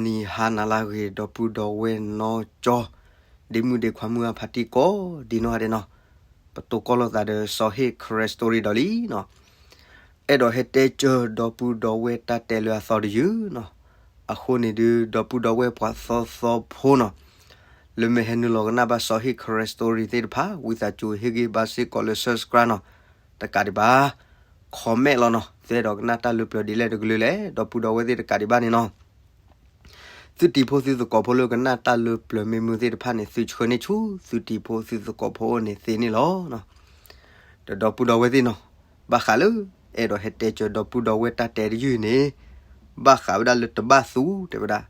နံၤဟါနၤလၢအဂ့ၤ ဒီပုၢ်ဒီဝဲၢ်နီၢ်ကၠီ ဒ့မုၣ်ဒ့ခွါမုၣ်အဖါတံၢ်ကိးဒ်နီၢ်ဂၤဒဲးနီၤ, ပတိၢ်ကီၢ်လိာ်သးဒီးစီၤဟ့ၣ် Karen Story ဒီးလံနီၤ. အဲၣ်ဒိးဟဲတဲကၢၤဒီပုၢ်ဒီဝဲၢ်တၢ်တဲလၢအသီတယုၢ်နီၤ. အဃိန့ၣ်ဒုး ဒီပုၢ်ဒီဝဲၢ်ပှၤသီသီဖိနီၤ, လၢမ့ၢ်ဟဲနုာ်လီၤကနၣ်ဘၣ်စီၤဟ့ၣ် Karen Story သ့ၣ်တဖၣ် ဝံသးစူၤဟ့ၣ်ဂံၢ်ဘါစ့ၢ်ကီးလၢ subscribe နီၤ, တကးဒံးဘၣ် comment လီၤနီၤ. သဲဒီးကနၣ်တၢ်လၢပျၢၤဒ်လဲၣ်တကလုာ်လဲၣ် ဒီပုၢ်ဒီဝဲၢ်သ့ၣ်တကးဒံးဘၣ်န့ၣ်နီၤ. သုတံၤဖိသုသကိးဖိလၢကနၣ်တၢ်လၢပျၢၤမ့ၢ်မုာ်သ့ၣ်တဖၣ်န့ၣ် သုဆှၢန့ၢ်ဆူသုတံၤဖိသုသကိးဖိအအိၣ်န့ၣ်သ့န့ၣ်လီၤ. ဒီးဒီပုၢ်ဒီဝဲၢ်သ့ၣ်နီၤ, ဘၣ်ဃးလၢ အဲၣ်ဒိးဟဲတဲကၢၤဒီပုၢ်ဒီဝဲၢ်တၢ်တဲတယုၢ်န့ၣ် ဘၣ်ဃးဝဲဒၣ်လၢတဘၣ်သူတဲဝဲဒၣ်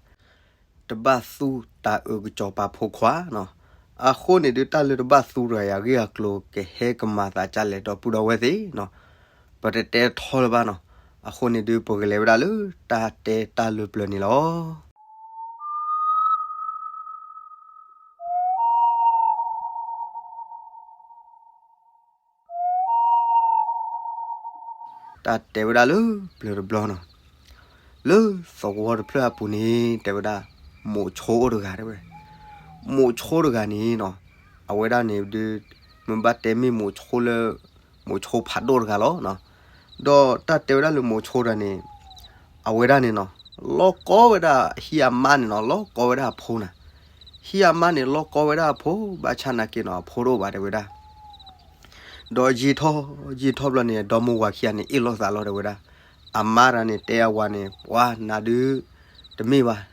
တဘၣ်သူတၤအုးကစီၤပၤဖိခွါနီၤ. အဃိန့ၣ်ဒုး တၢ်လၢတဘၣ်သူတဂၤအံၤအဂ့ၢ်အကျိၤ ကဟဲကမၤသးဒ်လဲၣ် ဒီပုၢ်ဒီဝဲၢ်သ့ၣ်နီၤ, ပတတဲထီလၢၤဘၣ်နီၤ. အဃိန့ၣ်ဒုး ပကလဲၤဝဲဒၣ်လၢတၢ်တဲတၢ်လၢပျၢၤန့ၣ်လီၤ. တၢ်တဲဝဲဒၣ်လၢပျၢၤတဘျီနီၤ, လၢသဝီတဖျၢၣ်အပူၤန့ၣ် တဲဝဲဒၣ် မိးဆိအိၣ်တဂၤတဲဝဲ, မိးဆိတဂၤန့ၣ်နီၤ, အဝဲဒၣ်န့ၣ်ဒုး မ့ၢ်ဘၣ်တဲမ့ၢ်မိးဆိလၢ မိးဆိဖးဒိၣ်တဂၤလီၤ. ဒီးတၢ်တဲဝဲဒၣ်လၢမိးဆိတဂၤန့ၣ် အဝဲဒၣ်န့ၣ်နီၤ, လီၢ်ကီဝဲဒၣ်ဟံၣ်အမါန့ၣ်နီၤ, လီၢ်ကီဝဲဒၣ်အဖိနီၤ, ဟံၣ်အမါန့ၣ် လီၢ်ကီဝဲဒၣ်အဖိ ဘၣ်ဆၣ်နာ်က့နီၤ အဖိတအိၣ်ဘၣ်တဲဝဲဒၣ် ဒီးယံာ်ထီၣ်ယံာ်ထီၣ်ဘျီန့ၣ် ဒီမါဝၤခံဂၤန့ၣ် အ့ၣ်လိာ်သးလီၤတဲဝဲဒၣ်. အမါတဂၤန့ၣ် တဲအဝၤန့ၣ် ပှၤနၤဒုး တမ့ၢ်ဘၣ်,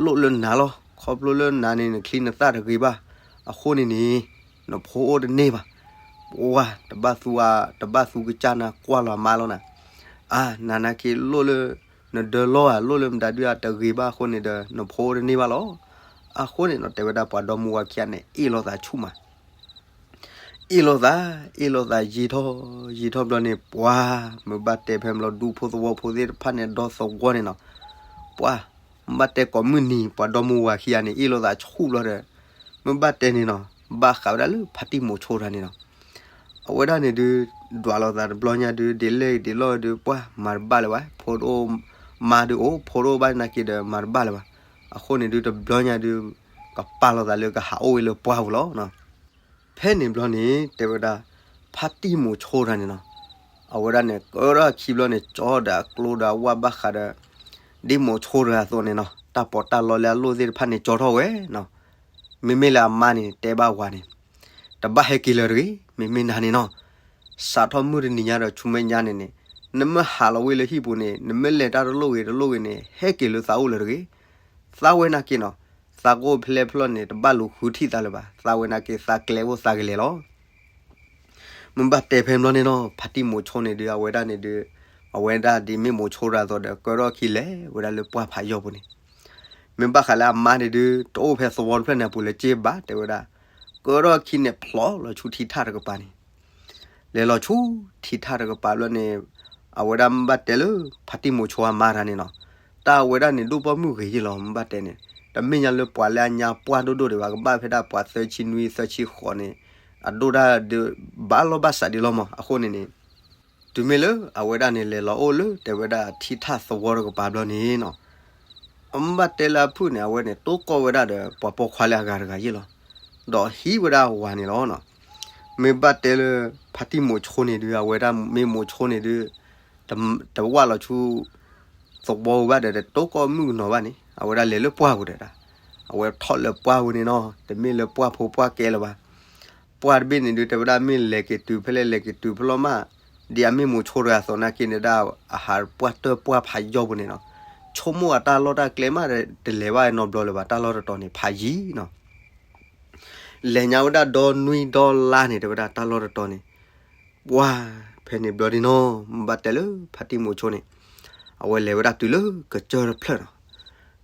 လိၣ်လၢနၤလီၤ. ခီဖျိလၢနၤန့ၣ် နချံနသၣ်တဂ့ၤဘၣ်. အဃိန့ၣ်န့ၣ် နဖိအိၣ်တန့ၢ်ဘၣ်. ပှၤတဘၣ်သူ တဘၣ်သူကစၢ်နၤ ကွၢ်လီၤအမါလီၤနၤ. အါ နၤနာ်က့လိၣ်လၢ နဒၢလီၤဧါ လိၣ်လၢမတၤဒုးအတဂ့ၤဘၣ်အဃိန့ၣ်ဒီး နဖိအိၣ်တန့ၢ်ဘၣ်လီၤ. အဃိန့ၣ်နီၤ တဲဝဲဒၣ်ပှၤဒီမါဝၤခံဂၤန့ၣ် အ့ၣ်လိာ်သးဆူၣ်မး အ့ၣ်လိာ်သး အ့ၣ်လိာ်သးယံာ်ထီၣ်ယံာ်ထီၣ်ဘျီန့ၣ် ပှၤမ့ၢ်ဘၣ်တဲဖဲဘျီ ဒူဖိသဝီဖိသ့ၣ်တဖၣ်န့ၣ် ဒီသဝီန့ၣ်နီၤ, ပှၤမ့ၢ်ဘၣ်တဲကိးမုၢ်နံၤ ပှၤဒီမါဝၤခံဂၤန့ၣ် အ့ၣ်လိာ်သးဆူၣ်ဘျီဒီး မ့ၢ်ဘၣ်တဲန့ၣ်နီၤ ဘၣ်ဃးဝဲဒၣ်လၢဖါတံၢ်မိးဆိတဂၤန့ၣ်နီၤ. အဝဲဒၣ်န့ၣ်ဒုး ဒွးလိာ်သးတဘျီညါဒုး ဒ်လဲၣ်ဒ်လဲၣ်ဒုး ပှၤမၤတဘၣ်လၢၤဘၣ်, ဖိတအိၣ် မါဒုးအိၣ် ဖိတအိၣ်ဘၣ်နာ်က့ဒီး မၤတဘၣ်လၢၤဘၣ်. အဃိန့ၣ်ဒုး တဘျီညါဒုး ကပာ်လိာ်သးလၢကဟးအိၣ်ဝဲလၢပှၢ်ပူၤလီၤ. ဖဲန့ၣ်ဘျီန့ၣ် တဲဝဲဒၣ် ဖါတံၢ်မိးဆိတဂၤန့ၣ်နီၤ, အဝဲဒၣ်န့ၣ် ကၢထီၣ်အခံဘျီန့ၣ် ကၠီဒီးအကျိဒီးအဝၣ်ဘၣ်ဃးဒီး ဒ်မိးဆိတဂၤအသိးန့ၣ်နီၤ, တၢ်ပီးတၢ်လီလၢအလိၣ်သ့ၣ်တဖၣ်န့ၣ် ကၠီထီၣ်ဝဲနီၤ. မ့မ့ၢ်လၢအမါန့ၣ် တဲဘၣ်ဝၤန့ၣ် တဘၣ်ဟဲက့ၤလၢၤတဂ့ၤ, မ့မ့ၢ်နၤန့ၣ်နီၤ, စးထီၣ်မုၢ်တနံၤညါဒီးဆူမဲာ်ညါန့ၣ်န့ၣ် နမ့ၢ်ဟးလီၤဝဲလၢဟံၣ်ပူၤန့ၣ် နမ့ၢ်လဲၤတၢ်တလိၣ်ဂ့ၤတလိၣ်ဂ့ၤန့ၣ် ဟဲက့ၤလၢသးအိၣ်လၢၤတဂ့ၤ. သးဝဲနာ်က့နီၤ, သးကအိၣ်ဖဲလဲၣ်ဖဲလဲၣ်န့ၣ် တဘၣ်လူၤဃုထံၣ်သးလၢၤဘၣ်, သးဝဲနာ်က့ သးကျဲအိၣ်သးကလဲၤလီၤ. မ့ၢ်ဘၣ်တဲဖဲဘျီန့ၣ်နီၤ ဖါတံၢ်မိးဆိန့ၣ်ဒုး အဝဲဒၣ်န့ၣ်ဒုး အဝဲဒၣ်ဒ်မ့ၢ်မိးဆိတဂၤအသိးဒီး ကၢထီၣ်အခံလဲၤဝဲဒၣ်လၢပှၢ်ဖးယီၢ်ပူၤန့ၣ် မ့ၢ်ဘၣ်ဃးလၢအမါန့ၣ်ဒုး တအိၣ်ဖဲသဝီတဖျၢၣ်န့ၣ်အပူၤလၢၤဘၣ် တဲဝဲဒၣ်, ကၢထီၣ်အခံန့ၣ် ဖျိးလီၤဆူထံထၣ်တကပၤန့ၣ် လဲၤလီၤဆူထံထၣ်တကပၤဘျီန့ၣ် အဝဲဒၣ်မ့ၢ်ဘၣ်တဲလၢ ဖါတံၢ်မိးဆိအမါတဂၤန့ၣ်နီၤ, တၢ်အဝဲဒၣ်န့ၣ် ဒိၣ်ပိာ်မုၣ်ဂ့ၤယ့ၢ်လီၤ မ့ၢ်ဘၣ်တဲန့ၣ်, တမ့ၢ်ညါလၢပှၤလၢအညါပှၢ်ဒိၣ်ဒိၣ်ဒံးဘၣ်, ကဘၣ်ဖဲဒၣ်ပှၤသၢဆံနွံသၢဆံဃိးန့ၣ် အဒိၣ်တၢ်ဒုး ဘၣ်လီၢ်ဘၣ်စးဒံးလီၤမး. အဃိန့ၣ်န့ၣ် တုၤမ့ၢ်လၢအဝဲဒၣ်န့ၣ် လဲၤလီၤအိၣ်လၢ တဲဝဲဒၣ်ထံထၣ်သဝီတကပၤဘျီန့ၣ်နီၤ, အမ့ၢ်ဘၣ်တဲလၢအဖုၣ်န့ၣ် အဝဲန့ၣ် တိၢ်ကီၢ်ဝဲဒၣ်ဒီး ပှၤပိာ်ခွါလၢအဂၤတဂၤယ့ၢ်လီၤ. ဒီးဟံးဝဲဒၣ်ဝၤန့ၣ်လီၤနီၤ. မ့ၢ်ဘၣ်တဲလၢ ဖါတံၢ်မိးဆိန့ၣ်ဒုး အဝဲဒၣ်မ့ၢ်မိးဆိန့ၣ်ဒုး တဝၣ်လီၤဆူ သဝီဝဲဘၣ်ဒီး တတိၢ်ကီၢ်မုၣ်ကနီၤဘၣ်န့ၣ် အဝဲဒၣ်လဲၤလၢပှၢ်ပူၤဒီး အဝဲထီၣ်လၢပှၢ်ပူၤန့ၣ်နီၤ, တမ့ၢ်လၢပှၢ်ဖိပှၢ်ကဲလၢၤဘၣ်. ပှၢ်တဘ့ၣ်န့ၣ်ဒုး တဲဝဲဒၣ်မ့ၢ်လဲၤက့ၤတုၤဖဲလဲၣ် လဲၤက့ၤတုၤဖဲလဲၣ်မး, ဒ်အမ့ၢ်မိးဆိတဂၤအသိးနာ်က့န့ၣ်ဒၣ် အဟးပှၢ်တၢၢ်ပှၢ်ဖးယီၢ်ပူၤန့ၣ်နီၤ, ဆိကမိၣ်အတၢ်လီၢ်တၢ်ကျဲမး တလဲၤဘၣ်နီတဘျီလၢၤဘၣ်, တၢ်လီၢ်တတီၤန့ၣ် ဖးယံၤနီၤ. လဲၤညါဝဲဒၣ်ဒီနွံဒီလါန့ၣ် တဲဝဲဒၣ်တၢ်လီၢ်တတီၤန့ၣ် ပှၢ်ဖဲန့ၣ်ဘျီဒ်နီၤ မ့ၢ်ဘၣ်တဲလၢ ဖါတံၢ်မိးဆိန့ၣ် အဝဲလဲၤဝဲဒၣ်တုၤလၢကစၢၢ်တဖျၢၣ်နီၤ.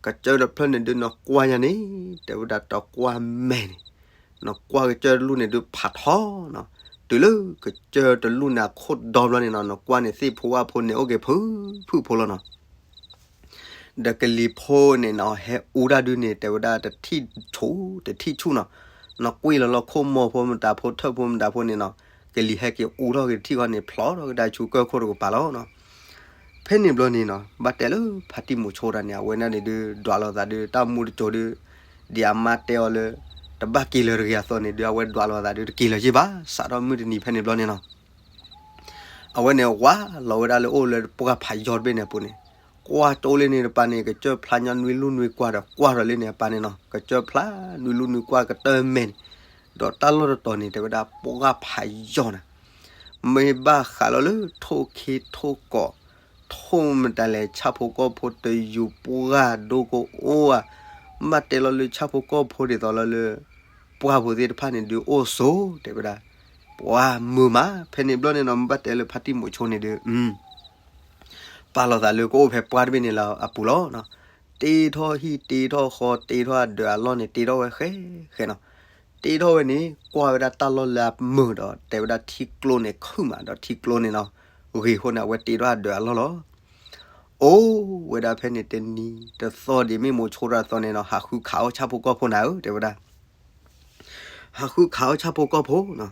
ကစၢၢ်တဖျၢၣ်န့ၣ်ဒုး နကွၢ်ညါန့ၣ် တဲဝဲဒၣ်တကွၢ်မဲာ်န့ၣ် နကွၢ်ကစၢၢ်တလူၢ်န့ၣ်ဒုးဖးထီနီၤ. တုၤလၢကစၢၢ်တလူၢ်န့ၣ်အခိၣ်ဒီဘျီန့ၣ်နီၤ နကွၢ်န့ၣ်သ့ၣ်ဖိဝၣ်ဖိန့ၣ် အိၣ်က့ၤဖုဖုဖိလီၤနီၤ. ဒီးကလံၤဖိန့ၣ်နီၤ ဟဲအူတၢ်ဒုးန့ၣ် တဲဝဲဒၣ်တထံၣ်ဆူၣ် တထံၣ်ဆူၣ်နီၤ. နကွၢ်လီၤလီၤခိၣ်မီၤဖိမတၤဖိထၢၣ်ဖိမတၤဖိန့ၣ်နီၤ ကလံၤဟဲက့ၤအူထီၣ်က့ၤတထံၣ်ဃီန့ၣ် ဖျိးထီၣ်ကဒါဆူကၢၢ်ခိၣ်တကပၤလီၤနီၤ. ဖဲန့ၣ်ဘျီန့ၣ်နီၤ ဘၣ်တဲလၢဖါတံၢ်မိၤဆိတၢ်န့ၣ် အဝဲဒၣ်န့ၣ်ဒုး ဒွးလိာ်သးဒုး တၢ်မူတစိၤဒုး ဒ်အမါတဲအီၤလၢ တဘၣ်က့ၤလၢၤတဂ့ၤအသိးန့ၣ်ဒုး အဝဲဒွးလိာ်သးဒုး တက့ၤလၢၤယ့ၢ်ဘၣ် စးထီၣ်မုၢ်တနံၤဖဲန့ၣ်ဘျီန့ၣ်နီၤ အဝဲန့ၣ်ဝးလီၤဝဲဒၣ်လၢအိၣ်လၢပှၢ်ဖးယီၢ်တဘ့ၣ်န့ၣ်အပူၤန့ၣ် ကွၢ်ကၠိလၢန့ၣ်တပၤန့ၣ် ကစၢၢ်ဖျါညီနွံလူၢ်နွံကွၢ်ဒီး ကွၢ်ဒီးလၢန့ၣ်အပၤန့ၣ်နီၤ ကစၢၢ်ဖျါနွံလူၢ်နွံကွၢ်ကတၢၢ်မဲာ်န့ၣ် ဒီးတၢ်လီၢ်တတီၤန့ၣ် တဲဝဲဒၣ်ပှၢ်ဖးယီၢ်နၤ မ့ၢ်ဘၣ်ဃးလီၤလၢထိၣ်ခ့ထိၣ်ကီး ထိၣ်မတၤလဲၣ် ဆၣ်ဖိကီၢ်ဖိတယူၤပှၢ်ဒိကအိၣ်ဧါ, ဘၣ်တဲလီၤလၢဆၣ်ဖိကီၢ်ဖိဒ်သိးလီၤလၢ ပှၢ်ဖိသ့ၣ်တဖၣ်န့ၣ်ဒုးအိၣ်ဆိး တဲဝဲဒၣ် ပှၢ်မုာ်မး ဖဲန့ၣ်ဘျီန့ၣ်နီၤ မ့ၢ်ဘၣ်တဲလၢဖါတံၢ်မိၤဆိန့ၣ်ဒုး ပာ်လီၤသးလၢကအိၣ်ဖဲပှၢ်တဘ့ၣ်န့ၣ်လၢအပူၤလီၤ. တ့ထီၣ်ဟံၣ်တ့ထီၣ်ဃီ တ့ထီၣ်အဒၢးအလီၢ်န့ၣ် တ့ထီၣ်ဝဲဃဲဃဲနီၤ. တ့ထီၣ်ဝဲန့ၣ် ကွၢ်ဝဲဒၣ်တၢ်လီၢ်လၢအမုာ်ဒီး တဲဝဲဒၣ်ထံကျိန့ၣ်ခုၣ်မးဒီးထံကျိန့ၣ်နီၤ ဂ့ၤအဃိန့ၣ် အဝဲတ့ထီၣ်အဒၢးအလီၢ်လီၤ. အိၣ်ဝဲဒၣ်ဖဲန့ၣ်တနံၤတသီဒ်မ့ၢ်မိၤဆိတၢ်အသိးန့ၣ်နီၤ ဟးဃုခးအီၣ်ဆၣ်ဖိကီၢ်ဖိနၤဧၢ တဲဝဲဒၣ် ဟးဃုခးအီၣ်ဆၣ်ဖိကီၢ်ဖိနီၤ.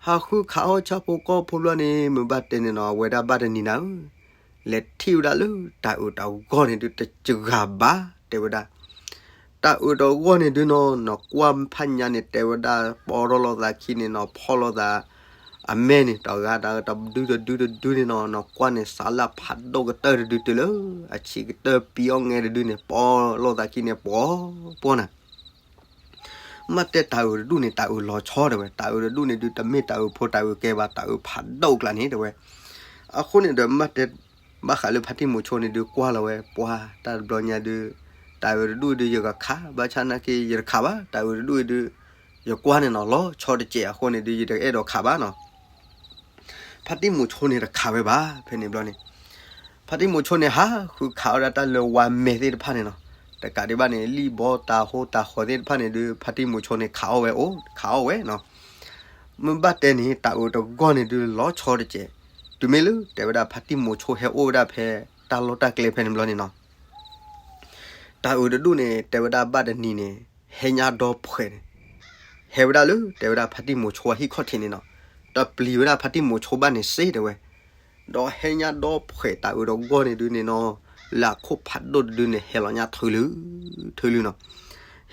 ဟးဃုခးအီၣ်ဆၣ်ဖိကီၢ်ဖိဘျီန့ၣ် မ့ၢ်ဘၣ်တဲန့ၣ်နီၤ အဝဲဒၣ်ဘၣ်တနံၤနၤဧၢ လဲၤထံၣ်ဝဲဒၣ်လၢတၢ်အုးတၢ်ဂီၢ်န့ၣ်ဒုးတစှၤဘၣ် တဲဝဲဒၣ် တၢ်အုးတၢ်ဂီၢ်န့ၣ်ဒုးနီၤ နီၢ်ကွၢ်ဖးညါန့ၣ် တဲဝဲဒၣ် ပီထီၣ်လိာ်သးခံန့ၣ်နီၤ ဖီၣ်လိာ်သး အမဲာ်န့ၣ် တဂၤတဂၤတဒုတဒုတဒုန့ၣ်နီၤ နီၢ်ကွၢ်န့ၣ် စးလၢဖးဒိၣ်ကတၢၢ်တဒုတုၤလၢ အဆံးကတၢၢ်ပံၤအီၣ်ငဲတဒုန့ၣ် ပီလိာ်သးခံန့ၣ် ပှီၤပှီၤနၤ မ့ၢ်တဲတၢ်အုးတဒူၣ်န့ၣ် တၢ်အုးလီၤဆီတဲဝဲ တၢ်အုးတဒူၣ်န့ၣ်ဒုး တမ့ၢ်တၢ်အုးဖိတၢ်အုးကဲဘၣ် တၢ်အုးဖးဒိၣ်ကျါန့ၣ်တဲဝဲ. အဃိန့ၣ်ဒီး မ့ၢ်တဲ ဘၣ်ဃးလၢဖါတံၢ်မိၤဆိန့ၣ်ဒုး ကွၢ်လီၤဝဲ ပှၤတၢ်တဘျီညါဒုး တၢ်အုးတဒူၣ်ဒုး ယကခး ဘၣ်ဆၣ်နာ်က့ ယတခးဘၣ် တၢ်အုးတဒူၣ်ဒုး ယကွၢ်န့ၣ်နီၤ လီၤဆီတစဲးအဃိန့ၣ်ဒုး ယတအဲၣ်ဒိးခးဘၣ်နီၤ ဖါတံၢ်မိၤဆိန့ၣ်တခးဝဲဘၣ် ဖဲန့ၣ်ဘျီန့ၣ် ဖါတံၢ်မိၤဆိန့ၣ် ဟးဃုခးအီၣ်ဒၣ်တၢ်လၢဝါမဲာ်သ့ၣ်တဖၣ်န့ၣ်နီၤ. တကးဒံးဘၣ်န့ၣ် လံၣ်ဘီတၢ်ဟိတၢ်ဃီသ့ၣ်တဖၣ်န့ၣ်ဒုး ဖါတံၢ်မိၤဆိန့ၣ် ခးအီၣ်ဝဲအိၣ် ခးအီၣ်ဝဲနီၤ. မ့ၢ်ဘၣ်တဲန့ၣ် တၢ်အုးတဂီၢ်န့ၣ်ဒုး လီၤဆီတစဲး တုၤမ့ၢ်လၢ တဲဝဲဒၣ် ဖါတံၢ်မိၤဆိဟဲအိၣ်ဝဲဒၣ်ဖဲ တၢ်လီၢ်တၢ်ကျဲဖဲန့ၣ်ဘျီန့ၣ်နီၤ တၢ်အုးတဒူၣ်န့ၣ် တဲဝဲဒၣ်ဘၣ်တနံၤန့ၣ် ဟဲညါဒီဖှဲးန့ၣ် ဟဲဝဲဒၣ်လၢ တဲဝဲဒၣ်ဖါတံၢ်မိၤဆိအဟံၣ်ခီၣ်ထံးန့ၣ်နီၤ. တပျံၤဝဲဒၣ်ဖါတံၢ်မိၤဆိဘၣ်န့ၣ်စ့တဲဝဲ. ဒီးဟဲညါဒီဖှဲးတၢ်အုးတဂီၢ်န့ၣ်ဒုးန့ၣ်နီၤ လၢအခိၣ်ဖးဒိၣ်တဒုန့ၣ် ဟဲလီၤညါထုးလုာ် ထုးလုာ်နီၤ.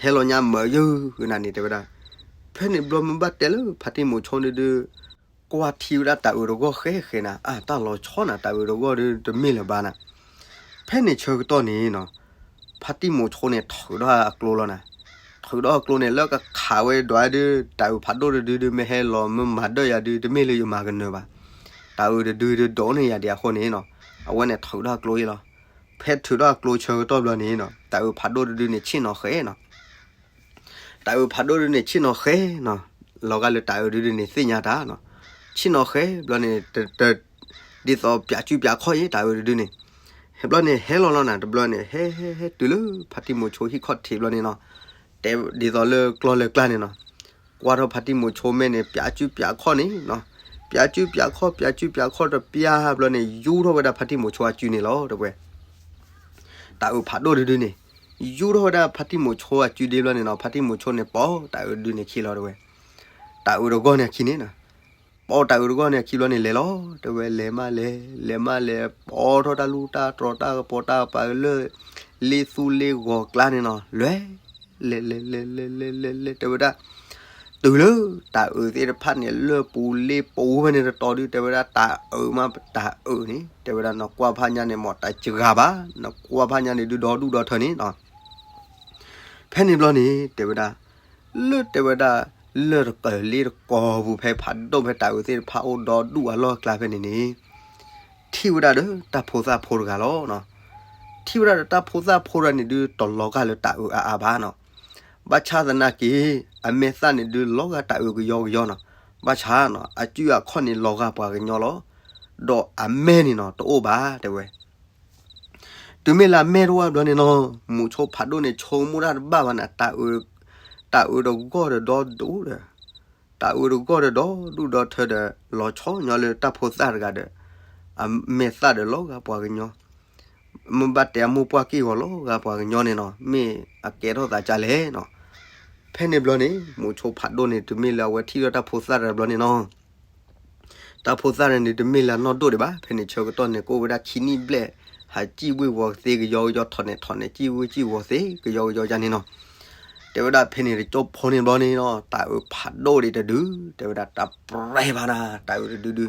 ဟဲလီၤညါမၤယုၢ်ဂ့ၤနၤန့ၣ်တဲဝဲဒၣ်. ဖဲန့ၣ်ဘျီမ့ၢ်ဘၣ်တဲလၢဖါတံၢ်မိၤဆိန့ၣ်ဒုး ကွၢ်ထံဝဲဒၣ်တၢ်အုးတဂီၢ်ဃဲဃဲနၤ အါ တၢ်လီၤဆီနၤ တၢ်အုးတဂီၢ်ဒုးတမ့ၢ်လၢၤဘၣ်နၤ. ဖဲန့ၣ်ဆၢကတီၢ်န့ၣ်နီၤ ဖါတံၢ်မိၤဆိန့ၣ် ထုးထီၣ်အကျိလီၤနၤ. ထုးထီၣ်အကျိန့ၣ် လၢကခးဝဲဒွးဒုး တၢ်အုးဖးဒိၣ်တဒုဒုး မ့ၢ်ဟဲလီၤမ့ၢ်မၤဒၢၣ်ယၤဒုး တမ့ၢ်လၢယမၤကနၢၤဘၣ်. တၢ်အုးတဒုဒုးဒိးန့ၢ်ယၤဒံးအဃိန့ၣ်နီၤ အဝဲန့ၣ်ထုးထီၣ်အကျိအံၤလီၤ. ဖဲထုးထီၣ်အကျိဆၢကတီၢ်ဘျီန့ၣ်နီၤ တၢ်အုးဖးဒိၣ်တဒုန့ၣ် ဆ့ၣ်နီၤဃဲနီၤ တၢ်အုးဖးဒိၣ်ဒုန့ၣ် ဆ့ၣ်နီၤဃဲနီၤ. လီၤဂာ်လၢတၢ်အုးတဒုန့ၣ် သ့ၣ်ညါတၢ်နီၤ. ဆ့ၣ်နီၤဃဲဘျီန့ၣ် တ တ ဒ်သိးပၠးစုပၠးခီၣ်ယဲ တၢ်အုးတဒုန့ၣ် ဟဲဘျီန့ၣ် ဟဲလီၤလီၤနၤ တဘျီန့ၣ် ဟဲ ဟဲ ဟဲတုၤလၢ ဖါတံၢ်မိၤဆိဟံၣ်ခီၣ်ထံးဘျီန့ၣ်နီၤ. တဲဒ်သိးလၢကျီၢ်လၢကျါန့ၣ်နီၤ. ကွၢ်ထီၣ်ဖါတံၢ်မိၤဆိမဲာ်န့ၣ် ပၠးစုပၠးခီၣ်န့ၣ်နီၤ. ပၠးစုပၠးခီၣ် ပၠးစုပၠးခီၣ်တပျၢ်ဘျီန့ၣ် ယူထီၣ်ဝဲဒၣ်ဖါတံၢ်မိၤဆိအစုန့ၣ်လီၤ တဲဝဲ. တၢ်အုးဖးဒိၣ်တဒုန့ၣ် ယူထီၣ်ဝဲဒၣ်ဖါတံၢ်မိၤဆိအစုဒ့ဘျီန့ၣ်နီၤ ဖါတံၢ်မိၤဆိန့ၣ် ပိာ်တၢ်အုးတဒုန့ၣ်ခံလီၤ တဲဝဲ. တၢ်အုးတဂီၢ်န့ၣ်အခံန့ၣ်နီၤ. ပိာ်တၢ်အုးတဂီၢ်န့ၣ်အခံဘျီန့ၣ် လဲၤလီၤ တဲဝဲ လဲၤမးလဲၤ လဲၤမးလဲၤ ပိာ်ထီၣ်တၢ်လူၢ်တၢ်တြီၤတၢ်ကပီၤတၢ်ကပၤလၢ လ့သူလ့ဂီၤကျါန့ၣ်နီၤ လဲၤ လဲၤ လဲၤ လဲၤ လဲၤ လဲၤ လဲၤ လဲၤ တဲဝဲဒၣ် တုၤလၢတၢ်အုးသ့ၣ်တဖၣ်န့ၣ် လၢပူၤလ့ပူၤဖဲန့ၣ်တတီၤဒုး တဲဝဲဒၣ်တၢ်အုးမးတၢ်အုးန့ၣ် တဲဝဲဒၣ် နကွၢ်ဖးညါန့ၣ် မ့ၢ်တၢ်စှၤဘၣ် နကွၢ်ဖးညါန့ၣ်ဒုး ဒီဒူၣ်ဒီထၢန့ၣ်နီၤ. ဖဲန့ၣ်ဘျီန့ၣ် တဲဝဲဒၣ် လၢတဲဝဲဒၣ် လၢၢ်တကၢၢ်လ့တကီၢ်ပူၤဖဲဖးဒိၣ်ဖဲတၢ်အုးသ့ၣ်တဖၣ်အိၣ်ဒီဒူၣ်အလီၢ်အကျါဖဲန့ၣ်န့ၣ် ထံၣ်ဝဲဒၣ်ဒီးတၢ်ဖိသၣ်ဖိတဂၤလီၤ. ထံၣ်ဝဲဒၣ်ဒီးတၢ်ဖိသၣ်ဖိတဂၤန့ၣ်ဒုး တလီၤဂာ်လၢတၢ်အုးအါအါဘၣ်နီၤ. ဘၣ်ဆၣ်သနာ်က့ အမဲာ်သၣ်န့ၣ်ဒုးလီၤဂာ်တၢ်အုးကယီကယီနီၤ. ဘၣ်ဆၣ်နီၤ အစုအခီၣ်န့ၣ်လီၤဂာ်ပှၤကညီလီၤ. ဒီးအမဲာ်န့ၣ်နီၤ တအိၣ်ဘၣ် တဲဝဲ. တုၤမ့ၢ်လၢအမဲာ်တအိၣ်ဘၣ်ဘျီန့ၣ်နီၤ မိၤဆိဖးဒိၣ်န့ၣ် ဆိကမိၣ်တၢ်တဘၣ်ဘၣ်န့ၣ် တၢ်အုးတဂီၢ်ဒီးဒီဒူၣ်ဒီး တၢ်အုးတဂီၢ်ဒီးဒီဒူၣ်ဒီထၢဒီး လီၤဆီညီလၢတၢ်ဖိသၣ်တဂၤဒီး အမဲာ်သၣ်ဒီးလီၤဂာ်ပှၤကညီ မ့ၢ်ဘၣ်တဲအမိၢ်ပှၢ်က့ၢ်ဂီၤလီၤဂာ်ပှၤကညီန့ၣ်နီၤ မ့ၢ်အကဲထီၣ်သးကါလဲၣ်နီၤ. ဖဲန့ၣ်ဘျီန့ၣ် မိၤဆိဖးဒိၣ်န့ၣ် တုၤမ့ၢ်လၢအဝဲထံၣ်ထီၣ်တၢ်ဖိသၣ်တဂၤဘျီန့ၣ်နီၤ တၢ်ဖိသၣ်တဂၤန့ၣ် တမ့ၢ်လၢအနီၢ်ဒိၣ်ဒံးဘၣ်, ဖဲန့ၣ်ဆၢကတီၢ်န့ၣ် ကအိၣ်ဝဲဒၣ်ခံနံၣ်ဘျဲၣ်, ဟးစံၣ်ဝ့ၢ်ဝီၤသ့ကယီကယီ ထီၣ်နဲၣ်ထီၣ်နဲၣ် စံၣ်ဝ့ၢ်စံၣ်ဝီၤသ့ကယီကယီယါန့ၣ်နီၤ. တဲဝဲဒၣ်ဖဲန့ၣ်တကၠိဖိန့ၣ်ဘျီန့ၣ်နီၤ တၢ်အုးဖးဒိၣ်ဒံးတဒု, တဲဝဲဒၣ်တၢ်ပြဲၤဘၣ်နၤ တၢ်အုးတဒုဒု,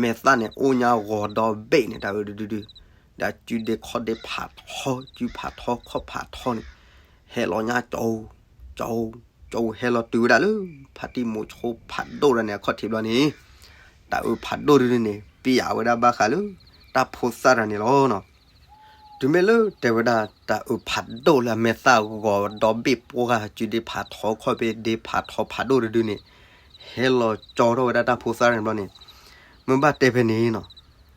မဲာ်သၣ်န့ၣ်အိၣ်ညါဂီၤဒီဘ့ၣ်န့ၣ် တၢ်အုးတဒုဒု, ဒီးစုဒ့ခီၣ်ဒ့ဖးထီ စုဖးထီခီၣ်ဖးထီန့ၣ် ဟဲလီၤညါကၠိ ကၠိ ကၠိ ဟဲလီၤတုၤဝဲဒၣ်လၢ ဖါတံၢ်မိၤဆိဖးဒိၣ်တဂၤန့ၣ် အခီၣ်ထံးဘျီန့ၣ် တၢ်အုးဖးဒိၣ်တဒုန့ၣ် ပျဲဝဲဒၣ်ဘၣ်ဃးလၢ တၢ်ဖိသၣ်တဂၤန့ၣ်လီၤနီၤ. တုၤမ့ၢ်လၢတဲဝဲဒၣ် တၢ်အုးဖးဒိၣ်လၢအမဲာ်သၣ်ဂီၤဒီဘ့ၣ်ပှၢ် စုဒ့ဖးထီခီၣ်ဖးဒ့ဖးထီဖးဒိၣ်တဒုန့ၣ် ဟဲလီၤကၠီထီၣ်ဝဲဒၣ်တၢ်ဖိသၣ်တဂၤန့ၣ်ဘျီန့ၣ် မ့ၢ်ဘၣ်တဲဖဲန့ၣ်နီၤ,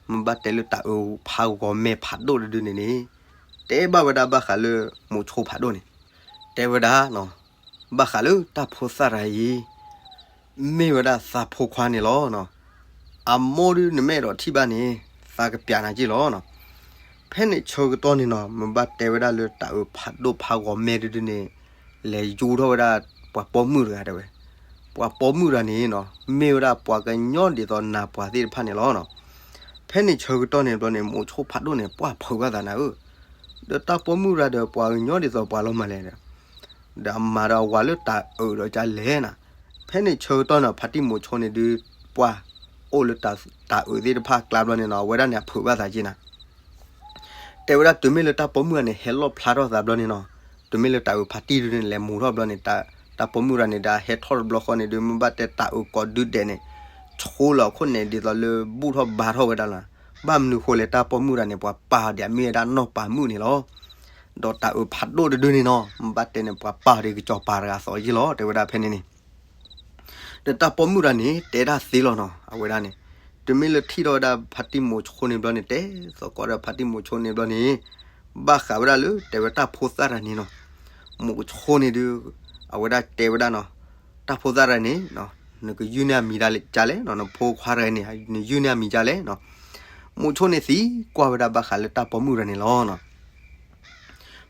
မ့ၢ်ဘၣ်တဲလၢတၢ်အုးဖးဂီၤမဲာ်ဖးဒိၣ်တဒုန့ၣ်န့ၣ် တဲဘၣ်ဝဲဒၣ်ဘၣ်ဃးလၢမိၤဆိဖးဒိၣ်န့ၣ် တဲဝဲဒၣ်နီၤ, ဘၣ်ဃးလၢတၢ်ဖိသၣ်တဂၤအံၤ မ့ၢ်ဝဲဒၣ်သးဖိခွါန့ၣ်လီၤနီၤ. အမိၢ်ဒုးနမဲာ်ဒီးထံၣ်ဘၣ်န့ၣ် သးကပျးနၤက့ၢ်လီၤနီၤ. ဖဲန့ၣ်ဆၢကတီၢ်န့ၣ်နီၤ မ့ၢ်ဘၣ်တဲဝဲဒၣ်လၢတၢ်အုးဖးဒိၣ်ဖးဂီၤမဲာ်တဒုန့ၣ် လဲၤယူၤထီၣ်ဝဲဒၣ်ပှၤပိာ်မုၣ်တဂၤတဲဝဲ, ပှၤပိာ်မုၣ်တဂၤန့ၣ်နီၤ မ့ၢ်ဝဲဒၣ်ပှၤကညီဒ်သိးနၢ်ပှၤသ့ၣ်တဖၣ်န့ၣ်လီၤနီၤ. ဖဲန့ၣ်ဆၢကတီၢ်န့ၣ်ဘျီန့ၣ် မိၤဆိဖးဒိၣ်န့ၣ် ပှၢ်ဖုးဘၣ်သးနၤဧၢ, ဒီးတၢ်ပိာ်မုၣ်တဂၤဒီးပှၤကညီဒ်သိးပှၤလီၤမၤလဲၣ်ဒီး ဒီးအမၤဒီးအဝၤလၢတၢ်အုးဒီးကလဲၣ်နၤ. ဖဲန့ၣ်ဆၢကတီၢ်န့ၣ် ဖါတံၢ်မိၤဆိန့ၣ်ဒုး ပှၢ်အိၣ်လၢတၢ်အုးသ့ၣ်တဖၣ်ကျါဘျီန့ၣ်နီၤ အဝဲဒၣ်န့ၣ်အဖုးဘၣ်သးက့ၢ်နၤ. တဲဝဲဒၣ်တုၤမ့ၢ်လၢတၢ်ပိာ်မုၣ်တဂၤန့ၣ် ဟဲလီၣ်ဖျါထီၣ်သးဘျီန့ၣ်နီၤ, တုၤမ့ၢ်လၢတၢ်အုးဖါတံၢ်ဒုးန့ၣ် လဲၤမူၤထီၣ်ဘျီန့ၣ် တၢ်ပိာ်မုၣ်တဂၤန့ၣ် ဒီးဟဲထီၣ်တဘျီဃီန့ၣ်ဒုး မ့ၢ်ဘၣ်တဲတၢ်အုးကိးဒုဒဲးန့ၣ် ဆိလီၤအခိၣ်န့ၣ် ဒ်သိးလၢဘူၣ်ထီၣ်ဘါထီၣ်ဝဲဒၣ်လီၤ. ဘၣ်မနုၤဃိလဲၣ် တၢ်ပိာ်မုၣ်တဂၤန့ၣ် ပှၤပာ်အီၤဒ်အမ့ၢ်ဝဲဒၣ်နီၢ်ပၤမုၣ်န့ၣ်လီၤ. ဒီးတၢ်အုးဖးဒိၣ်တဒုန့ၣ်နီၤ မ့ၢ်ဘၣ်တဲန့ၣ် ပှၤပာ်အီၤဒ်ကစီၤပၤတဂၤအသိးယ့ၢ်လီၤ တဲဝဲဒၣ်ဖဲန့ၣ်န့ၣ် ဒီးတၢ်ပိာ်မုၣ်တဂၤန့ၣ် တဲဒၣ်သ့လီၤနီၤ အဝဲဒၣ်န့ၣ် တုၤမ့ၢ်လၢထံၣ်ထီၣ်ဝဲဒၣ်ဖါတံၢ်မိၤဆိန့ၣ်ဘျီန့ၣ် တဲသကိးဒီးဖါတံၢ်မိၤဆိန့ၣ်ဘျီန့ၣ် ဘၣ်ဃးဝဲဒၣ်လၢတဲဝဲတၢ်ဖိသၣ်တဂၤန့ၣ်နီၤ, မိၤဆိန့ၣ်ဒုး အဝဲဒၣ်တဲဝဲဒၣ်နီၤ, တၢ်ဖိသၣ်တဂၤန့ၣ် နကယုၢ်န့ၢ်အမံၤဒ်လဲၣ်, နဖိခွါတဂၤန့ၣ် နယုၢ်န့ၢ်အမံၤဒ်လဲၣ်နီၤ. မိၤဆိန့ၣ်သံကွၢ်ဝဲဒၣ်ဘၣ်ဃးလၢတၢ်ပိာ်မုၣ်တဂၤန့ၣ်လီၤနီၤ.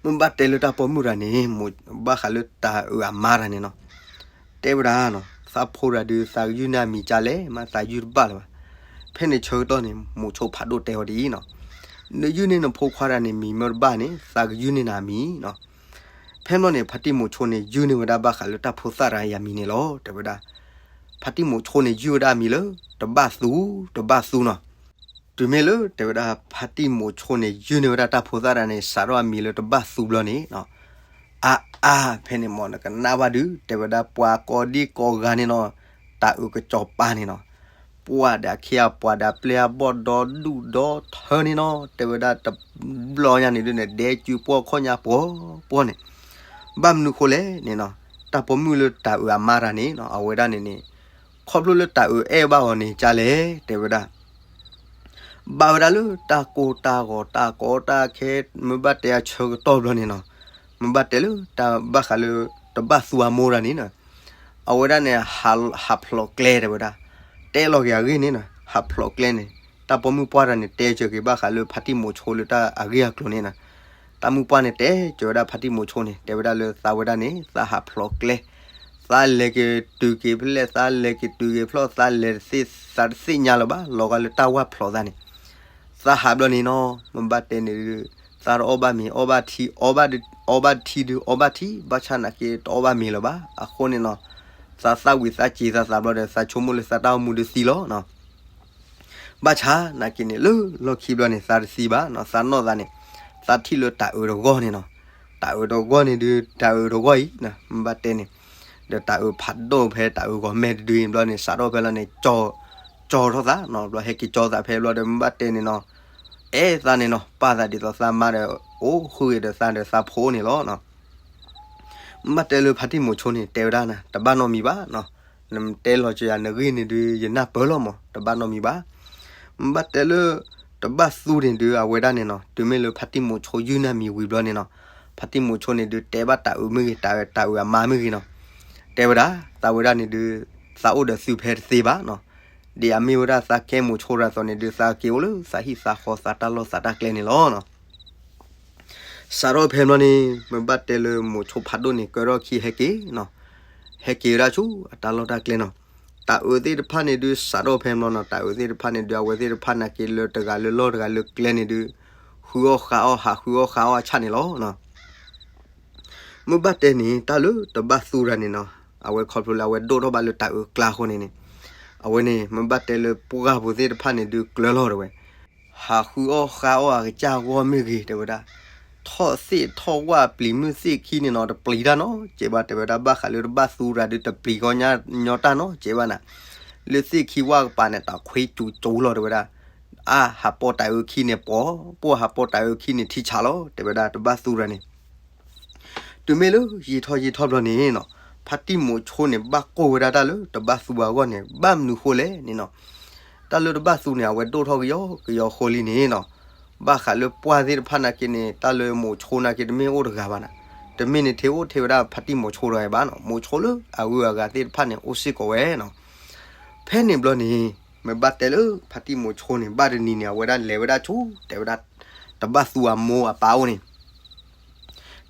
မ့ၢ်ဘၣ်တဲလၢတၢ်ပိာ်မုၣ်တဂၤန့ၣ် ဘၣ်ဃးလၢတၢ်အုးအမါတဂၤန့ၣ်နီၤ, တဲဝဲဒၣ်နီၤ သးဖိတဂၤဒုး သးကယုၢ်န့ၢ်အမံၤဒ်လဲၣ် မ့ၢ်သးယုၢ်တဘၣ်လၢၤဘၣ်. ဖဲန့ၣ်ဆၢကတီၢ်န့ၣ် မိၤဆိဖးဒိၣ်တဲအီၤဒ်အံၤနီၤ, နယုၢ်န့ၢ်နဖိခွါတဂၤန့ၣ် မံၤမ့ၢ်တဘၣ်န့ၣ် သးကယုၢ်န့ၢ်နၤအမံၤနီၤ. ဖဲန့ၣ်ဘျီန့ၣ် ဖါတံၢ်မိၤဆိန့ၣ် ယုၢ်န့ၢ်ဝဲဒၣ်ဘၣ်ဃးလၢတၢ်ဖိသၣ်တဂၤအံၤအမံၤန့ၣ်လီၤ တဲဝဲဒၣ်. ဖါတံၢ်မိၤဆိန့ၣ် ယုၢ်ဝဲဒၣ်အမံၤလၢ တဘၣ်သူ တဘၣ်သူနီၤ. တုၤမ့ၢ်လၢတဲဝဲဒၣ် ဖါတံၢ်မိၤဆိန့ၣ် ယုၢ်န့ၢ်ဝဲဒၣ်တၢ်ဖိသၣ်တဂၤန့ၣ် စးထီၣ်အမံၤလၢတဘၣ်သူဘျီန့ၣ်နီၤ, အါအါ ဖဲန့ၣ်မ့ၢ်နကနၣ်ဘၣ်ဒုး တဲဝဲဒၣ်ပှၤကိးဒံကိးဂၤန့ၣ်နီၤ, တၢ်အုးကစီၤပၤန့ၣ်နီၤ, ပှၤဒီးအခ့အပှၤဒီးအပျဲၢ်အဘီၣ်ဒီဒူၣ်ဒီထၢန့ၣ်နီၤ, တဲဝဲဒၣ်တဘျီညါန့ၣ်ဒုးန့ၣ် ဒဲကုပှီၢ်ခီၣ်ညါပှီၤပှီၢ်န့ၣ်, ဘၣ်မနုၤဃိလဲၣ်န့ၣ်နီၤ, တၢ်ပိာ်မုၣ်လၢတၢ်အုးအမါတဂၤန့ၣ်နီၤ အဝဲဒၣ်န့ၣ်န့ၣ် ခီဖျိလၢတၢ်အုးအဲၣ်ဘၣ်အီၤန့ၣ် ကလဲၣ် တဲဝဲဒၣ် ဘၣ်ဝဲဒၣ်လၢတၢ်ကိၢ်တၢ်ဂီၤတၢ်ကီတၢ်ခဲ မ့ၢ်ဘၣ်တဲအဆၢကတီၢ်ဘျီန့ၣ်နီၤ, မ့ၢ်ဘၣ်တဲလၢတၢ်ဘၣ်ဃးလၢ တဘၣ်သူအမိၢ်တဂၤန့ၣ်နီၤ, အဝဲဒၣ်န့ၣ် ဟးဖျိးကျဲတဲဝဲဒၣ်, တဲလီၤက့ၤအဂ့ၢ်န့ၣ်နီၤ, ဟးဖျိးကျဲန့ၣ် တၢ်ပိာ်မုၣ်ပှၢ်တဂၤန့ၣ် တဲစၢၤက့ၤဘၣ်ဃးလၢဖါတံၢ်မိၤဆိလၢတၢ်အဂ့ၢ်အကျိၤန့ၣ်နီၤ, တၢ်မုၣ်ပှၢ်န့ၣ် တဲစၢၤဝဲဒၣ်ဖါတံၢ်မိၤဆိန့ၣ် တဲဝဲဒၣ်လၢသးဝဲဒၣ်န့ၣ် သးဟးဖျိးကျဲ သးလဲၤက့ၤတုၤက့ၤဖျဲၣ် သးလဲၤက့ၤတုၤက့ၤဖျီၣ် သးလဲၤတသ့ သးတသ့ၣ်ညါလၢၤဘၣ် လီၤဂာ်လၢတၢ်ဝၢ်ဖျိးသးန့ၣ်, သးဟးဘျီန့ၣ်နီၤ မ့ၢ်ဘၣ်တဲန့ၣ်ဒုး သးတအီၣ်ဘၣ်မ့ၤ အီၣ်ဘၣ်ထံ အီၣ်ဘၣ်ထံဒုး အီၣ်ဘၣ်ထံ ဘၣ်ဆၣ်နာ်က့တအီၣ်ဘၣ်မ့ၤလၢၤဘၣ် အဃိန့ၣ်နီၤ, သးသၣ်ဝံၤသးစံၤသးသးဘျီဒီး သးဆိကမိၣ်လၢသးတၢ်အိၣ်မူဒုးသံလီၤနီၤ ဘၣ်ဆၣ်နာ်က့န့ၣ် လၢလီၢ်ခံဘျီန့ၣ် သးတသံဘၣ်နီၤ သးနီၢ်သးန့ၣ်, သးထံၣ်လၢတၢ်အုးတဂီၢ်န့ၣ်နီၤ, တၢ်အုးတဂီၢ်န့ၣ်ဒုး တၢ်အုးတဂီၢ်အံၤ မ့ၢ်ဘၣ်တဲန့ၣ်, ဒီးတၢ်အုးဖးဒိၣ်ဖဲတၢ်အုးဂီၤမဲာ်တဒုအံၤဘျီန့ၣ် စးထီၣ်ဖဲလီၤန့ၣ် ကၠီထီၣ်သးနီၤ ဘျီဟဲက့ၤကၠီသးဖဲဘျီဒီး မ့ၢ်ဘၣ်တဲန့ၣ်နီၤ, အဲၣ်သးန့ၣ်နီၤ ပာ်သးဒ်သိးသးမါဒီး အိၣ်ဃုာ်ဂ့ၤဒီးသးဒီးသးဖိန့ၣ်လီၤနီၤ မ့ၢ်ဘၣ်တဲလၢဖါတံၢ်မိၤဆိန့ၣ် တဲဝဲဒၣ်နၤ တဘၣ်နီတမံၤဘၣ်နီၤ, နတဲလီၤက့ၤယၤနဂ့ၢ်န့ၣ်ဒုး ယနၢ်ပၢၢ်လီၤမး တဘၣ်နီတမံၤဘၣ်. မ့ၢ်ဘၣ်တဲလၢ တဘၣ်သူန့ၣ်ဒုး အဝဲဒၣ်န့ၣ်နီၤ တုၤမ့ၢ်လၢဖါတံၢ်မိၤဆိယုၢ်န့ၢ်မံၤဝံၤဘျီန့ၣ်နီၤ, ဖါတံၢ်မိၤဆိန့ၣ်ဒုး တဲဘၣ်တၢ်အုးမ့ၢ်ဂ့ၤ တၢ်အုးအမါမ့ၢ်ဂ့ၤနီၤ, တဲဝဲဒၣ် သးဝဲဒၣ်န့ၣ်ဒုး သးအိၣ်ဒီးသုဖဲတသ့ဘၣ်နီၤ, ဒ်အမ့ၢ်ဝဲဒၣ်သးကဲမိၤဆိတဂၤအသိးန့ၣ်ဒုး သးက့ၤအိၣ်လၢသးဟံၣ်သးဃီသးတၢ်လီၢ်သးတၢ်ကျဲန့ၣ်လီၤနီၤ. စးထီၣ်ဖဲဘျီန့ၣ် မ့ၢ်ဘၣ်တဲလၢမိၤဆိဖးဒိၣ်န့ၣ် ကၢထီၣ်ခံဟဲက့ၤနီၤ, ဟဲက့ၤဝဲဒၣ်ဆူအတၢ်လီၢ်တၢ်ကျဲနီၤ, တၢ်အုးသ့ၣ်တဖၣ်န့ၣ်ဒုး စးထီၣ်ဖဲမလီၤနီၤ, တၢ်အုးသ့ၣ်တဖၣ်န့ၣ်ဒုး အဝဲသ့ၣ်တဖၣ်နာ်က့လၢတဂၤလၢလီၢ်တဂၤလၢကျဲန့ၣ်ဒုး ဃုအီၣ်ဃါအီၣ် ဟးဃုအီၣ်ဃါအီၣ်အဆၣ်န့ၣ်လီၤ. မ့ၢ်ဘၣ်တဲန့ၣ် တၢ်လၢတဘၣ်သူတဂၤန့ၣ်နီၤ, အဝဲခီဖျိလၢအဝဲဒိၣ်ထီၣ်ဘၣ်လၢတၢ်အုးကျါအဃိန့ၣ်န့ၣ်, အဝဲန့ၣ် မ့ၢ်ဘၣ်တဲလၢပှၢ်ပူၤသ့ၣ်တဖၣ်န့ၣ်ဒုးကျၢၤလီၤတဲဝဲ, ဟးဃုအီၣ်ဃါအီၣ်အကစၢ်အဂီၢ်မ့ၢ်ဂ့ၤတဲဝဲဒၣ်, ထီၣ်သ့ၣ်ထီၣ်ဝၣ်ပျံၤမုၢ်သ့ၣ်ခံန့ၣ်နီၤ တပျံၤတၢ်နီတစဲးဘၣ် တဲဝဲဒၣ်, ဘၣ်ဃးလၢတဘၣ်သူတဂၤဒုး တပျံၤကီညီတၢ်နီတစဲးဘၣ်နၤ, လၢသ့ၣ်ခံဝၣ်ကပၤန့ၣ် တၢ်ခွ့ကၠူကၠူလီၤတဲဝဲဒၣ်, အါ ဟးပိာ်တၢ်အုးခံန့ၣ်ပှီၤ, ပှၢ်ဟးပိာ်တၢ်အုးခံန့ၣ်ထံဆးလီၤ တဲဝဲဒၣ် တဘၣ်သူတဂၤန့ၣ် တုၤမ့ၢ်လၢယံာ်ထီၣ်ယံာ်ထီၣ်ဘျီန့ၣ်နီၤ, ဖါတံၢ်မိၤဆိန့ၣ် ဘၣ်ကိၢ်ဝဲဒၣ်တၢ်လၢတဘၣ်သူအဂီၢ်န့ၣ် ဘၣ်မနုၤဃိလဲၣ်န့ၣ်နီၤ, တၢ်လၢတဘၣ်သူန့ၣ် အဝဲဒိၣ်ထီၣ်ကယီကယီဃိလံန့ၣ်နီၤ, ဘၣ်ဃးလၢပှၢ်သ့ၣ်တဖၣ်နာ်က့န့ၣ် တၢ်လၢမိၤဆိနာ်က့တမ့ၢ်အိၣ်တဂၤဘၣ်နၤ, တမ့ၢ်န့ၣ်ထဲအိၣ်ထဲဝဲဒၣ်ဖါတံၢ်မိၤဆိတဂၤဘၣ်နီၤ, မိၤဆိလၢအဂုၤအဂၤသ့ၣ်တဖၣ်န့ၣ် အိၣ်စ့ၢ်ကီးဝဲနီၤ ဖဲန့ၣ်ဘျီန့ၣ် မ့ၢ်ဘၣ်တဲလၢဖါတံၢ်မိၤဆိန့ၣ် ဘၣ်တနံၤန့ၣ် အဝဲဒၣ်လဲၤဝဲဒၣ်ဆူ တဲဝဲဒၣ် တဘၣ်သူအမိၢ်အပၢ်အိၣ်န့ၣ်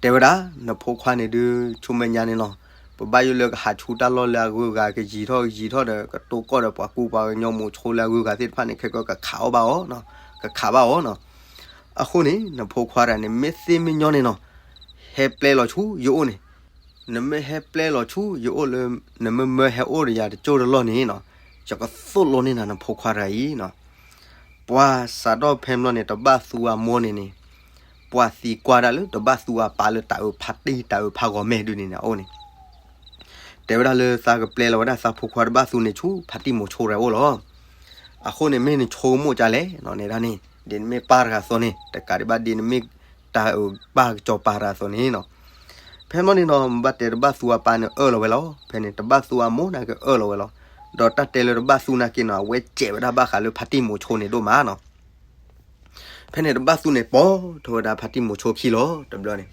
တဲဝဲဒၣ်, နဖိခွါန့ၣ်ဒုး ဆူမဲာ်ညါန့ၣ်လီၤ, ပဘၣ်ယိၣ်လၢကဟးဆူတၢ်လီၢ်လၢအဂုၤအဂၤကယံာ်ထီၣ်ကယံာ်ထီၣ်ဒီး ကတိၢ်ကီၢ်ဒီးပှၤကူပှၤကညီမိၤဆိလၢအဂုၤအဂၤသ့ၣ်တဖၣ်န့ၣ် ခဲကီကခးအီၣ်ဘၣ်အီၤ, ကခးဘၣ်အီၤနီၤ, အဃိန့ၣ် နဖိခွါတဂၤန့ၣ် မ့ၢ်သ့ၣ်မ့ၢ်ညီန့ၣ်နီၤ, ဟဲပျဲလီၤဆူယအိၣ်န့ၣ်, နမ့ၢ်ဟဲပျဲလီၤဆူယအိၣ်လၢ နမ့ၢ်မၢဟဲအိၣ်ဒီးယၤတကၠိၢ်တလီၢ်န့ၣ်နီၤ, ယကသိၣ်လိန့ၢ်နၤနဖိခွါတဂၤအံၤနီၤ ပှၤစးထီၣ်ဖဲမလီၤန့ၣ် တဘၣ်သူအမိၢ်န့ၣ်န့ၣ်, ပှၤသံကွၢ်ဒၣ်လၢတဘၣ်သူအပၢ်လၢတၢ်အုးဖါတံၢ်တၢ်အုးဖါဂီၤမဲာ်ဒုန့ၣ်န့ၣ်အအိၣ်န့ၣ်, တဲဝဲဒၣ်လၢသးကပျဲလီၤဝဲဒၣ်သးဖိခွါတဘၣ်သူန့ၣ်ဆူဖါတံၢ်မိၤဆိတဂၤအိၣ်လီၤ. အဃိန့ၣ်မ့ၢ်နဆိကမိၣ်ကလဲၣ်နီၤ, န့ၣ်ဒၣ်န့ၣ် ဒ်နမ့ၢ်ပၢ်တဂၤအသိးန့ၣ် တကးဒံးဘၣ်ဒ်နမ့ၢ်တၢ်အုးပၢ်ကစီၤပၤတဂၤအသိးန့ၣ်နီၤ ဖဲမလီၤန့ၣ်နီၤ မ့ၢ်ဘၣ်တဲတဘၣ်သူအပၢ်န့ၣ်အၢၣ်လီၤဝဲလီၤ, ဖဲန့ၣ် တဘၣ်သူအမိၢ်နာ်က့အၢၣ်လီၤဝဲလီၤ, ဒီးတၢ်တဲလၢတဘၣ်သူနာ်က့နီၤ အဝဲစဲးဝဲဒၣ်ဘၣ်ဃးလၢဖါတံၢ်မိၤဆိန့ၣ်ဒိၣ်မးနီၤ. ဖဲန့ၣ်တဘၣ်သူန့ၣ် ပိာ်ထီၣ်ဝဲဒၣ်ဖါတံၢ်မိၤဆိခံလီၤ တဘျီန့ၣ်,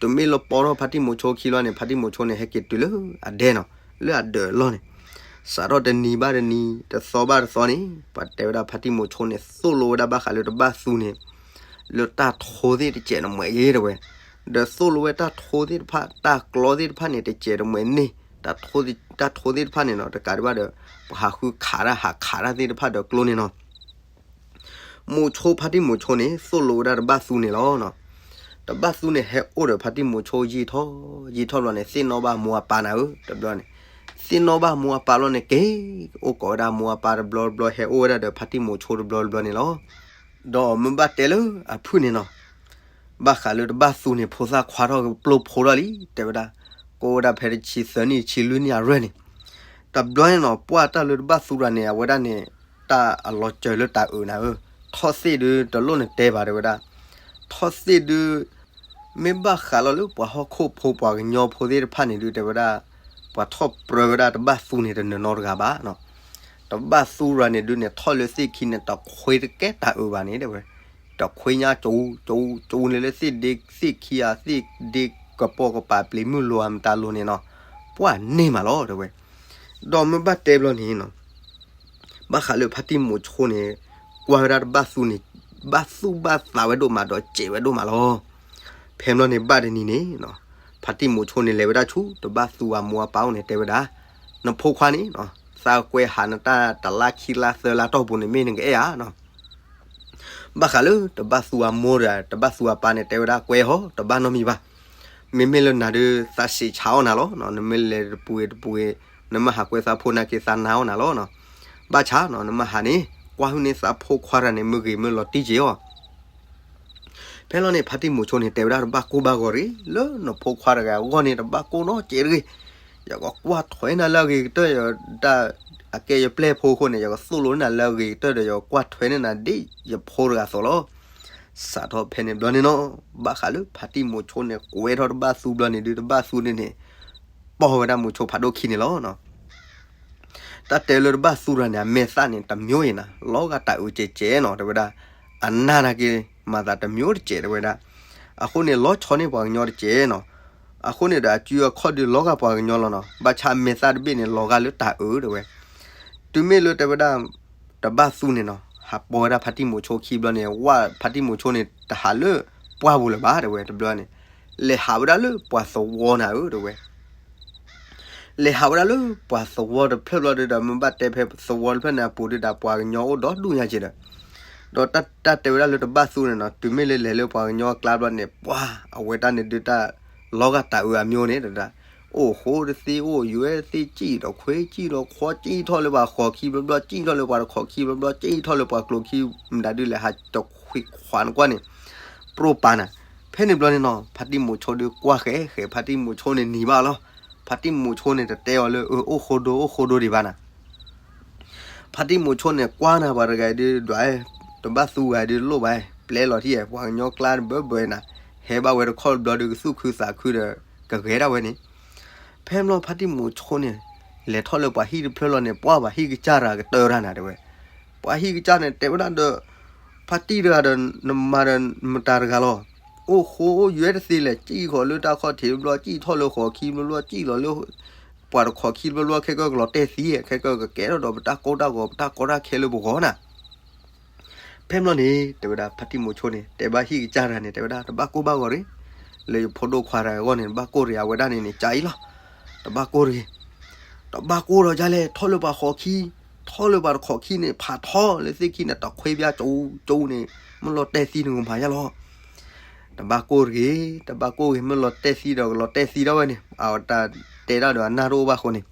တုၤမ့ၢ်လၢပိာ်ထီၣ်ဖါတံၢ်မိၤဆိခံလီၤန့ၣ် ဖါတံၢ်မိၤဆိန့ၣ် ဟဲက့ၤတုၤလၢအဒဲနီၤ, လၢအဒၢးအလီၢ်န့ၣ်, စးထီၣ်တနံၤဘၣ်တနံၤ တသီဘၣ်တသီန့ၣ် ပှၤတဲဝဲဒၣ်ဖါတံၢ်မိၤဆိန့ၣ် သိၣ်လိဝဲဒၣ်ဘၣ်ဃးလၢတဘၣ်သူန့ၣ် လၢတၢ်ထိသ့ၣ်တစဲးတမှဲးယဲတဲဝဲ, ဒီးသိၣ်လိဝဲတၢ်ထိသ့ၣ်တဖၣ် တၢ်ကျီသ့ၣ်တဖၣ်န့ၣ် တစဲးတမှဲးန့ၢ်, တၢ်ထိသ့ၣ်တဖၣ်န့ၣ်နီၤ တကးဒံးဘၣ်ဒီး ပှၤဟးဃုခးတၢ်ဟးခးတၢ်သ့ၣ်တဖၣ်ဒီးကျိန့ၣ်နီၤ မိၤဆိဖါတံၢ်မိၤဆိန့ၣ် သိၣ်လိဝဲဒၣ်တဘၣ်သူန့ၣ်လီၤ. တဘၣ်သူန့ၣ်ဟဲအိၣ်ဒီးဖါတံၢ်မိၤဆိယံာ်ထီၣ်ယံာ်ထီၣ်ဘျီန့ၣ် သ့ၣ်နီၣ်ဘၣ်မိၢ်အပၢ်နၤဧၢ တဘျီန့ၣ်, သ့ၣ်နီၣ်ဘၣ်မိၢ်အပၢ်ဘျီန့ၣ် က့ၤအိၣ်ကိးဝဲဒၣ်မိၢ်အပၢ်တဘျီတဘျီ ဟဲအိၣ်ဝဲဒၣ်ဒီးဖါတံၢ်မိၤဆိတဘျီတဘျီန့ၣ်လီၤ. ဒီးမ့ၢ်ဘၣ်တဲလၢအဖုၣ်န့ၣ်နီၤ ဘၣ်ဃးလၢတဘၣ်သူန့ၣ် ဖိသၣ်ခွါထီၣ်ကပျိဖိထီၣ်လံ တဲဝဲဒၣ်, ကိးဝဲဒၣ်ဖဲတဆံသၢနံၣ် တဆံလွံၢ်နံၣ်အရွဲၢ်န့ၣ်, တဘျီန့ၣ်နီၤ ပှၢ်တၢ်လၢတဘၣ်သူတဂၤန့ၣ် အဝဲဒၣ်န့ၣ် တၢ်အလီၤစၢၤလၢတၢ်အုးနၤဧၢ, ထီၣ်သ့ၣ်ဒုးတလိၣ်နတဲဘၣ်တဲဝဲဒၣ်, ထီၣ်သ့ၣ်ဒုး မ့ၢ်ဘၣ်ဃးလီၤလၢပှၤဟီၣ်ခိၣ်ဖိပှၤကညီဖိသ့ၣ်တဖၣ်န့ၣ်ဒုးတဲဝဲဒၣ်, ပှၤထီၣ်ပြၢဝဲဒၣ်တဘၣ်သူန့ၣ်တနီၤနီတဂၤဘၣ်နီၤ, တဘၣ်သူတဂၤန့ၣ်ဒုးန့ၣ် ထီၣ်လၢသ့ၣ်ခံန့ၣ် တခွ့တကဲတၢ်အုးဘၣ်န့ၣ်တဲဝဲ, တခွ့ညါကၠူကၠူကၠူန့ၣ်လၢသ့ၣ်ဒ့သ့ၣ်ခံဧါ သ့ၣ်ဒ့ကပိာ်ကပၤပျံၤမုၢ်လိၤဧါမတၤလိၤန့ၣ်နီၤ, ပှၢ်န့ၢ်မးလီၤတဲဝဲ, ဒီးမ့ၢ်ဘၣ်တဲဘျီန့ၣ်နီၤ ဘၣ်ဃးလၢဖါတံၢ်မိၤဆိန့ၣ် ကွၢ်ဝဲဒၣ်တဘၣ်သူန့ၣ် ဘၣ်သူၣ်ဘၣ်သးဝဲဒိၣ်မးဒီးစဲးဝဲဒိၣ်မးလီၤ. ဖဲဘျီန့ၣ်ဘၣ်တနံၤန့ၣ် ဖါတံၢ်မိၤဆိန့ၣ် လဲၤဝဲဒၣ်ဆူတဘၣ်သူအမိၢ်အပၢ်အိၣ်န့ၣ် တဲဝဲဒၣ်, နဖိခွါန့ၣ် သးကွဲးဟးနတၢ်တလါခံလါသၢလါတီၢ်ပူၤန့ၣ် မ့ၢ်နကအဲၣ်ဧါနီၤ ဘၣ်ဃးလၢတဘၣ်သူအမိၢ်ဒီး တဘၣ်သူအပၢ်န့ၣ် တဲဝဲဒၣ်ကွဲးဟီ တဘၣ်နီတမံၤဘၣ်. မ့မ့ၢ်လၢနၤဒုး သးစံးဆးအီၣ်နၤလီၤ. နမ့ၢ်လဲၤတပူၤဂ့ၤတပူၤဂ့ၤ နမ့ၢ်ဟးကွဲးသးဖိနာ်က့ သးနာ်အီၣ်နၤလီၤ. ဘၣ်ဆၣ်နီၤ နမ့ၢ်ဟးန့ၣ် ကွၢ်ဟုၣ်န့ၢ်သးဖိခွါတဂၤန့ၣ် မ့ၢ်ဂ့ၤမ့ၢ်လီၤတံၢ်က့ၤအီၤ ဖဲလီၤန့ၣ် ဖါတံၢ်မိၤဆိန့ၣ် တဲဝဲဒၣ်တဘၣ်ကိၢ်ဘၣ်ဂီၤတဂ့ၤ လၢနဖိခွါတဂၤအဂီၢ်န့ၣ် တဘၣ်ကိၢ်နီတစဲးတဂ့ၤ. ယကကွၢ်ထွဲနၤလၢအဂ့ၤကတၢၢ် ယတၢ်အကဲယပျဲၢ်ဖိအဃိန့ၣ် ယကသိၣ်လိနၤလၢအဂ့ၤကတၢၢ်ဒီး ယကကွၢ်ထွဲန့ၢ်နၤဒ်ယဖိတဂၤအသိးလီၤ. စးထီၣ်ဖဲန့ၣ်ဘျီန့ၣ်နီၤ ဘၣ်ဃးလၢဖါတံၢ်မိၤဆိန့ၣ် ကွဲးထီၣ်တဘၣ်သူဘျီန့ၣ်ဒုး တဘၣ်သူန့ၣ်န့ၣ် ပိာ်ဝဲဒၣ်မိၤဆိဖးဒိၣ်ခံန့ၣ်လီၤ. တၢ်တဲလၢတဘၣ်သူတဂၤန့ၣ် အမဲာ်သၣ်န့ၣ် တမျိုးအံၤနၤ လီၤဂာ်တၢ်အုးကဲးကဲးနီၤ တဲဝဲဒၣ်, အနၢ်နာ်က့ မၤသးတမျိုးတစဲးတဲဝဲဒၣ်, အဃိန့ၣ် လီၤဆီန့ၢ်ပှၤကညီတစဲးနီၤ, အဃိန့ၣ်ဒီး အစုအခီၣ်ဒုးလီၤဂာ်ပှၤကညီလီၤနီၤ, ဘၣ်ဆၣ်အမဲာ်သၣ်တဘ့ၣ်န့ၣ် လီၤဂာ်လၢတၢ်အုးတဲဝဲ, တုၤမ့ၢ်လၢတဲဝဲဒၣ် တဘၣ်သူန့ၣ်နီၤ ဟးပိာ်ဝဲဒၣ်ဖါတံၢ်မိၤဆိခံဘျီန့ၣ် ဝဲဖါတံၢ်မိၤဆိန့ၣ် တဟးလၢပှၢ်ပူၤလၢၤဘၣ်တဲဝဲ တဘျီန့ၣ်, လဲၤဟးဝဲဒၣ်လၢပှၤသဝီနၤဧၢတဲဝဲ လဲၤဟးဝဲဒၣ်လၢပှၤသဝီတဖျၢၣ်ဘျီဒုဒီး မ့ၢ်ဘၣ်တဲဖဲသဝီတဖျၢၣ်န့ၣ်အပူၤဒုဒီး ပှၤကညီအိၣ်ဒီဒူၣ်ညါက့ဒီး, ဒီးတၢ်တဲဝဲဒၣ်လၢတဘၣ်သူန့ၣ်နီၤ, တုၤမ့ၢ်လၢလဲၤလၢပှၤကညီအကျါဘျီန့ၣ် ပှၤအဝဲတၢ်န့ၣ်ဒုတၢ်လီၤဂာ်တၢ်အၢအမျိၤန့ၣ်တဒၣ်, အိၣ်ဃိတသ့ အိၣ်ယွဲတသ့ စံၣ်ဒီးခွ့ စံၣ်ဒီးခွီ စံၣ်ထီၣ်လၢပှၤဃိးခံဘျီဘျီ စံၣ်ထီၣ်လၢပှၤတခီးခံဘျီဘျီ စံၣ်ထီၣ်လၢပှၤကျိခံ မတၤဒုလဲၣ် ဟးတခွံခွးနကွၢ်န့ၣ် ပြိၣ်ပာ်နၤ. ဖဲန့ၣ်ဘျီန့ၣ်နီၤ ဖါတံၢ်မိၤဆိဒုကွၢ်ဃဲဃဲ ဖါတံၢ်မိၤဆိန့ၣ်နံၤဘၣ်လီၤ. ဖါတံၢ်မိၤဆိန့ၣ်တတဲအီၤလၢ အၢ အိၣ်ဃိဒိ အိၣ်ဃိဒိဒံးဘၣ်နၤ. ဖါတံၢ်မိၤဆိန့ၣ်ကွၢ်နၤ ပှၤတဂၤဒုဒွး, တဘၣ်သူဂၤဒုလိၣ်ဘၣ်, ပျဲလီၤထံၣ်ဝဲပှၤကညီကျါတဘၢဘၢနၤ, ဟဲဘၣ်ဝဲတခီတဘျီဒုကသူၣ်ခုသးခုဒီး ကဂဲၤဒၣ်ဝဲန့ၣ်. ဖဲန့ၣ်ဘျီဖါတံၢ်မိၤဆိန့ၣ် လဲၤထီၣ်လၢပှၤဟံၣ်တဖျၢၣ်လီၤန့ၣ် ပှၤပှၤဟံၣ်ကစၢ်တဂၤကတၢၢ်တၢ်နၤတဲဝဲ, ပှၤဟံၣ်ကစၢ်န့ၣ်တဲဝဲဒၣ်ဒီး ဖါတံၢ်တဂၤဒီး နမၤဒီးမတၤတဂၤလီၤ. အိၣ်ဃိအိၣ်ယွဲတသ့လဲၣ်, စံၣ်ဃီၤလၢတၢ်ခီၣ်ထံးဘျီ စံၣ်ထီၣ်လၢဃိးခံဘျီဘျီ စံၣ်လီၤလၢ ပှၤတခီးခံဘျီဘျီ ခဲကၢကလီၤတဲာ်သံ, ခဲကၢကကဲထီၣ်ဒီးပတၢ်ကိၢ်တၢ်ဂီၤ ပတၢ်ကီတၢ်ခဲလၢပဂီၢ်နၤ. ဖဲန့ၣ်ဘျီန့ၣ် တဲဝဲဒၣ်ဖါတံၢ်မိၤဆိန့ၣ် တဲဘၣ်ဟံၣ်ကစၢ်တဂၤန့ၣ် တဲဝဲဒၣ် တဘၣ်ကိၢ်ဘၣ်ဂီၤရ့ၣ်, လၢယဖိဒိၣ်ခွါတဂၤအဂီၢ်န့ၣ် တဘၣ်ကိၢ်ရ့ၣ် အဝဲဒၣ်န့ၣ်န့ၣ် ကၢ်အံၤလီၤ. တဘၣ်ကိၢ်တဂ့ၤ, တဘၣ်ကိၢ်ဒီးဒ်လဲၣ် ထီၣ်လၢပှၤဃိးခံ, ထီၣ်လၢပှၤတခီးခံန့ၣ် ဖးထီလၢသ့ၣ်ခံန့ၣ် တခွ့ဘၣ်ကၠိကၠိန့ၣ် မ့ၢ်လီၤတဲာ်သံနကမၤယါလီၤ. တဘၣ်ကိၢ်တဂ့ၤ, တဘၣ်ကိၢ်ဂ့ၤ, မ့ၢ်လီၤတဲာ်သံဒီးကလီၤတဲာ်သံဒၣ်ဝဲန့ၣ် အတၢ်တဲဒၣ်ဒီးအနၢ်တအိၣ်ဘၣ်အဃိန့ၣ်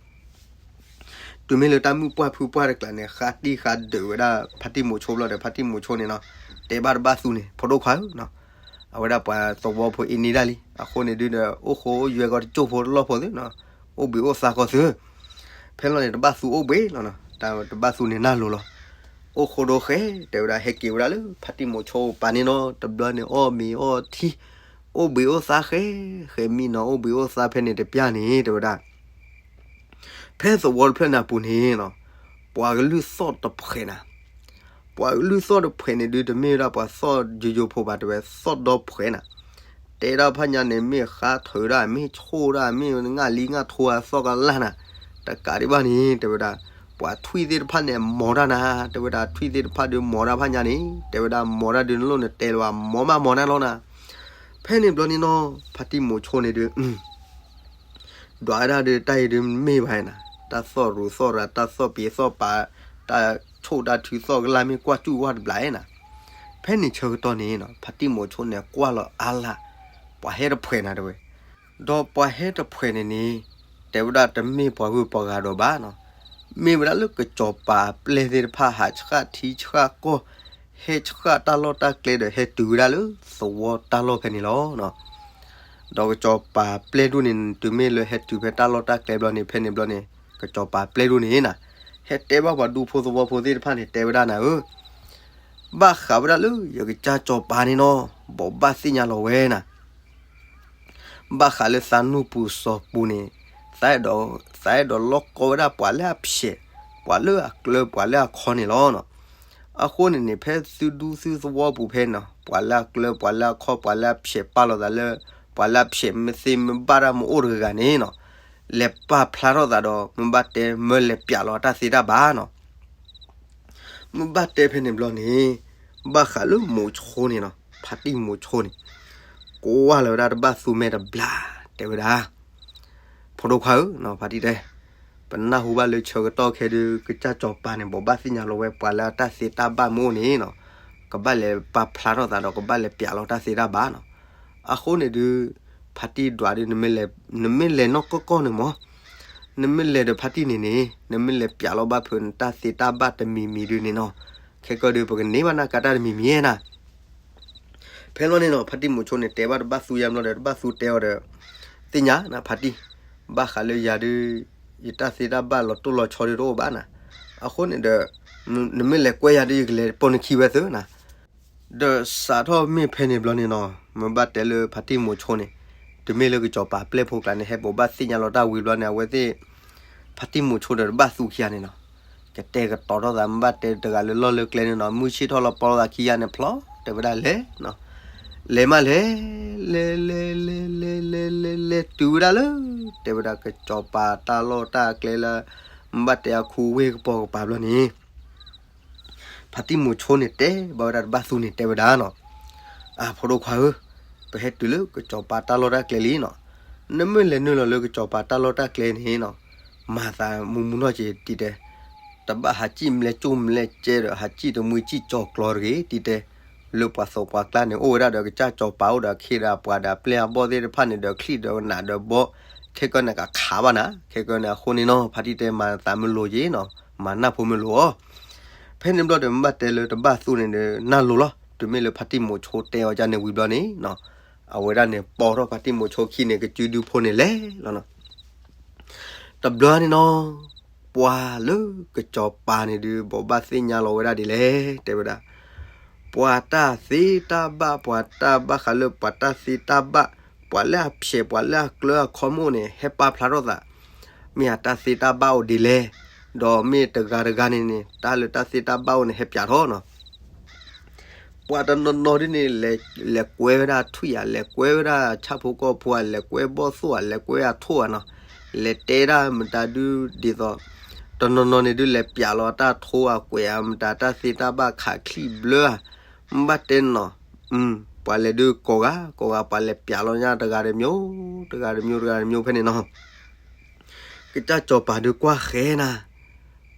တုၤမ့ၢ်လၢတၢ်မုၢ်ပှၢ်ဖုပှၢ်တကျးန့ၣ် ဃါတံၢ်ဃါဒုးဝဲဒၣ်ဖါတံၢ်မိၤဆိဘျီဒီး ဖါတံၢ်မိၤဆိန့ၣ်နီၤ တဲဘၣ်တဘၣ်သူန့ၣ် ဖိဒိၣ်ခွါဧၢနီၤ, အဝဲဒၣ်ပှၤသဝီဖိအ့န့ဒၣ်လံ, အဃိန့ၣ်ဒုဒီး အိၣ်ဃိအိၣ်ယွဲကီးတကၠိၢ်ဖိတလီၢ်ဖိသုနီၤ, အိၣ်ဘှံးအိၣ်သါကီးသု, ဖဲလီၤန့ၣ် တဘၣ်သူအိၣ်ဘှံးလီၤနီၤ, တၢ်တဘၣ်သူန့ၣ်နၢ်လိၤလီၤ, အိၣ်ဃိဒိဃဲ တဲဝဲဒၣ် ဟဲက့ၤဝဲဒၣ်လၢဖါတံၢ်မိၤဆိပာ်န့ၣ်နီၤ, တဘျီန့ၣ်အီၣ်မ့ၤအီထံ အိၣ်ဘှံးအိၣ်သါဃဲ, ဃဲမံနီၤ အိၣ်ဘှံးအိၣ်သါဖဲန့ၣ်တပျၢ်န့ၣ် တဲဝဲဒၣ် ဖဲသဝီတဖျၢၣ်န့ၣ်အပူၤန့ၣ်နီၤ, ပှၤကလုၢ်သီၣ်တဖှဲးနၤ, ပှၤကလုၢ်သီၣ်တဖှဲးန့ၣ်ဒု တမ့ၢ်ဝဲဒၣ်ပှၤသီၣ်ယိယိဖိဘၣ် တဲဝဲသီၣ်ဒီဖှဲးနၤ, တဲဒၣ်ဖးညါန့ၣ် မ့ၢ်ဃါထုးဒၣ် မ့ၢ်ဆိၣ်ဒၣ် မ့ၢ်ငၣ်လံငၣ်ထိအသီၣ်ကလၢ်နၤ, တကးဒံးဘၣ်န့ၣ် တဲဝဲဒၣ် ပှၤထွံၣ်သ့ၣ်တဖၣ်န့ၣ် အမီၤတၢ်နၤ, တဲဝဲဒၣ်ထွံၣ်သ့ၣ်တဖၣ်ဒု မီၤတၢ်ဖးညါန့ၣ် တဲဝဲဒၣ်မီၤတၢ်ဒု နလိၣ်နတဲလၢၤဘၣ် မီၤမးမီၤနၤလီၤနၤ, ဖဲန့ၣ်ဘျီန့ၣ်နီၤ ဖါတံၢ်မိၤဆိန့ၣ်ဒု ဒွးဝဲဒၣ်ဒီးတၢ်အံၤဒုမ့ၢ်ဘၣ်နၤ, တၢ်သီၣ်ရူၤသီၣ်ရၤ တၢ်သီၣ်ပ့ၤသီၣ်ပာ် တၢ်ဆိၣ်တၢ်ထုသီၣ်ကလၢ်မ့ၢ်ကွၢ်စူၣ်ဝဲတဘျီနၤ, ဖဲန့ၣ်ဆၢကတီၢ်န့ၣ်နီၤ ဖါတံၢ်မိၤဆိန့ၣ်ကွၢ်လီၤအါလၢ် ပှၤဟဲတဖှဲးနၤတဲဝဲ, ဒီးပှၤဟဲတဖှဲးန့ၣ်န့ၣ် တဲဝဲဒၣ်တမ့ၢ်ပှၤဂုၤပှၤဂၤဒီးဘၣ်နီၤ, မ့ၢ်ဝဲဒၣ်လၢကစီၤပၤပျဲၢ်သ့ၣ်တဖၣ် ဟးဆှၣ်ထံဆှၣ်ကီၢ် ဟဲဆှၣ်တၢ်လီၢ်တၢ်ကျဲဒီးဟဲတုၤဝဲဒၣ်လၢသဝီတၢ်လီၢ်ဖဲန့ၣ်လီၤ. ဒီးကစီၤပၤပျဲၢ်ဒိၣ်န့ၣ် တုၤမ့ၢ်လၢဟဲတုၤဖဲတၢ်လီၢ်တၢ်ကျဲဘျီန့ၣ် ဖဲန့ၣ်ဘျီန့ၣ် ကစီၤပၤပျဲၢ်ဒိၣ်န့ၣ်နၤ ဟဲတဲဘၣ်ပှၤဒူဖိသဝီဖိသ့ၣ်တဖၣ်န့ၣ် တဲဝဲဒၣ်နၤဧၢ, ဘၣ်ဃးဝဲဒၣ်လၢယကစၢ်စီၤပၤန့ၣ်နီၤ ဘိးဘၣ်သ့ၣ်ညါလီၤဝဲနၤ ဘၣ်ဃးလၢသးနူၢ်ပူၤစီၤပူၤန့ၣ် သးအဲၣ်ဒိး သးအဲၣ်ဒိးလီၢ်ကီဝဲဒၣ်ပှၤလၢအဖျဲး ပှၤလၢအကျၢၤ ပှၤလၢအခီန့ၣ်လီၤ. အဃိန့ၣ်န့ၣ် ဖဲသုဒူသုသဝီပူၤဖဲနီၤ ပှၤလၢအကျၢၤ ပှၤလၢအခီ ပှၤလၢအဖျဲးပာ်လီၤသးလၢ ပှၤလၢအဖျဲးမ့ၢ်သ့မ့ၢ်ဘၣ်တၢ်မ့ၢ်အိၣ်တဂၤဂၤန့ၣ်နီၤ လဲၤပာ်ဖျါထီၣ်သးဒီး မ့ၢ်ဘၣ်တဲမၢလဲၤပျးလီၤတၢ်သ့တၢ်ဘၣ်နီၤ မ့ၢ်ဘၣ်တဲဖဲန့ၣ်ဘျီန့ၣ် ဘၣ်ဃးလၢမိၤဆိန့ၣ်နီၤ ဖါတံၢ်မိၤဆိန့ၣ် ကွၢ်လီၤဝဲဒၣ်တဘၣ်သူမဲာ်တဘျီ တဲဝဲဒၣ် ဖိဒိၣ်ခွါဧၢ ဖါတံၢ်တဲ ပနၢ်ဟူဘၣ်လၢဆၢကတီၢ်ခဲဒု ကစၢ်စီၤပၤန့ၣ် ဘိးဘၣ်သ့ၣ်ညါလီၤဝဲ ပှၤလၢအတၢ်သ့တၢ်ဘၣ်မ့ၢ်အိၣ်န့ၣ်နီၤ ကဘၣ်လဲၤပာ်ဖျါထီၣ်သးဒီး ကဘၣ်လဲၤပျးလီၤတၢ်သ့တၢ်ဘၣ်နီၤ အဃိန့ၣ်ဒု ဖါတံၢ်ဒွးဒု နမ့ၢ်လဲၤနီၢ်ကီၢ်ကီၢ်န့ၣ်မး နမ့ၢ်လဲၤဒီးဖါတံၢ်န့ၣ်န့ၣ် နမ့ၢ်လဲၤပျးလီၤဘၣ်ဖုးနတၢ်သ့တၢ်ဘၣ်တမံၤမံၤဒုန့ၣ်နီၤ ခဲကီၢ်ဒု ပကန့ၢ်ဘၣ်နၢ်ကါတၢ်တမံၤမံၤနၤ ဖဲလီၤန့ၣ်နီၤ ဖါတံၢ်မိၤဆိန့ၣ် တဲဘၣ်တဘၣ်သူယါဘျီဒီး တဘၣ်သူတဲအီၤဒီး သ့ၣ်ညါနၤ ဖါတံၢ် ဘၣ်ဃးလၢယၤဒု ယတၢ်သ့တၢ်ဘၣ်လီၤတိၢ်လီၤဆီဒုတအိၣ်ဘၣ်နၤ အဃိန့ၣ်ဒီး နမ့ၢ်လဲၤကွဲယၤဒု ယကလဲၤပိာ်နခံဝဲသုနၤ ဒီးစးထီၣ်မ့ၢ်ဖဲန့ၣ်ဘျီန့ၣ်နီၤ မ့ၢ်ဘၣ်တဲလၢဖါတံၢ်မိၤဆိန့ၣ် တုၤမ့ၢ်လၢကစီၤပၤပျဲၢ်ဖိကျါန့ၣ် ဟဲဘိးဘၣ်သ့ၣ်ညါလီၤတၢ်ဝံၤဘျီန့ၣ် အဝဲသ့ၣ် ဖါတံၢ်မိၤဆိဒီးတဘၣ်သူခံဂၤန့ၣ်နီၤ ကတဲာ်ကတီၤထီၣ်သး မ့ၢ်ဘၣ်တဲတဂၤလၢလီၢ်လၢကျဲန့ၣ်နီၤ မုၢ်ဆ့ၣ်ထီၣ်လီၤပီလိာ်သးခံဂၤန့ၣ်ဖျီ တဲဝဲဒၣ်လဲၤ လဲၤမးလဲၤ လဲၤလဲၤလဲၤလဲၤလဲၤလဲၤလဲၤတုၤဝဲဒၣ်လၢ တဲဝဲဒၣ်ကစီၤပၤတၢ်လီၢ်တၢ်ကျဲလၢ မ့ၢ်ဘၣ်တဲအခူဝ့ၢ်ကပီၤကပၤဘျီန့ၣ် ဖါတံၢ်မိၤဆိန့ၣ်တဲဘၣ်ဝဲဒၣ်တဘၣ်သူန့ၣ်တဲဝဲဒၣ်နီၤ အဖိဒိၣ်ခွါဧၢ ပဟဲတုၤလၢကစီၤပၤတၢ်လီၢ်တၢ်ကျဲလံနီၤ နမ့ၢ်လဲၤနုာ်လီၤလၢကစီၤပၤတၢ်လီၢ်တၢ်ကျဲန့ၣ်နီၤ မၤသးမုာ်မုာ်နီၢ်က့ၤတံၤတဲ, တဘၣ်ဟးစံၣ်မလဲၣ်ကၠိၣ်မလဲၣ်ကဲဒီး ဟးစံၣ်တမှံစံၣ်ကၠီၤကျီတဂ့ၤ တံၤတဲ, လၢပှၤသိးပှၤကျါန့ၣ် အိၣ်ဝဲဒၣ်ဒီး ကစၢ်စီၤပၤအိၣ်ဒီးအခ့ဒီးအပှၤဒီးအပျဲၢ်အဘီၣ်သ့ၣ်တဖၣ်န့ၣ်ဒီး ချံၣ်ဒီးနးဒီးဘီ, ခဲကနံၣ်န့ၣ်ကခးဘၣ်နၤ, ခဲကနံၣ်န့ၣ်အဃိန့ၣ်နီၤ ဖါတံၢ်တဲမၤသးမုာ်လိာ်က့ၤနီၤ, မၤနၢ်ဖိမုာ်လိာ်အီၤ. ဖဲန့ၣ်ဘျီဒီး မ့ၢ်ဘၣ်တဲလၢတဘၣ်သူန့ၣ်ဒီး နၢ်လိၤလီၤ, တုၤမ့ၢ်လၢဖါတံၢ်မိၤဆိတဲအီၤဒ်န့ၣ်ဝံၤဘျီန့ၣ်နီၤ, အဝဲဒၣ်န့ၣ် ပိာ်ထီၣ်ဖါတံၢ်မိၤဆိခံန့ၣ် ကစုဒုဖိန့ၣ်လဲၤလီၤနီၤ. တဘျီန့ၣ်နီၤ, ပှၤလၢကစီၤပၤန့ၣ်ဒုး ဘိးဘၣ်သ့ၣ်ညါလီၤဝဲဒၣ်ဒ်လဲၣ်, တဲဝဲဒၣ်, ပှၤတၢ်သ့တၢ်ဘၣ် ပှၤတၢ်ဘၣ်ဃးလၢ ပှၤတၢ်သ့တၢ်ဘၣ်, ပှၤလၢအဖျဲး ပှၤလၢအကျၢၤအခီမိၣ်န့ၣ် ဟဲပာ်ဖျါထီၣ်သး, မ့ၢ်အတၢ်သ့တၢ်ဘၣ်အိၣ်ဒ်လဲၣ်, ဒီးမ့ၢ်တဂၤတဂၤန့ၣ်န့ၣ် တၢ်လၢတၢ်သ့တၢ်ဘၣ်အိၣ်န့ၣ် ဟဲပၠးထီၣ်နီၤ. ပှၤတနီၤနီၤဒ်န့ၣ် လဲၤကွဲဝဲဒၣ်ထွံၣ်ဧါ, လဲၤကွဲဝဲဒၣ်ဆၣ်ဖိကီၢ်ဖိဧါ, လဲၤကွဲဘီၣ်သိၣ်ဧါ, လဲၤကွဲအထိၣ်ဧါနီၤ, လဲၤတဲဒၣ်မတၤဒုးဒ်သိး, တနီၤနီၤန့ၣ်ဒုး လဲၤပၠးလီၤတၢ်ထိဧါ ကွဲးဧါ မတၤတၢ်သ့တၢ်ဘၣ် ခးချံၣ်ဘျၢဧါ, မ့ၢ်ဘၣ်တဲနီၤ, ပှၤလဲၤဒုးကိးဂၤ ကိးဂၤ ပှၤလဲၤပၠးလီၤညါတဂၤတမံၤ, တဂၤတမံၤ တဂၤတမံၤဖဲန့ၣ်နီၤ. ကစၢ်စီၤပၤဒုးကွၢ်ဃဲနၤ,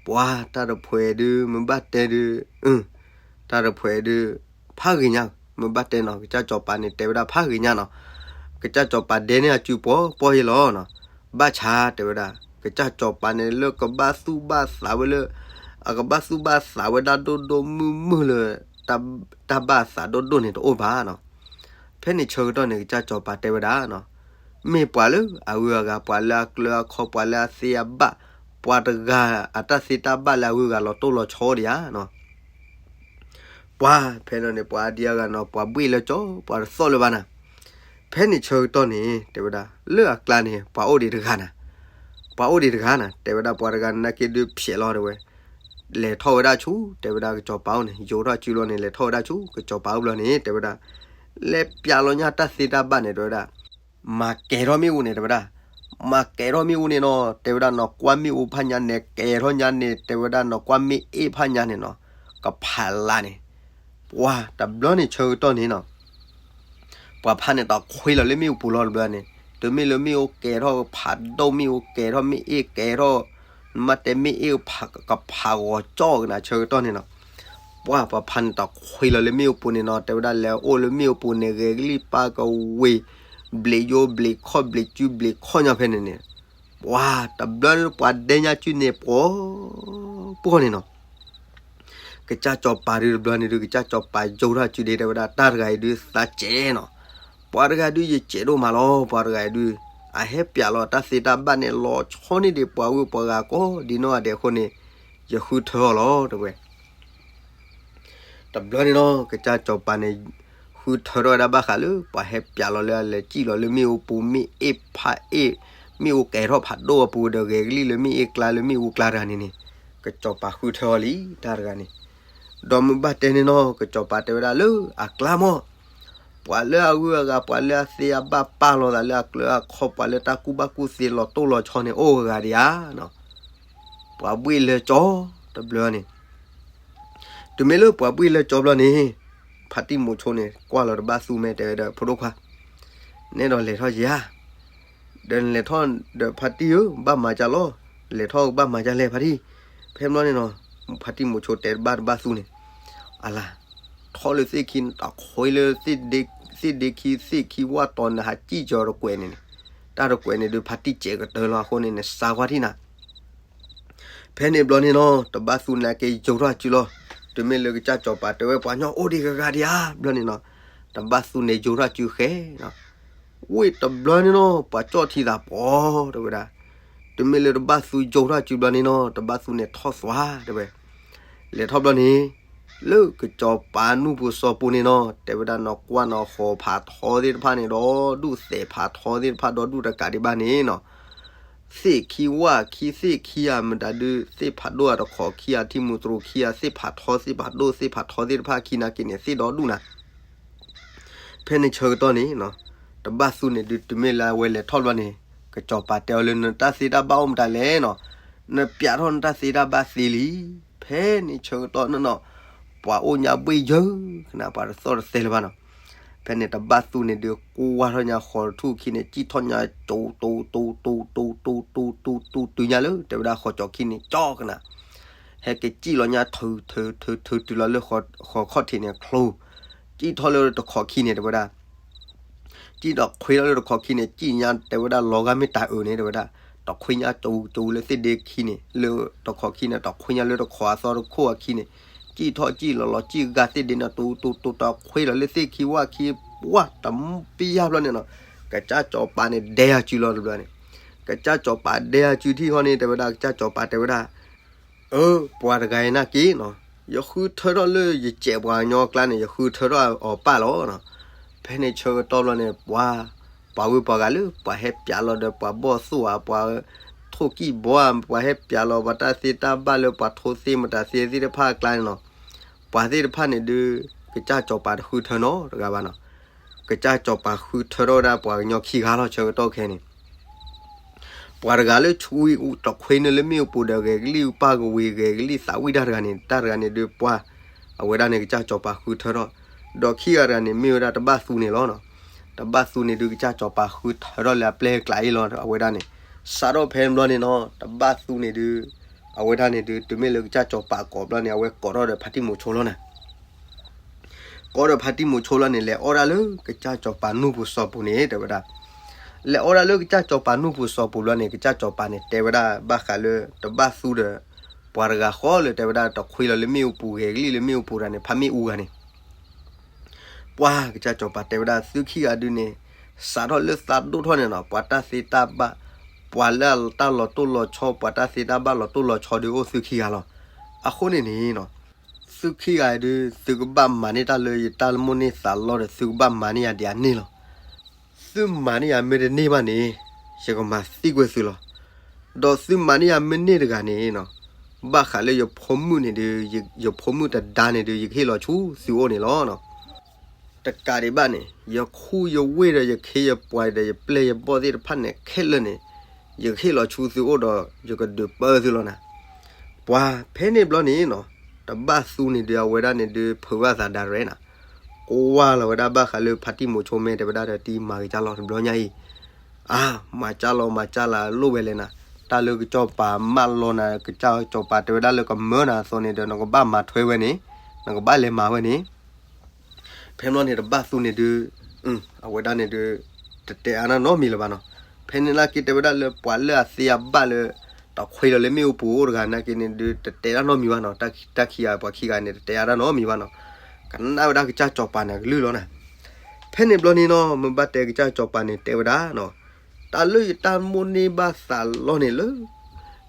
ပှၤတၢ်တဖှဲးဒုး မ့ၢ်ဘၣ်တဲဒုး, တၢ်တဖှဲးဒုး ဖးဂ့ၤညါ, မ့ၢ်ဘၣ်တဲနီၤ ကစၢ်စီၤပၤန့ၣ် တဲဝဲဒၣ်ဖးဂ့ၤညါနီၤ. ကစၢ်စီၤပၤဒဲန့ၢ်အစုပှီၤပှီၢ်ယဲလီၤနီၤ. ဘၣ်ဆၣ်တဲဝဲဒၣ် ကစၢ်စီၤပၤန့ၣ် လၢကဘၣ်သူၣ်ဘၣ်သးဝဲလၢ, အကဘၣ်သူၣ်ဘၣ်သးဝဲဒၣ်ဒိၣ်ဒိၣ်မုၢ်မုၢ်လၢ တၢ်ဘၣ်သးဒိၣ်ဒိၣ်န့ၣ်တအိၣ်ဘၣ်နီၤ. ဖဲန့ၣ်ဆၢကတီၢ်န့ၣ် ကစၢ်စီၤပၤတဲဝဲဒၣ်နီၤ, မ့ၢ်ပှၤလၢအဂုၤအဂၤ ပှၤလၢအကျၢၤအခီ ပှၤလၢအသ့အဘၣ်, ပှၤတဂၤအတၢ်သ့တၢ်ဘၣ်လၢအဂုၤအဂၤလီၤတိၢ်လီၤဆီဒံးဧါနီၤ. ပှၤဖဲန့ၣ်န့ၣ် ပှၤအဒံအဂၤနီၤ ပှၤဘှ့ၣ်လၢကၠီ ပှၤတသီၣ်လၢၤဘၣ်နၤ. ဖဲန့ၣ်ဆၢကတီၢ်န့ၣ် တဲဝဲဒၣ် လၢအကျါန့ၣ် ပှၤအိၣ်ဒံးတဂၤနၤ, ပှၤအိၣ်ဒံးတဂၤနၤ တဲဝဲဒၣ် ပှၤတဂၤန့ၣ်က့ဒုးဖျဲးလီၤတဲဝဲ, လဲၤထီၣ်ဝဲဒၣ်ဆူ တဲဝဲဒၣ်ကစီၤပၤအိၣ်န့ၣ် ယိးထီၣ်စုလီၤန့ၣ် လဲၤထီၣ်ဝဲဒၣ်ဆူ ကစီၤပၤအိၣ်ဘျီန့ၣ် တဲဝဲဒၣ်, လဲၤပၠးလီၤညါတၢ်သ့တၢ်ဘၣ်န့ၣ် တဲဝဲဒၣ် မၤကဲၤထီၣ်မ့ၣ်အူန့ၣ် တဲဝဲဒၣ်, မၤကဲၤထီၣ်မ့ၣ်အူန့ၣ်နီၤ တဲဝဲဒၣ် နကွၢ်မ့ၣ်အူဖးညါန့ၣ် ကဲၤထီၣ်ညါန့ၣ် တဲဝဲဒၣ် နကွၢ်မ့ၣ်အ့ၣ်ဖးညါန့ၣ်နီၤ ကဖးလါန့ၣ်, ပှၤတဘျီန့ၣ်ဆၢကတီၢ်န့ၣ်နီၤ ပှၤဖးန့ၣ်တခွ့လီၤလၢမ့ၣ်အူပူၤလီၤတဘျီန့ၣ်, တုၤမ့ၢ်လၢမ့ၣ်အူကဲၤထီၣ်ဖးဒိၣ် မ့ၣ်အူကဲၤထီၣ် မ့ၣ်အ့ၣ်ကဲၤထီၣ်, နမ့ၢ်တဲမ့ၣ်အ့ၣ်ကဖးဂီၤကၠီၣ်ကနၤဆၢကတီၢ်န့ၣ်နီၤ, ပှၤပှၤဖးန့ၣ်တခွ့လီၤလၢမ့ၣ်အူပူၤန့ၣ်နီၤ တဲဝဲဒၣ် လဲၤအိၣ်လၢမ့ၣ်အူပူၤန့ၣ် ဂဲၤကလံၣ်ပၢ်ကဝ့ၤ, ဘျံးယိဘျံးခီၣ် ဘျံးကုဘျံးခီၣ်ညါဖဲန့ၣ်န့ၣ်, ပှၤတဘျီန့ၣ် ပှၤဒဲညါစုန့ၣ် ပှီၤပှီၢ်န့ၣ်နီၤ ကစၢ်စီၤပၤဒုးတဘျီန့ၣ်ဒုး ကစၢ်စီၤပၤယိးထီၣ်စုဒ့ တဲဝဲဒၣ် တၢ်တဂၤအံၤဒုးသးစဲနီၤ, ပှၤတဂၤဒုးယစဲးဒိၣ်မးလီၤ ပှၤတဂၤအံၤဒုး, အဟဲပၠးလီၤတၢ်သ့တၢ်ဘၣ်န့ၣ် လီၤဆီန့ၢ်ဒံးပှၤဂုၤပှၤဂၤကိးဒံနီၢ်ဂၤဒဲးအဃိန့ၣ်, ယဃုထၢအီၤလီၤ တဲဝဲ တဘျီန့ၣ်နီၤ ကစၢ်စီၤပၤန့ၣ် ဃုထၢထီၣ်ဝဲဒၣ်ဘၣ်ဃးလၢ ပှၤဟဲပၠးလီၤလၢအလဲၤစံၣ်လီၤလၢမ့ၣ်အူပူၤ မ့ၣ်အ့ၣ်ဖးအ့ၣ်, မ့ၣ်အူကဲၤထီၣ်ဖးဒိၣ်အပူၤဒီး ဂဲၤကလံၣ်လၢမ့ၣ်အ့ၣ်ကျါလၢမ့ၣ်အူကျါတဂၤန့ၣ်န့ၣ်, ကစၢ်စီၤပၤဃုထၢအီၤလံ တၢ်တဂၤန့ၣ်, ဒီးမ့ၢ်ဘၣ်တဲန့ၣ်နီၤ ကစၢ်စီၤပၤတဲဝဲဒၣ်လၢအကျါမီၢ် ပှၤလၢအဂုၤအဂၤ ပှၤလၢအသ့အဘၣ်ပာ်လီၤသးလၢအကျၢၤအခီ ပှၤလၢတၢ်ကူၣ်ဘၣ်ကူၣ်သ့လီၤတိၢ်လီၤဆီန့ၣ် အိၣ်ဂၤဒံးဧါနီၤ, ပှၤဘှ့ၣ်လၢကၠီတဘျီန့ၣ်, တုၤမ့ၢ်လၢပှၤဘှ့ၣ်လၢကၠီဘျီန့ၣ်, ဖါတံၢ်မိၤဆိန့ၣ် ကွၢ်လီၤတဘၣ်သူမဲာ် တဲဝဲဒီး ဖိဒိၣ်ခွါ, နဲဒီးလဲၤထီၣ်ယၤ ဒီးလဲၤထီၣ်ဒီးဖါတံၢ်ဧၢ ဘၣ်မၤကၢလီၤ, လဲၤထီၣ်ဘၣ်မၤကၢလဲၣ်ဖါတံၢ်, ဖဲဘျီန့ၣ်နီၤ, ဖါတံၢ်မိၤဆိတဲတဘၣ်တဘၣ်သူန့ၣ်, အလၤ, ထီၣ်လၢသ့ၣ်ခံ တခွ့လၢ သ့ၣ်ဒ့ခံ သ့ၣ်ခံဝၣ်တီၤ နဟးစံၣ်ကၠီၤတကွဲးန့ၣ်န့ၣ်, တၢ်တကွဲးန့ၣ်ဒုး ဖါတံၢ်စဲးကတၢၢ်လီၤအဃိန့ၣ် နစါကွၢ်ထံၣ်နၤ ဖဲန့ၣ်ဘျီန့ၣ်နီၤ တဘၣ်သူန့ၣ်က့ယိးထီၣ်စုလီၤ, တုၤမ့ၢ်လၢကစၢ်စီၤပၤတဲဝဲပှၤညီအိၣ်ဒံးဂၤဂၤဒံးဧါ ဘျီန့ၣ်နီၤ, တဘၣ်သူန့ၣ်ယိးထီၣ်စုဃဲနီၤ, ဝ့ၢ်တဘျီန့ၣ်နီၤ ပှၤကၠီၣ်ထံသးပှီၤ တဲဝဲဒၣ်, တုၤမ့ၢ်လၢတဘၣ်သူယိးထီၣ်စုဘျီန့ၣ်နီၤ တဘၣ်သူန့ၣ်ထီၣ်သွါ တဲဝဲ, လဲၤထီၣ်ဘျီန့ၣ်, လၢကစၢ်စီၤပၤနူၢ်ပူၤစီၤပူၤန့ၣ်နီၤ တဲဝဲဒၣ် နကွၢ်နီၤ ဟီၣ်ဖးထီသ့ၣ်တဖၣ်န့ၣ် ဒီဒူၣ်သဲးဖးထီသ့ၣ်တဖၣ် ဒီဒူၣ်တကးဒံးဘၣ်န့ၣ်နီၤ သ့ၣ်ခံဝၣ်ခံ သ့ၣ်ခံဂၤ မတၤဒုး သ့ၣ်ဖးဒိၣ်အတခီခံဂၤ ထံမူးတရူးခံဂၤ သ့ၣ်ဖးထီ သ့ၣ်ဖးဒိၣ် သ့ၣ်ဖးထီသ့ၣ်တဖၣ်ခံနာ်က့န့ၣ် သ့ၣ်ဒီဒူၣ်နၤ, ဖဲန့ၣ်ဆၢကတီၢ်န့ၣ်, တဘၣ်သူန့ၣ်ဒုး တုၤမ့ၢ်လၢအဝဲလဲၤထီၣ်ဘျီန့ၣ်, ကစၢ်စီၤပၤတဲအီၤလၢ နတၢ်သ့တၢ်ဘၣ်အိၣ်မတၤလဲၣ်နီၤ, နပျးထီၣ်နတၢ်သ့တၢ်ဘၣ်သ့လံ, ဖဲန့ၣ်ဆၢကတီၢ်န့ၣ်နီၤ, ပှၤအိၣ်ညါဘှ့ၣ်ယၢကနၤ ပှၤတသီၣ်တသဲလၢၤဘၣ်နီၤ, ဖဲန့ၣ်တဘၣ်သူန့ၣ်ဒုး ကွၢ်ထီၣ်ညါဃီၤတထူၣ်ခံန့ၣ် စံၣ်ထီၣ်ညါ ကၠိ တိ တိ တိ တိ တိ တိ တိ တိ တုၤညါလၢ တဲဝဲဒၣ်ဃီၤကၠီခံန့ၣ် ကၠီကနၣ် ဟဲက့ၤစံၣ်လီၤညါ ထုးထုးထုးထုးတုၤလီၤလၢ ဃီၤခီၣ်ထံးန့ၣ် ချိ စံၣ်ထီၣ်လၢတခီခံန့ၣ် တဲဝဲဒၣ် စံၣ်ဒီးခွ့ထီၣ်လၢတခီခံန့ၣ် စံၣ်ညါ တဲဝဲဒၣ်လီၤဂာ်မ့ၢ်တၢ်အုးန့ၣ် တဲဝဲဒၣ် တခွ့ညါ ကၠိ ကၠိ လၢသ့ၣ်ဒ့ခံန့ၣ် လၢတခီခံန့ၣ် တခွ့ညါလၢတခီအသီတခိၣ်အခံန့ၣ် စံၣ်ထီၣ်စံၣ်လီၤလီၤ စံၣ်ဂာ်သ့ၣ်ဒ့န့ၣ် တိ တိ တိ တခွ့လီၤလၢသ့ၣ်ခံဝၣ်ခံ ပှၢ်တမူပယၢ်ဘျီန့ၣ်နီၤ ကစၢ်စီၤပၤန့ၣ် ဒဲအစုလီၤတဘျီန့ၣ် ကစၢ်စီၤပၤဒဲအစုထံၣ်ဃီန့ၣ် တဲဝဲဒၣ် ကစၢ်စီၤပၤတဲဝဲဒၣ် အၢ ပှၤတဂၤအံၤနာ်က့နီၤ ယဃုထၢထီၣ်လၢယစဲးပှၤကညီအကျါန့ၣ် ယဃုထၢထီၣ်အီၤပၢ်လီၤနီၤ ဖဲန့ၣ်ဆၢကတီၢ်ဘျီန့ၣ် ပှၤ ပှၤဝ့ၢ်ပှၤဂၤလၢ ပှၤဟဲပျးလီၤဒီးပှၤဘီၣ်သိၣ်ဧါ ပှၤထိၣ်ကံၣ်ဘီဧါ ပှၤဟဲပျးလီၤပှၤတၢ်သ့တၢ်ဘၣ်လၢပှၤထိသ့မတၤသ့သ့ၣ်တဖၣ်အကျါန့ၣ်နီၤ ပှၤသ့ၣ်တဖၣ်န့ၣ်ဒုး ကစၢ်စီၤပၤတဃုထၢနီတဂၤဘၣ်နီၤ ကစၢ်စီၤပၤဃုထၢထီၣ်ဝဲဒၣ်ပှၤကညီခံဂၤလီၤ ဆၢကတီၢ်ခဲန့ၣ် ပှၤတဂၤလၢဆူတခွ့နုာ်လၢမ့ၣ်အူပူၤဒီး ဂဲၤကလံၣ်ပၢ်ကဝံၤ ဂဲၤကလံၣ်သးဝံၣ်တၢ်တဂၤန့ၣ် တၢ်တဂၤန့ၣ်ဒုးပှၤ အဝဲဒၣ်န့ၣ် ကစၢ်စီၤပၤဃုထၢထီၣ် ဒီးခံဂၤတဂၤန့ၣ် မ့ၢ်ဝဲဒၣ်တဘၣ်သူန့ၣ်လီၤနီၤ တဘၣ်သူန့ၣ်ဒုး ကစၢ်စီၤပၤဃုထၢထီၣ်လၢအပျဲၢ်အကျါအံၤလီၤ အဝဲဒၣ်န့ၣ် စးထီၣ်ဖဲဘျီန့ၣ်နီၤ တဘၣ်သူန့ၣ်ဒုး အဝဲဒၣ်န့ၣ်ဒုး တုၤမ့ၢ်လၢကစၢ်စီၤပၤကိးဘျီန့ၣ် အဝဲကိးထီၣ်ဒီးဖါတံၢ်မိၤဆိလီၤနီၤ ကိးဒီးဖါတံၢ်မိၤဆိလီၤန့ၣ် လဲၤအီၣ်ဒၣ်လၢကစၢ်စီၤပၤနူၢ်ပူၤစီၤပူၤန့ၣ် တဲဝဲဒၣ် လဲၤအီၣ်ဒၣ်လၢကစၢ်စီၤပၤနူၢ်ပူၤစီၤပူၤဘျီန့ၣ် ကစၢ်စီၤပၤန့ၣ် တဲဝဲဒၣ်ဘၣ်ဃးလၢ တဘၣ်သူဒီး ပှၤတဂၤဃီလၢတဲဝဲဒၣ် တခွ့လီၤလၢမ့ၣ်အူပူၤ ဂဲၤကလံၣ်လၢမ့ၣ်အူပူၤတဂၤန့ၣ် ဖါမ့ၣ်အူဂၤန့ၣ် ပှၤကစၢ်စီၤပၤတဲဝဲဒၣ် သုခံဂၤဒုးန့ၣ် စးထီၣ်လၢသးဒိၣ်ထီၣ်န့ၣ်နီၤ ပှၤတၢ်သ့တၢ်ဘၣ် ပှၤလၢတၢ်လီၤတိၢ်လီၤဆီ ပှၤတၢ်သ့တၢ်ဘၣ်လီၤတိၢ်လီၤဆီဒုးအိၣ်သုခံဂၤလီၤ. အဃိန့ၣ်န့ၣ်နီၤ သုခံဂၤဒုး သုကဘၣ်မၤန့ၢ်တၢ်လၢယတၢ်မိၣ်န့ၢ်သးလီဒီး သုကဘၣ်မၤန့ၢ်ယၤဒ်အန့ၣ်လီၤ. သုမၤန့ၢ်ယၤမ့ၢ်တန့ၢ်ဘၣ်န့ၣ် ယကမၤသံကွံာ်သုလီၤ. ဒီးသုမၤန့ၢ်ယၤမ့ၢ်န့ၢ်တဂၤန့ၣ်နီၤ ဘၣ်ဃးလၢယဖိမုၣ်န့ၣ်ဒုး ယဖိမုၣ်တဒါန့ၣ်ဒုး ယကဟ့ၣ်လီၤဆူသုအိၣ်န့ၣ်လီၤ. တကးဒံးဘၣ်န့ၣ် ယခူယဝ့ၢ်ဒီးယခ့ယပှၤဒီးယပျဲၢ်ယဘီၣ်သ့ၣ်တဖၣ်န့ၣ် ခဲလၢာ်န့ၣ် ယကဟ့ၣ်လီၤဆူသုအိၣ်ဒီး ယကဒုးပၢသုလီၤနၤ. ပှၤဖဲန့ၣ်ဘျီန့ၣ်နီၤ တဘၣ်သူန့ၣ်ဒုး အဝဲဒၣ်န့ၣ်ဒုး ဖုးဘၣ်သးဒၣ်ရဲၣ်နၤ ကွၢ်လီၤဝဲဒၣ်ဘၣ်ဃးလၢဖါတံၢ်မိၤဆိမ့ၢ်တဲဝဲဒၣ်ဒီး တံၤမၤကစၢ်လီၤတဘျီညါအံၤ အါ မၤကၢ်လီၤ မၤကၢ်လီၤလိၣ်ဝဲလဲၣ်နၤ, တၢ်လၢကစၢ်စီၤပၤမၢလီၤနၤ ကစၢ်စီၤပၤတဲဝဲဒၣ်လၢကမၢနၤအသိးန့ၣ်ဒီး နကဘၣ်မၤထွဲဝဲန့ၣ်, နကဘၣ်လဲၤမၤဝဲန့ၣ်, ဖဲဘျီန့ၣ်တဘၣ်သူန့ၣ်ဒုး, အဝဲဒၣ်န့ၣ်ဒုး, တတဲအါတၢ်နီတမံၤလၢၤဘၣ်နီၤ, ဖဲန့ၣ်နာ်က့တဲဝဲဒၣ်လၢပှၤလၢအသ့အဘၣ်လၢ တခွ့လီၤလၢမ့ၣ်အူပူၤအိၣ်တဂၤနာ်က့န့ၣ်ဒုး တတဲတၢ်နီတမံၤဘၣ်နီၤ, တၢ်ခံဂၤပှၤခံဂၤန့ၣ် တတဲအါတၢ်နီတမံၤဘၣ်နီၤ, ကနၣ်ဝဲဒၣ်ကစၢ်စီၤပၤန့ၣ်ကလုၢ်လီၤနၤ, ဖဲန့ၣ်ဘျီန့ၣ်နီၤ မ့ၢ်ဘၣ်တဲကစၢ်စီၤပၤန့ၣ်တဲဝဲဒၣ်နီၤ, တၢ်လၢယတၢ်မိၣ်န့ၢ်ဘၣ်သးလီန့ၣ်လၢ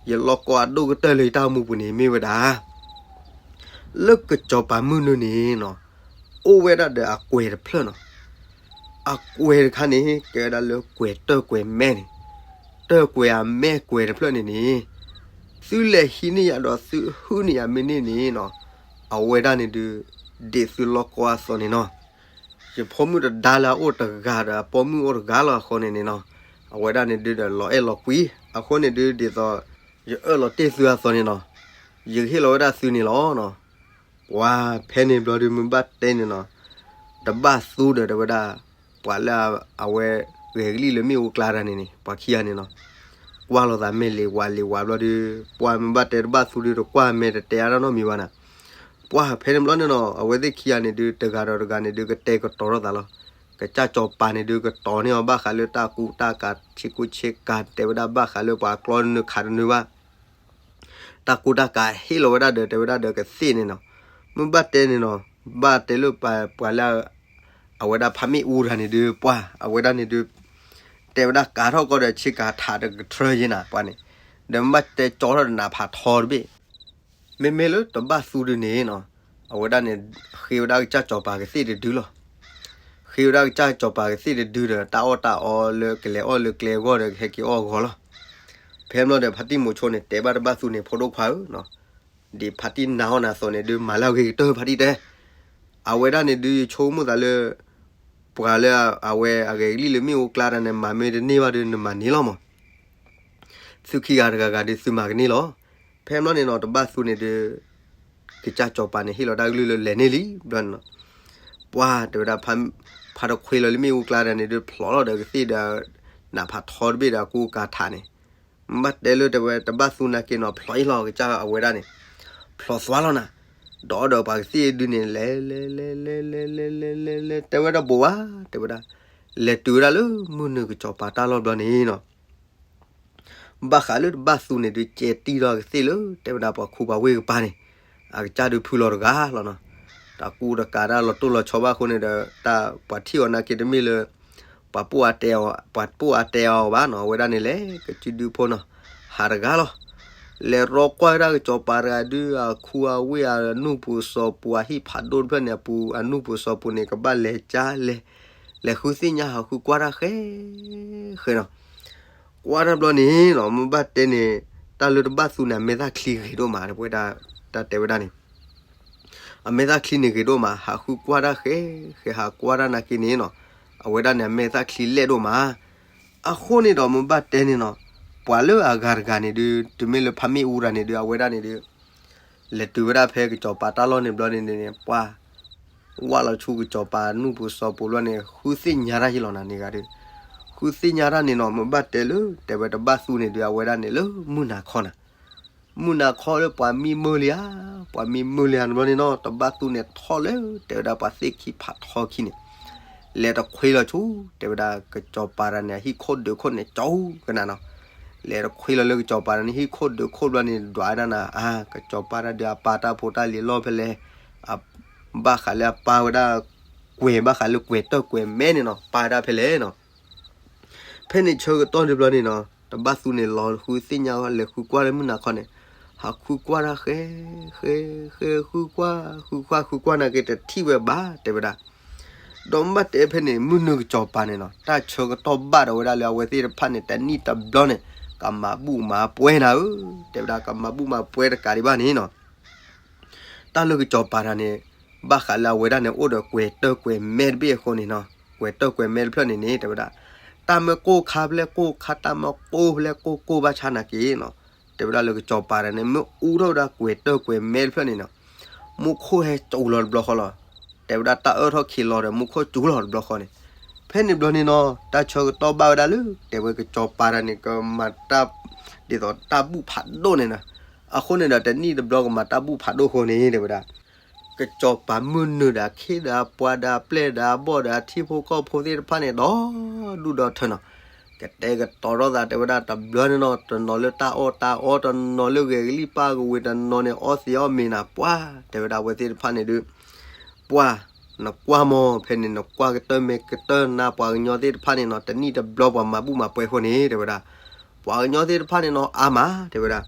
ယလီၢ်ကီအဒိၣ်ကတၢၢ်လၢယတၢ်အိၣ်မူပူၤန့ၣ်မ့ၢ်ဝဲဒၣ်, လၢကစီၤပၤမုၢ်နုာ်န့ၣ်နီၤ, အိၣ်ဝဲဒၣ်ဒီးအကွဲၤတဖျၢၣ်နီၤ, အကွဲၤတခါန့ၣ် ကဲဝဲဒၣ်လၢကွဲၤတၢၢ်ကွဲၤမဲန့ၣ်, တၢၢ်ကွဲၤအမဲကွဲၤတဖျၢၣ်န့ၣ်န့ၣ်, သုလဲၤဟံးန့ၢ်ယၤဒီးသုဟုၣ်န့ၢ်ယၤမ့ၢ်န့ၢ်န့ၣ်နီၤ, အဝဲဒၣ်န့ၣ်ဒုး, ဒ်သုလီၢ်ကီအသိးန့ၣ်နီၤ, ယဖိမုၣ်တဒါလၢအအိၣ်တဂၤဒီးအပိာ်မုၣ်အိၣ်တဂၤလီၤအဃိန့ၣ်န့ၣ်နီၤ, အဝဲဒၣ်န့ၣ်ဒုးဒီးလီၤအဲၣ်လီၤကွံ, အဃိန့ၣ်ဒုးဒ်သိး, ယအၢၣ်လီၤတ့ၢ်သုအသိးန့ၣ်နီၤ, ယကဟ့ၣ်လီၤဝဲဒၣ်သုန့ၣ်လီၤနီၤ, ပှၤဖဲန့ၣ်ဘျီဒုးမ့ၢ်ဘၣ်တဲန့ၣ်နီၤ, တဘၣ်သူဒီးတဲဝဲဒၣ်, ပှၤလၢအဝဲဂဲၤကလံၣ်လၢမ့ၣ်အူကျါတဂၤန့ၣ်န့ၣ် ပှၤခံဂၤန့ၣ်နီၤ, ကွၢ်လိာ်သးမဲာ်လံၤဝးလံၤဝးဘျီဒုး, ပှၤမ့ၢ်ဘၣ်တဲတဘၣ်သူဒုးတကွၢ်မဲာ်တတဲအါတၢ်နီတမံၤဘၣ်နၤ, ပှၤဖဲန့ၣ်ဘျီန့ၣ်နီၤ အဝဲသ့ၣ်ခံဂၤန့ၣ်ဒုး တဂၤဒီးတဂၤန့ၣ်ဒုး ကတဲာ်ကတီၤထီၣ်သးလီၤ, ကစၢ်စီၤပၤန့ၣ်ဒုး ကတီၤန့ၢ်အီၤဘၣ်ဃးလၢတၢ်ကူတၢ်ကၤဆ့ကူဆ့ကၤ တဲဝဲဒၣ်ဘၣ်ဃးလၢပှၤကျီနုာ်ခးတနုာ်ဘၣ် တၢ်ကူတၢ်ကၤဟ့ၣ်လီၤဝဲဒၣ်ဒီးတဲဝဲဒၣ်ဒီးကသ့ၣ်န့ၣ်နီၤ, မ့ၢ်ဘၣ်တဲန့ၣ်နီၤ, ဘၣ်တဲလၢပှၤလၢ အဝဲဒၣ်ဖးမ့ၣ်အူတဂၤန့ၣ်ဒုး ပှၤအဝဲဒၣ်န့ၣ်ဒုး, တဲဝဲဒၣ်ကၤထီၣ်ကီးဒီးဆ့ကၤထးတကထြၢယဲနၤပှၤန့ၣ်, ဒီးမ့ၢ်ဘၣ်တဲကၠီထီၣ်ဒီးနးဖးထီတဘ့ၣ်, မ့မ့ၢ်လၢတဘၣ်သူဒုးန့ၣ်နီၤ, အဝဲဒၣ်န့ၣ်, ဃ့ဝဲဒၣ်ကစၢ်စီၤပၤကသ့ၣ်တဒုလီၤ ဃ့ဝဲဒၣ်ကစၢ်စီၤပၤကသ့ၣ်တဒုဒီး တၢ်အီၣ်တၢ်အီလၢကလဲၤအီၣ်လၢကျဲအဂီၢ်ဒီးကဟဲက့ၤအီၣ်အဂီၢ်လီၤ. ဖဲဘျီဒီးဖါတံၢ်မိၤဆိန့ၣ် တဲဘၣ်တဘၣ်သူန့ၣ် ဖိဒိၣ်ခွါဧၢ, ဒ်ဖါတံၢ်နာ်အီၣ်နၤအသိးန့ၣ်ဒုး မၤလၢအဂ့ၤကတၢၢ်ဖါတံၢ်တဲ, အဝဲဒၣ်န့ၣ်ဒုးယဆိကမိၣ်သးလၢ ပှၤလၢအဝဲအဂဲၤကလံၣ်လၢမ့ၣ်အူကျါတဂၤန့ၣ် မၤမ့ၢ်တန့ၢ်ဘၣ်ဒီးနမၤန့ၢ်လီၤမး သုခံဂၤတဂၤဂၤဒုးသုမၤကန့ၢ်လီၤ. ဖဲဘျီန့ၣ်နီၤ တဘၣ်သူန့ၣ်ဒုး ကစၢ်စီၤပၤန့ၣ်ဟ့ၣ်လီၤတၢ်ကလုၢ်လၢလဲၤန့ၢ်လံ ဘျီန့ၣ်နီၤ, ပှၤတဲဝဲဒၣ်, ပှၤ ဖးတခွ့လီၤလၢမ့ၣ်အူကျါဒီးန့ၣ်ဒုး ဖျိးလီၤဒီးကသ့ၣ်ဒီး နးဖးထီတဘ့ၣ်ဒီးအကူအကၤထးန့ၣ်, မ့ၢ်ဘၣ်တဲလၢတဲဝဲတဘၣ်သူနာ်က့နီၤ ဖျိးအံၤလီၤ ကစၢ်အဝဲဒၣ်န့ၣ်, ဖျိးသွါလီၤနၤ, ဒီးဒီးပှၤကသ့ၣ်ဒုးန့ၣ် လဲၤလဲၤလဲၤလဲၤလဲၤလဲၤလဲၤလဲၤ တဲဝဲဒၣ်ဘိးဘၣ် တဲဝဲဒၣ်, လဲၤတုၤဝဲဒၣ်လၢမုၢ်နုာ်ကစီၤပၤတၢ်လီၢ်ဘျီန့ၣ်နီၤ ဘၣ်ဃးလၢတဘၣ်သူန့ၣ်ဒုး ကဲတံၢ်ထီၣ်ကသ့ၣ်လၢ တဲဝဲဒၣ်ပှၤခူပှၤဝ့ၢ်ကပၤန့ၣ်, အကစၢ်ဒုးဖုလီၤတဂၤလီၤနီၤ. တၢ်ကူတကၤတၢ်လီၤတိၢ်လီၤဆီဘၣ်အဃိန့ၣ်ဒီး တၢ်ပှၤထံၣ်အီၤနာ်က့တမ့ၢ်လၢ ပှၤပိၢ်အတဲအီၤ, ပှၤပိၢ်အတဲအီၤဘၣ်နီၤ, အဝဲဒၣ်န့ၣ်လဲၤကစုဒုဖိနီၤ, ဟးတဂၤလီၤ. လဲၤရီကွၢ်ဝဲဒၣ်ကစီၤပၤတဂၤဒုး အခူအဝ့ၢ်အနူၢ်ပူၤစီၤပူၤအဟံၣ်ဖးဒိၣ်တဖျၢၣ်န့ၣ် အပူၤအနူၢ်ပူၤစီၤပူၤန့ၣ် ကဘၣ်လဲၤကၠါလဲၤ, လဲၤဃုသ့ၣ်ညါဟးဃုကွၢ်တၢ်ဃဲ, ဃဲနီၤ ကွၢ်တၢ်ဘျီန့ၣ်နီၤ မ့ၢ်ဘၣ်တဲန့ၣ် တၢ်လၢတဘၣ်သူန့ၣ် အမဲာ်သၣ်ချံဂ့ၤဒိၣ်မး တပဝဲဒၣ်, တၢ်တဲဝဲဒၣ်န့ၣ်, အမဲာ်သၣ်ချံန့ၣ်ဂ့ၤဒိၣ်မး ဟးဃုကွၢ်တၢ်ဃဲ, ဃဲဟးကွၢ်တၢ်နာ်က့န့ၣ်နီၤ, အဝဲဒၣ်န့ၣ် အမဲာ်သၣ်ချံလဲၢ်ဒိၣ်မး, အဃိန့ၣ်ဒီးမ့ၢ်ဘၣ်တဲန့ၣ်နီၤ, ပှၤလၢအဂၤတဂၤန့ၣ်ဒုး တုၤမ့ၢ်လၢဖးမ့ၣ်အူတၢ်န့ၣ်ဒုး အဝဲဒၣ်န့ၣ်ဒုး လဲၤတုၤဝဲဒၣ်ဖဲကစီၤပၤတၢ်လီၢ်န့ၣ်ဘျီန့ၣ်န့ၣ် ပှၤ ဝၢ်လီၤဆူကစီၤပၤနူၢ်ပူၤစီၤပူၤဘျီန့ၣ် ဃုသ့ၣ်ညါတၢ်ဟံၣ်လီၤနၤန့ၣ်ဂၤဒုး, ဃုသ့ၣ်ညါတၢ်န့ၣ်နီၤ မ့ၢ်ဘၣ်တဲလၢ တဲဝဲတဘၣ်သူန့ၣ်ဒုး အဝဲဒၣ်န့ၣ်လၢမုၢ်နၤခီနၤ, မုၢ်နၤခီလၢပှၤမံမုၢ်လံဧါ, ပှၤမံမုၢ်လံဧါန့ၣ်ဘျီန့ၣ်နီၤ တဘၣ်သူန့ၣ်ထီၣ်လၢ တဲဝဲဒၣ်ပှၤသ့ၣ်ခံဖးထီခံန့ၣ် လဲၤတခွ့လီၤဆူ တဲဝဲဒၣ်ကစီၤပၤတၢ်န့ၣ် အဟံၣ်ခိၣ်ဒုးခိၣ်န့ၣ် ကၠီကနၤနီၤ, လဲၤတခွ့လီၤလၢကစီၤပၤတၢ်န့ၣ် ဟံၣ်ခိၣ်ဒုးခိၣ်ဘျီန့ၣ် ဒွးဝဲဒၣ်နၤ အါ ကစီၤပၤတၢ်ဒုးအပၢ်တၢ်ဖိတၢ်လံၤလီၢ်ဖဲလဲၣ်, ဘၣ်ဃးလၢအပၢ်ဝဲဒၣ် ကွဲၤ ဘၣ်ဃးလၢကွဲၤတၢၢ်ကွဲၤမဲန့ၣ်နီၤ ပၢ်ဝဲဒၣ်ဖဲလဲၣ်နီၤ ဖဲန့ၣ်ဆၢကတီၢ်န့ၣ်ဘျီန့ၣ်နီၤ တဘၣ်သူန့ၣ်လီၤဃုသ့ၣ်ညါ လဲၤဃုကွၢ်လၢမုၢ်နၤခီန့ၣ်, ဟးဃုကွၢ်တၢ်ဃဲ, ဃဲ, ဃဲ ဃုကွၢ်, ဃုကွၢ် ဃုကွၢ်နာ်က့တထံၣ်ဝဲဘၣ် တဲဝဲဒၣ်, ဒီးမ့ၢ်ဘၣ်တဲဖဲန့ၣ် မုၢ်နုာ်ကစီၤပၤန့ၣ်နီၤ တၢ်ဆၢကတီၢ်ဘၣ်ဒီးဝဲဒၣ်လၢအဝဲသ့ၣ်တဖၣ်န့ၣ် တနံၣ်တဘျီန့ၣ် ကမၤဘူၣ်မၤပှဲၤနၤဧၢ, တဲဝဲဒၣ်ကမၤဘူၣ်မၤပှဲၤတကးဒံးဘၣ်န့ၣ်နီၤ တၢ်လၢကစီၤပၤတၢ်န့ၣ် ဘၣ်ဃးလၢအဝဲဒၣ်န့ၣ် အိၣ်ဒီးကွဲၤတၢၢ်ကွဲၤမဲတဘ့ၣ်အဃိန့ၣ်နီၤ, ကွဲၤတၢၢ်ကွဲၤမဲတဖျၢၣ်န့ၣ်န့ၣ် တဲဝဲဒၣ်, တၢ်မ့ၢ်ကိၢ်ခါဖဲလဲၣ်ကိၢ်ခါ, တၢ်မ့ၢ်ကိၢ်ဖဲလဲၣ်ကိၢ်ကိၢ်ဘၣ်ဆၣ်နာ်က့နီၤ, တဲဝဲဒၣ်လၢကစီၤပၤတၢ်န့ၣ် မ့ၢ်အူထီၣ်ဝဲဒၣ်ကွဲၤတၢၢ်ကွဲၤမဲတဖျၢၣ်န့ၣ်နီၤ, မူခိၣ်ဟဲစူၤလီၤတဘျီဃီလီၤ, တဲဝဲဒၣ်တၢ်အၢၣ်ထီၣ်ခံလီၤဒီးမူခိၣ်စူၤလီၤတဘျီဃီန့ၣ်, ဖဲန့ၣ်ဘျီန့ၣ်နီၤ တၢ်ဆၢကတီၢ်ဘၣ်ဝဲဒၣ်လၢ တဲဝဲကစီၤပၤတၢ်န့ၣ် ကမၤတၢ် ဒ်သိးတၢ်ဘူၣ်ဖးဒိၣ်န့ၣ်နီၤ, အဃိန့ၣ်ဒီး တနံၣ်တဘျီကမၤတၢ်ဘူၣ်ဖးဒိၣ်အဃိန့ၣ် တဲဝဲဒၣ် ကစီၤပၤမုၢ်နုာ်ဒီးအခ့ဒီးအပှၤဒီးအပျဲၢ်ဒီးအဘီၣ်ဒီးအထံဖိကီၢ်ဖိသ့ၣ်တဖၣ်န့ၣ် ဒီဒူၣ်ဒီထၢနီၤ, ကတဲာ်ကတီၤထီၣ်သးတဲဝဲဒၣ်တဘျီန့ၣ်နီၤ, တနီၤလၢတၢ်အီၣ်တၢ်အီ, တနီၤလၢဂဲၤကလံၣ်ပၢ်ကဝ့ၤ, တနီၤန့ၣ်အီသံးအီၣ်မ့ၤနၤ, ပှၤ တဲဝဲဒၣ်အဝဲသ့ၣ်တဖၣ်န့ၣ်ဒုး ပှၤ နကွၢ်မီၤ ဖဲန့ၣ် နကွၢ်ကတၢၢ်မဲာ်ကတၢၢ်နၤ ပှၤကညီသ့ၣ်တဖၣ်န့ၣ်နီၤ, တနံၣ်တဘျီပှၤမၤဘူၣ်မၤပှဲၤအဃိန့ၣ် တဲဝဲဒၣ် ပှၤကညီသ့ၣ်တဖၣ်န့ၣ်နီၤ အါမး တဲဝဲဒၣ်,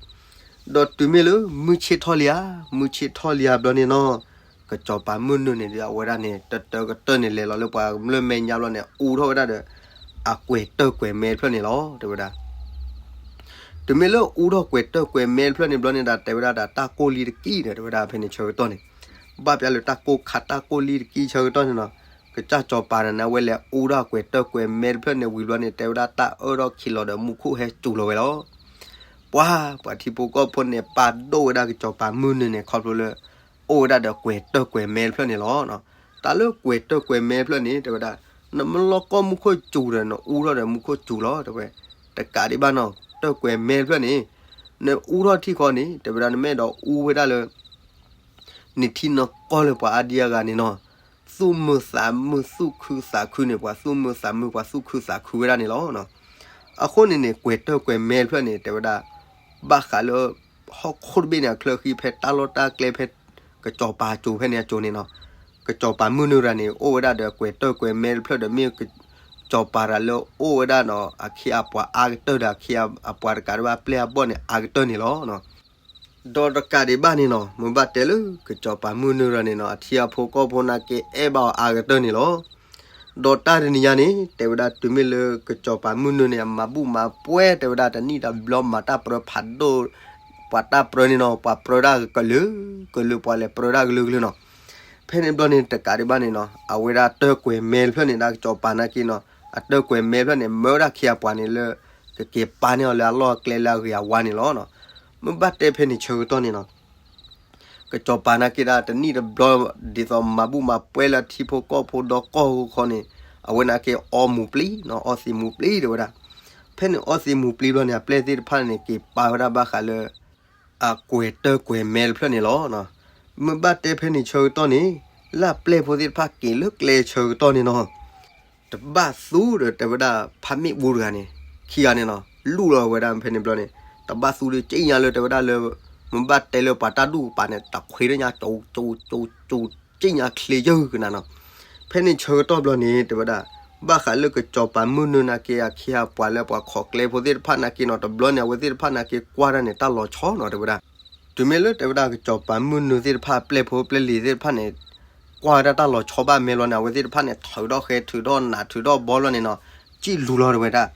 ဒီးတုၤမ့ၢ်လၢမုၢ်ဆ့ၣ်ထီၣ်လံဧါ, မုၢ်ဆ့ၣ်ထီၣ်လံဧါဘျီန့ၣ်နီၤ, ကစီၤပၤမုၢ်နုာ်န့ၣ်ဒီး အဝဲဒၣ်န့ၣ် တတၢကတၢၢ်န့ၣ် လဲၤလီၤလၢပှၤကမျၢၢ်မဲာ်ညါဘျီန့ၣ် အူထီၣ်ဝဲဒၣ်ဒီး အကွဲၤတၢၢ်ကွဲၤမဲတဖျၢၣ်န့ၣ်လီၤ တဲဝဲဒၣ် တုၤမ့ၢ်လၢအူထီၣ်ကွဲၤတၢၢ်ကွဲၤမဲတဖျၢၣ်န့ၣ်ဘျီန့ၣ်ဒီး တဲဝဲဒၣ်ဒီးတၢ်ကိၢ်လံတကံၢ်ဒီး တဲဝဲဒၣ်ဖဲန့ၣ်ဆၢကတီၢ်န့ၣ်, ဘၣ်ပျၢ်လၢတၢ်ကိၢ်ခါတၢ်ကိၢ်လံတကံၢ်ဆၢကတီၢ်န့ၣ်နီၤ, ကစၢ်စီၤပၤန့ၣ် အဝဲလဲၤအူထီၣ်ကွဲၤတၢၢ်ကွဲၤမဲတဖျၢၣ်န့ၣ်ဝံၤဘျီန့ၣ် တဲဝဲဒၣ်တၢ်အၢၣ်ထီၣ်ခံလီၤဒီးမူခိၣ်ဟဲစူၤလီၤဝဲလီၤ ပှၤ ပှၤထံဖိကီၢ်ဖိန့ၣ် ပာ်ဒိၣ်ဝဲဒၣ်ကစီၤပၤမုၢ်နုာ်န့ၣ် ခီဖျိလၢ အိၣ်ဝဲဒၣ်ဒီးကွဲၤတၢၢ်ကွဲၤမဲတဖျၢၣ်န့ၣ်လီၤ. တၢ်လၢကွဲၤတၢၢ်ကွဲၤမဲတဖျၢၣ်န့ၣ် တဲဝဲဒၣ် နမ့ၢ်လီၢ်ကီၢ်မူခိၣ်စူၤဒီး နအူထီၣ်ဒီးမူခိၣ်စူၤလီၤ တဲဝဲ, တကးဒံးဘၣ်နီၤ တၢၢ်ကွဲၤမဲတဖျၢၣ်န့ၣ် နအူထီၣ်ထံၣ်ဃီန့ၣ် တဲဝဲဒၣ် နမ့ၢ်အဲၣ်ဒိးအူဝဲဒၣ်လၢ နထံနကီၢ်လၢပှၤအါဒံအါဂၤန့ၣ်နီၤ, သူၣ်မုာ်သးမုာ် သူၣ်ခုသးခုန့ၣ် ပှၤသူၣ်မုာ်သးမုာ် ပှၤသူၣ်ခုသးခုဝဲဒၣ်န့ၣ်လီၤ. အဃိန့ၣ်န့ၣ် ကွဲၤတၢၢ်ကွဲၤမဲတဖျၢၣ်န့ၣ် တဲဝဲဒၣ် ဘၣ်ဃးလၢ ဟီၣ်ခိၣ်တဘ့ၣ်န့ၣ် အချၢဃံဖဲတၢ်လီၢ်တၢ်ကျဲဖဲ ကစီၤပၤအစိၤဖဲန့ၣ်အစိၤန့ၣ်နီၤ, ကစီၤပၤမုၢ်နုာ်တဂၤန့ၣ် အိၣ်ဝဲဒၣ်ဒီးကွဲၤတၢၢ်ကွဲၤမဲတဖျၢၣ်ဒီး မ့ၢ်ကစီၤပၤတဂၤလၢအိၣ်ဝဲဒၣ်နီၤ အခ့အပှၤအါကတၢၢ်ဒီးအခ့အပှၤတကးဒံးဘၣ် အပျဲၢ်အဘီၣ်န့ၣ် အါကတၢၢ်န့ၣ်လီၤ. ဒီးတကးဒံးဘၣ်န့ၣ်နီၤ မ့ၢ်ဘၣ်တဲလၢကစီၤပၤမုၢ်နုာ်တဂၤန့ၣ်နီၤ အထံအဖိကီၢ်ဖိနာ်က့အဲၣ်ဘၣ်အီၤအါကတၢၢ်န့ၣ်လီၤ. ဒီးတၢ်တနံၤညါန့ၣ် တဲဝဲဒၣ်တုၤမ့ၢ်လၢကစီၤပၤမုၢ်နုာ်န့ၣ် အမၤဘူၣ်မၤပှဲၤ တဲဝဲဒၣ်တနံၣ်တဘျီမၤတၢ်ပြၢဖးဒိၣ်, ပှၤတၢ်ပြၢန့ၣ်နီၤ ပှၤပြၢဒၣ်ကလုာ်ကလုာ် ပှၤလဲၤပြၢဒၣ်ကလုာ်ကလုာ်နီၤ. ဖဲန့ၣ်ဘျီန့ၣ် တကးဒံးဘၣ်န့ၣ်နီၤ အဝဲဒၣ်တၢၢ်ကွဲၤမဲတဖျၢၣ်န့ၣ် ဒၣ်ကစီၤပၤနာ်က့နီၤ အတၢၢ်ကွဲၤမဲတဖျၢၣ်န့ၣ် မၢဝဲဒၣ်ခ့အပှၤန့ၣ်လၢ ကက့ၤပာ်န့ၢ်အီၤလၢအလီၢ်အကျဲလၢအဂ့ၤအဝါန့ၣ်လီၤ. မ့ၢ်ဘၣ်တဲဖဲန့ၣ်ဆၢကတီၢ်န့ၣ်နီၤ ကစီၤပၤနာ်က့ဒၣ်တနံၣ်တဘျီ ဒ်သိးမၤဘူၣ်မၤပှဲၤလၢအထံဖိကီၢ်ဖိဒီကီၢ်ဃိန့ၣ်, အဝဲန့ၣ်က့ၤအီမူၤပျံၤနီၤ, အီသံးမူၤပျံၤတဲဝဲဒၣ်. ဖဲန့ၣ်အီသံးမူၤပျံၤဘျီန့ၣ် အပျဲၢ်သ့ၣ်တဖၣ်န့ၣ် က့ၤပာ်ဝဲဒၣ်ဘၣ်ဃးလၢ အကွဲၤတၢၢ်ကွဲၤမဲတဖျၢၣ်န့ၣ်လီၤ. မ့ၢ်ဘၣ်တဲဖဲန့ၣ်ဆၢကတီၢ်န့ၣ် လၢအပျဲၢ်ဖိသ့ၣ်တဖၣ်က့ၤလၢကျဲဆၢကတီၢ်န့ၣ်နီၤ, တဘၣ်သူဒီးတဲဝဲဒၣ်ဖးမ့ၣ်အူတဂၤန့ၣ် ခံဂၤန့ၣ်နီၤ, လူလီၤဝဲဒၣ်ဖဲန့ၣ်ဘျီန့ၣ် တဘၣ်သူဒီးကံၣ်ညါလၢတဲဝဲဒၣ်လၢ မ့ၢ်ဘၣ်တဲလၢပှၤတၢ်ဒူၣ်ကပၤန့ၣ် တခွ့တညါ ကၠိကၠိကၠိကၠိ ကံၣ်ညါချ့ယၢကနၤနီၤ. ဖဲန့ၣ်ဆၢကတီၢ်ဘျီန့ၣ် တဲဝဲဒၣ် ဘၣ်ဃးလၢကစီၤပၤမုၢ်နုာ်နာ်က့ အခ့အပှၤလၢပှၤခိးကျဲဖိသ့ၣ်တဖၣ်နာ်က့နီၤ, တဘျီန့ၣ် အဝဲသ့ၣ်တဖၣ်နာ်က့ကွၢ်တၢ်န့ၣ် တၢ်လီၤဆီနီၤ တဲဝဲဒၣ်. တုၤမ့ၢ်လၢတဲဝဲဒၣ်ကစီၤပၤမုၢ်နုာ်သ့ၣ်တဖၣ် ပျဲၢ်ဖိပျဲၢ်လံၤသ့ၣ်တဖၣ်န့ၣ် ကွၢ်ဝဲဒၣ်တၢ်လီၤဆီဘၣ်မဲဘျီန့ၣ် အဝဲသ့ၣ်တဖၣ်န့ၣ် ထုးထီၣ်ဃဲ ထုးထီၣ်နး ထုးထီၣ်ဘီဘျီန့ၣ်နီၤ, စံၣ်လူၤလီၤတဲဝဲဒၣ်.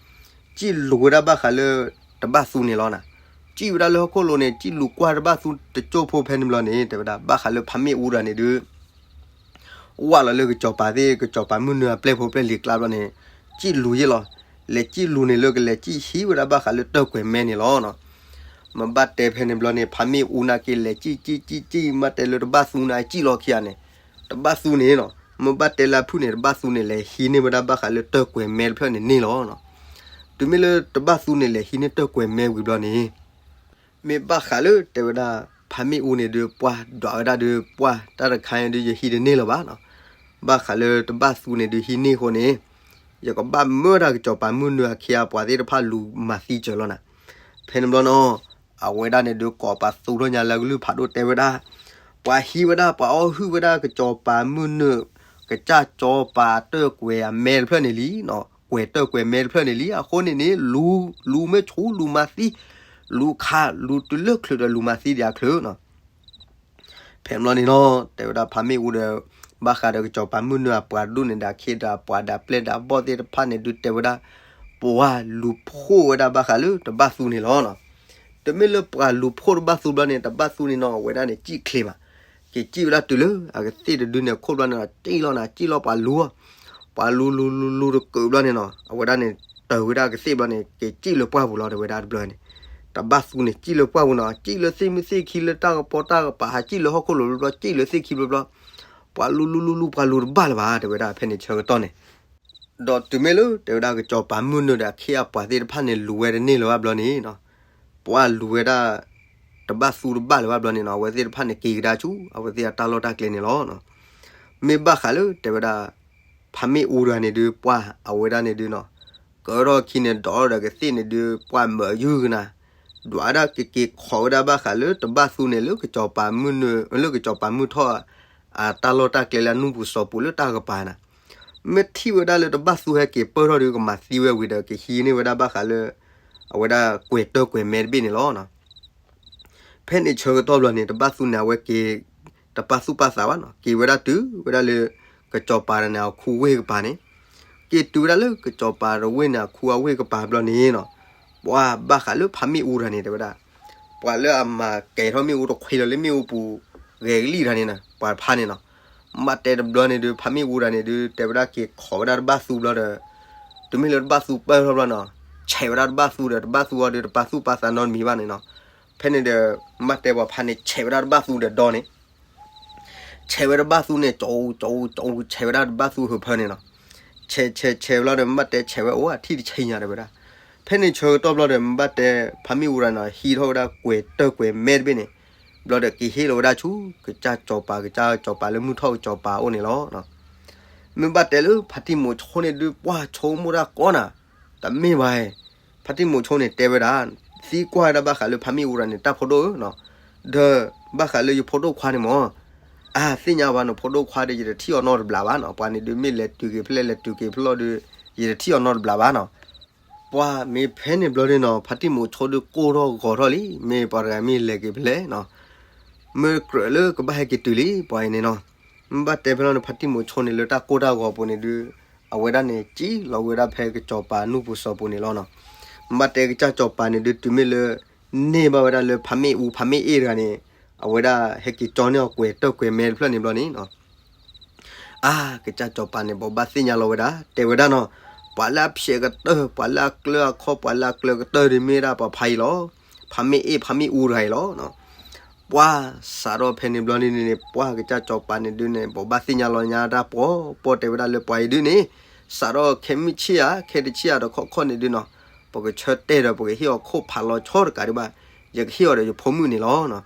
စံၣ်လူၤဝဲဒၣ်ဘၣ်ဃးလၢတဘၣ်သူန့ၣ်လီၤနီၤ. စံၣ်ဝဲဒၣ်လၢဟီၣ်ခိၣ်လိၤန့ၣ် စံၣ်လူၤကွၢ်တဘၣ်သူတစိၢ်ဖိဖဲန့ၣ်ဘျီန့ၣ် တဲဝဲဒၣ် ဘၣ်ဃးလၢဖးမ့ၣ်အူတဂၤန့ၣ်ဒုး ဝၢ်လီၤလၢကစီၤပၤသ့ၣ် ကစီၤပၤမုၢ်နုာ်အပျဲၢ်ဖိပျဲၢ်လံၤကျါဘျီန့ၣ် စံၣ်လူၤယဲၢ်လီၤ. လဲၤစံၣ်လူၤန့ၣ်လၢကလဲၤစံၣ်ဟံးဝဲဒၣ်ဘၣ်ဃးလၢတၢၢ်ကွဲၤမဲန့ၣ်လီၤနီၤ. မ့ၢ်ဘၣ်တဲဖဲန့ၣ်ဘျီန့ၣ် ဖးမ့ၣ်အူနာ်က့လဲၤစံၣ်စံၣ်စံၣ်စံၣ် မ့ၢ်တဲလၢတဘၣ်သူန့ၣ် အစံၣ်လီၤခံဂၤန့ၣ် တဘၣ်သူန့ၣ်နီၤ. မ့ၢ်ဘၣ်တဲလၢအဖုၣ်န့ၣ် တဘၣ်သူန့ၣ် လဲၤဟံးန့ၢ်ဝဲဒၣ်ဘၣ်ဃးလၢတၢၢ်ကွဲၤမဲတဖျၢၣ်န့ၣ်န့ၢ်လီၤနီၤ. တုၤမ့ၢ်လၢတဘၣ်သူန့ၣ် လဲၤဟံးန့ၢ်တၢၢ်ကွဲၤမဲဝံၤဘျီန့ၣ် မ့ၢ်ဘၣ်ဃးလၢတဲဝဲဒၣ် ဖးမ့ၣ်အူန့ၣ်ဒုး ပှၢ်ဒွးဝဲဒၣ်ဒုး ပှၢ်တၢ်တခါအံၤဒုး ယဟံးတန့ၢ်လၢၤဘၣ်နီၤ. ဘၣ်ဃးလၢတဘၣ်သူန့ၣ်ဒုးဟံးန့ၢ်အဃိန့ၣ် ယကဘၣ်မၢဒၣ်ကစီၤပၤမုၢ်နုာ်အခ့အပှၤသ့ၣ်တဖၣ်လူၤမၤသံစၢၤလီၤနၤ. ဖဲန့ၣ်ဘျီနီၤ အဝဲဒၣ်န့ၣ်ဒုးကိးပသူထီၣ်ညါလၢအကလုၢ်ဖးဒိၣ်တဲဝဲဒၣ် ပှၤဟံးဝဲဒၣ် ပှၤအီၣ်ဟုၣ်ဝဲဒၣ်ကစီၤပၤမုၢ်နုာ် ကစၢ်စီၤပၤတၢၢ်ကွဲၤအမဲတဖျၢၣ်န့ၣ်လံနီၤ, ကွဲၤတၢၢ်ကွဲၤမဲတဖျၢၣ်န့ၣ်လံ. အဃိန့ၣ်န့ၣ် လူၤ လူၤမ့ၢ်ဆူလူၤမၤသံ လူၤခး လူၤတုၤလၢချုးဒီးလူၤမၤသံဒံးအချုးနီၤ. ဖဲန့ၣ်ဘျီန့ၣ်နီၤ တဲဝဲဒၣ်ဖးမ့ၣ်အူဒီး ဘၣ်ဃးဒီးကစီၤပၤမုၢ်နုာ်အပှၤဒိၣ်န့ၣ်ဒီး အခ့ဒီးအပှၤဒီးအပျဲၢ်ဒီးအဘီၣ်သ့ၣ်တဖၣ်န့ၣ်ဒုးတဲဝဲဒၣ် ပှၤလူၤဖှိၣ်ဝဲဒၣ်ဘၣ်ဃးလၢတဘၣ်သူန့ၣ်လီၤနီၤ. တမ့ၢ်လၢပှၤလူၤဖှိၣ်တဘၣ်သူဘျီန့ၣ် တဘၣ်သူန့ၣ်နီၤ အဝဲဒၣ်န့ၣ်စံၣ်ချ့မး က့ၤစံၣ်ဝဲဒၣ်တုၤလၢအကသ့ၣ်တဒုန့ၣ်အခိၣ်ဘျီန့ၣ်နီၤ စံၣ်လီၤနၤ စံၣ်လီၤပှၤလူၤ ပှၤလူၤလူၤလူၤလူၤတကုးဘျီန့ၣ်နီၤ အဝဲဒၣ်န့ၣ် တၢၤဝဲဒၣ်ကသ့ၣ်ဘျီန့ၣ် က့ၤစံၣ်လၢပှၢ်ပူၤလီၤ တဲဝဲဒၣ်တဘျီန့ၣ်. တဘၣ်သူန့ၣ် စံၣ်လၢပှၢ်ပူၤနီၤ စံၣ်လၢသ့ၣ်မုၢ်သ့ၣ်ခံလၢတၢ်ကပီၤတၢ်ကပၤ ဟးစံၣ်လၢဟီၣ်ခိၣ်လိၤဘျီဘျီ စံၣ်လၢသ့ၣ်ခံဘျီဘျီ ပှၤလူၤလူၤလူၤလူၤ ပှၤလူၤတဘၣ်လၢၤဘၣ် တဲဝဲဒၣ်ဖဲန့ၣ်ဆၢကတီၢ်န့ၣ် ဒီးတုၤမ့ၢ်လၢတဲဝဲဒၣ်ကစီၤပၤမုၢ်နုာ်ဒီးအခ့အပှၤသ့ၣ်တဖၣ်န့ၣ် လူၤဝဲတန့ၢ်လၢၤဘၣ်ဘျီန့ၣ်နီၤ ပှၤလူၤဝဲဒၣ် တဘၣ်သူတဘၣ်လၢၤဘၣ်ဘျီန့ၣ်နီၤ အဝဲသ့ၣ်တဖၣ်န့ၣ် က့ၤကဒါဆူ အဝဲသ့ၣ်အတၢ်လီၢ်တၢ်ကျဲန့ၣ်လီၤ. မ့ၢ်ဘၣ်ဃးလၢတဲဝဲဒၣ် ဖးမ့ၣ်အူတဂၤန့ၣ်ဒုး ပှၢ်အဝဲဒၣ်န့ၣ်ဒုးနီၤ ကၢထီၣ်ခံန့ၣ် ဒီးဒီးကသ့ၣ်န့ၣ်ဒုး ပှၢ်မၢယုၢ်ကနၤ ဒွးဒၣ်ကက့ၤခိးဝဲဒၣ်ဘၣ်ဃးလၢတဘၣ်သူန့ၣ် လၢကစီၤပၤမုၢ်နုာ် လၢကစီၤပၤမုၢ်ထီၣ် အတၢ်လီၢ်တၢ်ကျဲလၢအနူၢ်ပူၤစီၤပူၤလၢတၢ်ကပၤနၤ မ့ၢ်ထံၣ်ဝဲဒၣ်လၢတဘၣ်သူဟဲက့ၤပၢၢ်ထီၣ်ဒီး ကမၤသံဝဲဝံၤဒီး ကဟံးန့ၢ်ဝဲဒၣ်ဘၣ်ဃးလၢ အဝဲဒၣ်ကွဲၤတၢၢ်ကွဲၤမဲတဘ့ၣ်န့ၣ်လီၤ. ဖဲန့ၣ်ဆၢကတီၢ်ဘျီန့ၣ် တဘၣ်သူန့ၣ် အဝဲက့ၤ တပာ်သူၣ်ပာ်သးဘၣ်နီၤ က့ၤဝဲဒၣ်တုၤဝဲဒၣ်လၢ ကစီၤပၤန့ၣ် အခူအဝ့ၢ်ကပၤန့ၣ် က့ၤတုၤဝဲဒၣ်လၢကစီၤပၤတဝ့ၢ်န့ၣ် အခူအဝ့ၢ်ကပၤဘျီန့ၣ်နီၤ ပှၤဘၣ်ဃးလၢဖးမ့ၣ်အူတဂၤန့ၣ် တဲဝဲဒၣ် ပှၤလၢအမၤကဲၤထီၣ်မ့ၣ်အူတခွ့လီၤလၢမ့ၣ်အူပူၤ ဂဲၤကလံၣ်တဂၤန့ၣ်နီၤ ပှၤတဖၣ်န့ၣ်နီၤ မ့ၢ်တဲတဘျီန့ၣ်ဒုး ဖးမ့ၣ်အူတဂၤန့ၣ်ဒုး တဲဝဲဒၣ်က့ၤခိးဝဲဒၣ်တဘၣ်သူဘျီဒီး တုၤမ့ၢ်လၢတဘၣ်သူပၢၢ်ထီၣ်ဘျီနီၤ ဆဲးဝဲဒၣ်တဘၣ်သူဒီး တဘၣ်သူအီၤဒီး တပာ်သူၣ်ပာ်သးနီတမံၤဘၣ်န့ၣ်နီၤ ဖဲန့ၣ်ဒီး မ့ၢ်တဲပှၤဖးန့ၣ် ဆဲးဝဲဒၣ်တဘၣ်သူဒီးဒီန့ၣ် ဆဲးဝဲတဘၣ်သူန့ၣ် ကၠိကၠိကၠိ ဆဲးဝဲဒၣ်တဘၣ်သူဟုးဖၢန့ၣ်နီၤ ဆဲးဆဲးဆဲးဘျီဒီး မ့ၢ်တဲဆဲးဝဲအိၣ်အထံၣ်တဆံညါတဲဝဲဒၣ် ဖဲန့ၣ်ဆၢကတီၢ်ဘျီဒီး မ့ၢ်ဘၣ်တဲ ဖးမ့ၣ်အူတဂၤန့ၣ် ဟံးထီၣ်ဝဲဒၣ်ကွဲၤတၢၢ်ကွဲၤမဲတဘ့ၣ်န့ၣ် ဘျီဒီးက့ၤဟ့ၣ်လီၤဝဲဒၣ်ဆူ ကစၢ်စီၤပၤ ကစၢ်စီၤပၤလၢမုၢ်ထီၣ်ကစီၤပၤအအိၣ်န့ၣ်လီၤ. မ့ၢ်ဘၣ်တဲလၢဖါတံၢ်မိၤဆိန့ၣ်ဒုး ပှၢ်ဆိကမိၣ်တၢ်ကီနၤ တမ့ၢ်ဘၣ် ဖါတံၢ်မိၤဆိန့ၣ်တဲဝဲဒၣ် သံကွၢ်ဝဲဒၣ်ဘၣ်ဃးလၢဖးမ့ၣ်အူတဂၤန့ၣ် တၢ်ဖိဒိၣ်ဧၢနီၤ ဒီးဘၣ်ဃးလၢယဖိဒိၣ်ခွါန့ၣ်မ့ၢ် အါ သ့ၣ်ညါဘၣ်နီၤ ဖိဒိၣ်ခွါဒီး ယတထံၣ်အီၤနီတဘျီဘၣ်နီၤ ပှၤန့ၣ်ဒုး မ့ၢ်လဲၤတုၤက့ၤဖဲလဲၣ် လဲၤတုၤက့ၤဖဲလဲၣ်ဒီး ယတထံၣ်အီၤနီတဘျီဘၣ်နီၤ ပှၢ်မ့ၢ်ဖဲန့ၣ်ဘျီန့ၣ်နီၤ ဖါတံၢ်မိၤဆိဒုးကိၢ်ထီၣ်ဂီၤထီၣ်လံ မ့ၢ်ပှၤတဂၤမ့ၢ်လဲၤက့ၤဖဲလဲၣ်နီၤ မ့ၢ်ကြၢးလၢကဘၣ်ဟဲက့ၤတုၤလံ ပှၤအံၤန့ၣ်နီၤ မ့ၢ်ဘၣ်တဲဖဲလီၤန့ၣ် ဖါတံၢ်မိၤဆိန့ၣ်လၢတၢ်ကိၢ်တၢ်ဂီၤပူၤန့ၣ်ဒုး အဝဲဒၣ်န့ၣ် စံၣ်လီၤဝဲဒၣ်ဖဲကစီၤပၤနူၢ်ပူၤစီၤပူၤန့ၣ်လီၤနီၤ မ့ၢ်ဘၣ်တဲကစၢ်စီၤပၤန့ၣ်ဒုး တုၤမ့ၢ်လၢ န့ၢ်ဘၣ်ဝဲဒၣ်လၢဖးမ့ၣ်အူ ဖးမ့ၣ်အ့ၣ်တဂၤန့ၣ် အဝဲဒၣ်ဟဲက့ၤကၠီန့ၢ်အီၤကွဲၤတၢၢ်ကွဲၤမဲတဖျၢၣ်န့ၣ်ဘျီန့ၣ်နီၤ အါ ကစၢ်စီၤပၤန့ၣ် ဘိးဘၣ်သ့ၣ်ညါလီၤဝဲဒၣ် တဲဝဲဒၣ်နီၤ ပှၤလၢအဖျဲးကတၢၢ် ပှၤလၢအကျၢၤအခီ ပှၤလၢအကျၢၤကတၢၢ်ဒုးမ့ၢ်ဒၣ်ပှၤဖးအံၤလီၤ ဖးမ့ၣ်အ့ၣ် ဖးမ့ၣ်အူတဂၤအံၤလီၤနီၤ ပှၢ်စးထီၣ်ဖဲန့ၣ်ဘျီန့ၣ်န့ၣ် ပှၢ်ကစၢ်စီၤပၤန့ၣ်ဒုးန့ၣ် ဘိးဘၣ်သ့ၣ်ညါလီၤညါတၢ်ပှီၤပှီၢ်တဲဝဲဒၣ်လၢပှၤအံၤဒုးန့ၣ် စးထီၣ်ခဲမုၢ်ဆ့ၣ်ဧါ ခဲတဆ့ၣ်ဧါဒီးခီခီၣ်န့ၣ်ဒုးနီၤ, ပကဆၢတဲာ်ဒီးပကဟ့ၣ်အီၤခိၣ်ဖးလီၤဆီတကးဒံးဘၣ်, ယကဟ့ၣ်အီၤဒီးယဖိမုၣ်န့ၣ်လီၤနီၤ.